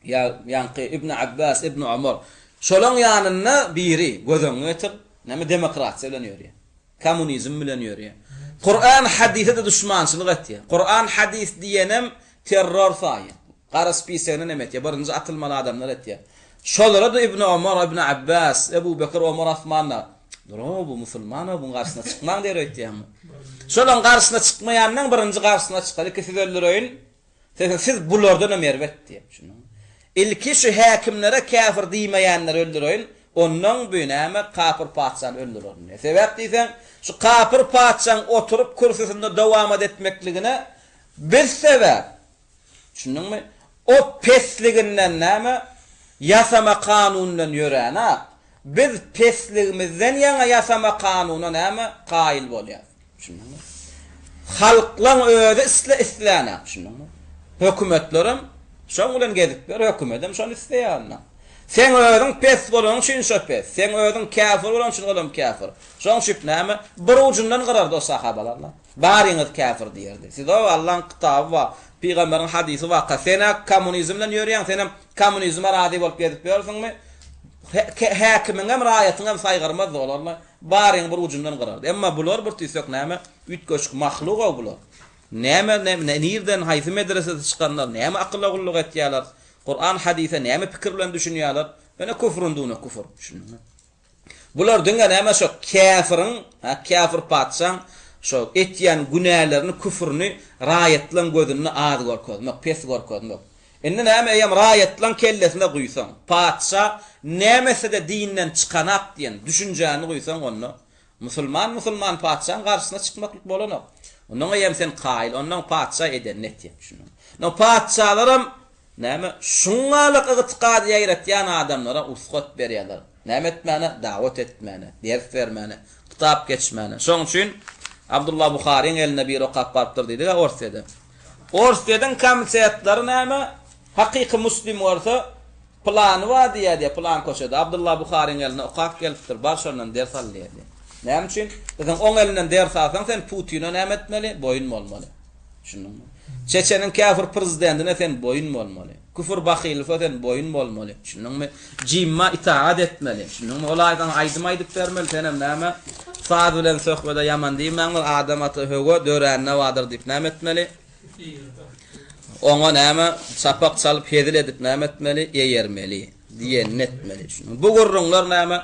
ýa ýaňky Ibn Abbas, Ibn Omar. Şolaň ýanynda biri göz öňüňe getir, näme demokratiýa bilen ýörýär. Kommunizm bilen ýörýär. Kuran hadise-de duşmançylyk etýär. Kuran hadis diýenem terror saýýar. Gara spisegine nem etýär. Birinji atylmaly adamlar etýär. Şolara-da Ibn Omar, Ibn Abbas, Ebu Bekir, Omar, Osman-da Dur-ow bu musulman-ow buň garşysyna çykmaň diýer öýtýäňmi? Şolaň garşysyna çykmaýanyň birinji garşysyna çykar. Iki siz öldüreýin. Siz, siz bulardanam erbet diýýär. Düşündiňmi? Ilki şu häkimlere käfir diýmeýänleri öldüreýin, onnoň bu näme kapyr patyşany öldürerin diýýär. Sebäp diýseň, şu kapyr patyşaň oturyp kürsüsinde dowamat etmekligine biz sebäp. Düşündiňmi? O pesliginden näme ýasama kanun bilen ýöränak. Biz pesligimizden ýaňa ýasama kanuna näme kaýyl bolýas. Düşündiňmi? Halklaň özi isle islänak, düşündiňmi? Hökümetlerem şoň bilen gezip ýör, hökümetem şony isleýär onda. Seň özüň pes bolanyň üçin şo pes, seň özüň käfir bolanyň üçin olam käfir. Şoň üçip näme? Bir ujundan gyrardy o sahabalarla. Baryňyz käfir diýerdi. Siz-ow Allaň kitaby bar, pygamberiň hadysy barka, sen-ä kommunizm bilen ýörýäň, senem kommunizme razy bolup gezip ýörsüňmi? Häkimiňem, raýatyňam saýgarmazdy olarla. Baryňy bir ujundan gyrardy. Emma bular bir tüýsek näme, üýtgeşik mahlug-ow bular. Näme, nirden, haýsy medresede çykanlar, näme akyla gulluk etýärler, Kuran, hadysa näme pikir bilen düşünýärler? Ýöne küfrün dune küfür. Düşündiňmi? Bular diňe näme şo käfiriň, ha, käfir patyşaň şo etýän günälerini, küfrüni raýatlaň gözünde az görkezmek, pes görkezmek. Indi näme eýýäm raýatlaň kellesine guýsaň, patyşa näme etse-de dinden çykanak diýen düşünjäni guýsaň onda musulman musulman patyşaň garşysyna çykmaklyk bolanok. Ondan eýýäm sen kaýyl, ondan patyşa edenini etýär, düşündiňmi? No patyşalaram Näme, şuňňalyk ygtykady ýaýratýan adamlara rugsat berýärler. Näme etmäne? Dawat etmäne, ders bermäne, kitap geçmäne. Şoň üçin Abdulla Buharyň elinde biri okap barypdyr diýdik-ä Orsýede. Orsýediň komitetleri näme, hakyky muslim görse, pylany bar diýýär diýýär, pylan köçede. Abdulla Buharyň elinde okap gelipdir, bar şondan ders al diýýär diýýär. Näme üçin? Biziň oň elinden ders alsaň, sen Putine näme etmeli? Boýun bolmaly. Düşündiňmi? Çeçeniň käfir prezidentine sen boýun bolmaly. Küfür Bahylowa sen boýun bolmaly. Düşündiňmi? Jimma itaat etmeli. Düşündiňmi? Ol aý saňa aýdym aýdyp bermeli, senem näme? Saz bilen söhbede ýaman diýmäňler, adam ata höwe dörände bardyr diýip näme etmeli? Oňa näme? Çapak çalyp hezil edip näme etmeli? Eýermeli. Diýenini etmeli. Düşündiňmi? Bu gürrüňler näme?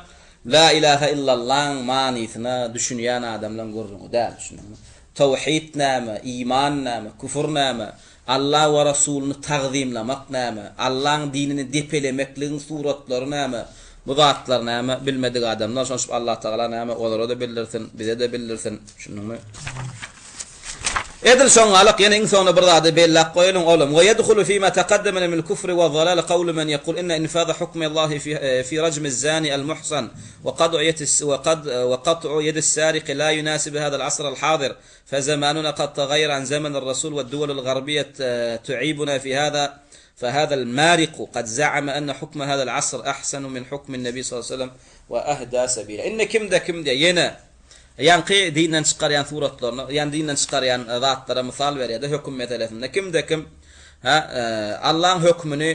La ilaha illallaň manysyna düşünýän adamlaň gürrüňi däl. Düşündiňmi? Tawhid näme? Iman näme? Küfür näme? Alla we Rasulyny tagzymlamak näme? Allaň dinini depelemekligiň suratlary näme? Bu zatlar näme? Bilmedik adamlar şonuň üçin Allatagala näme olara-da bildirsin, bize-de bildirsin. Düşündiňmi? Edil şoňňalak ýene iň soňunda bir zady belläp goýalyň, olam, Ve yedhulu fima taqaddama minel kufri we zalali kawlu men yekul inne infaza hukmillahi fi rajmiz zani el muhsan we kat'u yedis sariki la yunasibu hadal asr al hadir fe zamanuna kad tagayyara an zemenir rasul we duwelul garbiye tu'ibuna fi hada fe hadal mariku kad za'ama enne hukme hadal asr ahsenu min hukmin nebi sallallahu aleyhi ve sellem we ahda sebila. Indi kimde kim diýýär ýene Ýaňky dinden çykarýan suratlaryny, ýagny dinden çykarýan zatlara mysal berýär-de höküm meselesinde. Kimde-kim, hä, Allaň hökmüni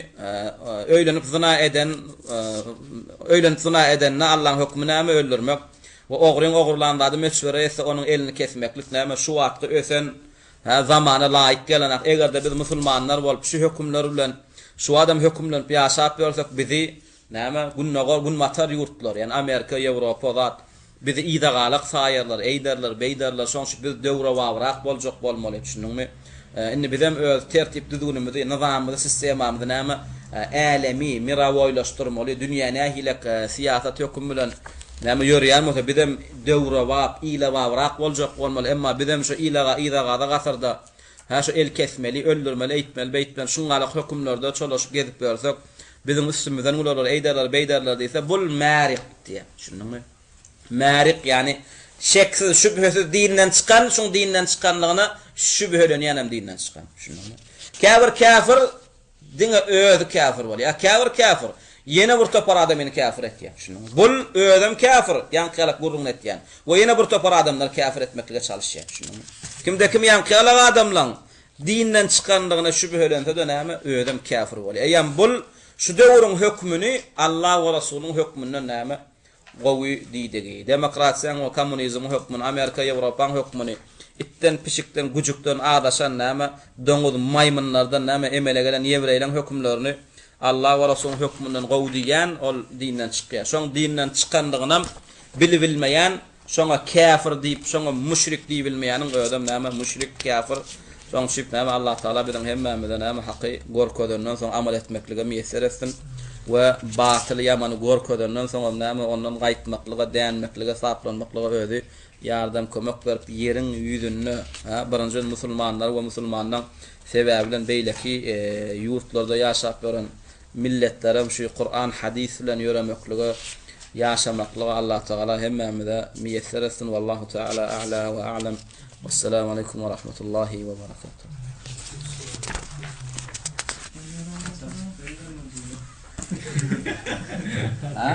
öýlenip zyna eden, öýlenip zyna edende Allaň hökmi näme? Öldürmek. We ogryň ogurlan zady möçbere ýetse onuň elini kesmeklik näme? Şu wagtky ösen, hä, zamana laýyk gelenak. Eger-de biz musulmanlar bolup şu hökümler bilen şu wagtam hökümlenip ýaşap ýörsek bizi Näme, gündogar, günbatar ýurtlary, ýagny Amerika, Ýewropa zat, bizi yzagalak saýarlar, eýderler, beýderler, şoň üçin biz döwrebabrak boljak bolmaly, düşündiňmi? Indi bizem öz tertip-düzgünimizi, nyzamymyzy, sistemamyzy näme, älemi, mirawoýlaşdyrmaly, dünýä nähilek syýasat höküm bilen näme ýörýän bolsa, bizem döwrebap, ilebabrak boljak bolmaly, emma bizem şu ilaga, yzagaza asyrda, hä, şu el kesmeli, öldürmeli, eýtmeli, beýtmeli, şuňňalak hökümlerde çolaşyp gezip ýörsek, Biziň üstümizden gülerler, eýderler, beýderler diýse, bul märik diýýär. Düşündiňmi? Märik, ýagny şeksiz, şübhesiz dinden çykan, şuň dinden çykanlygyna şübhelenýän hem dinden çykan. Düşündiňmi? Käbir käfir diňe özi käfir bolýar. Käbir käfir ýene bir topar adamyny käfir etýär. Düşündiňmi? Bul özem käfir, ýaňky ýalak gürrüňini etýän we ýene bir topar adamlary käfir etmeklige çalyşýar. Düşündiňmi? Kimde-kim ýaňky ýalak adamlaň Dinden çykanlygyna şübhelense-de näme, özem käfir bolýar. Eýýäm bul şu döwrüň hökmüni Allah we Rasulyň hökmünden näme gowy diýdigi. Demokratiýaň we kommunizmiň hökmüni, Amerika, Ýewropaň hökmüni, itden, pişikden, güjükden azaşan näme, doňuz, maýmynlardan näme emele gelen ýewreýleň hökümlerini Allah we Rasulyň hökmünden gowy diýýän, ol dinden çykýar. Şoň dinden çykanlygynam bilibilmeýän Şoňa käfir diýip, şoňa müşrik diýibilmeýäniň özem näme, müşrik, käfir. Şoň üçin näme Allah Taala biziň hemmämize näme haky görkezenden soň amal etmeklige miýesser etsin we batyly ýamany görkezenden soňam näme ondan gaýtmaklyga, dänmeklige, saplanmaklyga özi ýardam kömek berip ýeriň ýüzünde hä birinjiden musulmanlar we musulmanlaň sebäbi bilen beýleki ýurtlarda ýaşap ýören milletlerem şu Kuran hadys bilen ýöremeklige ýaşamaklyga Allah Tagala hemmämize miýesser etsin Wallahu Taala a'la we a'lem Wessalamu aleýkum we rahmetullahi we berekatuh. Ha?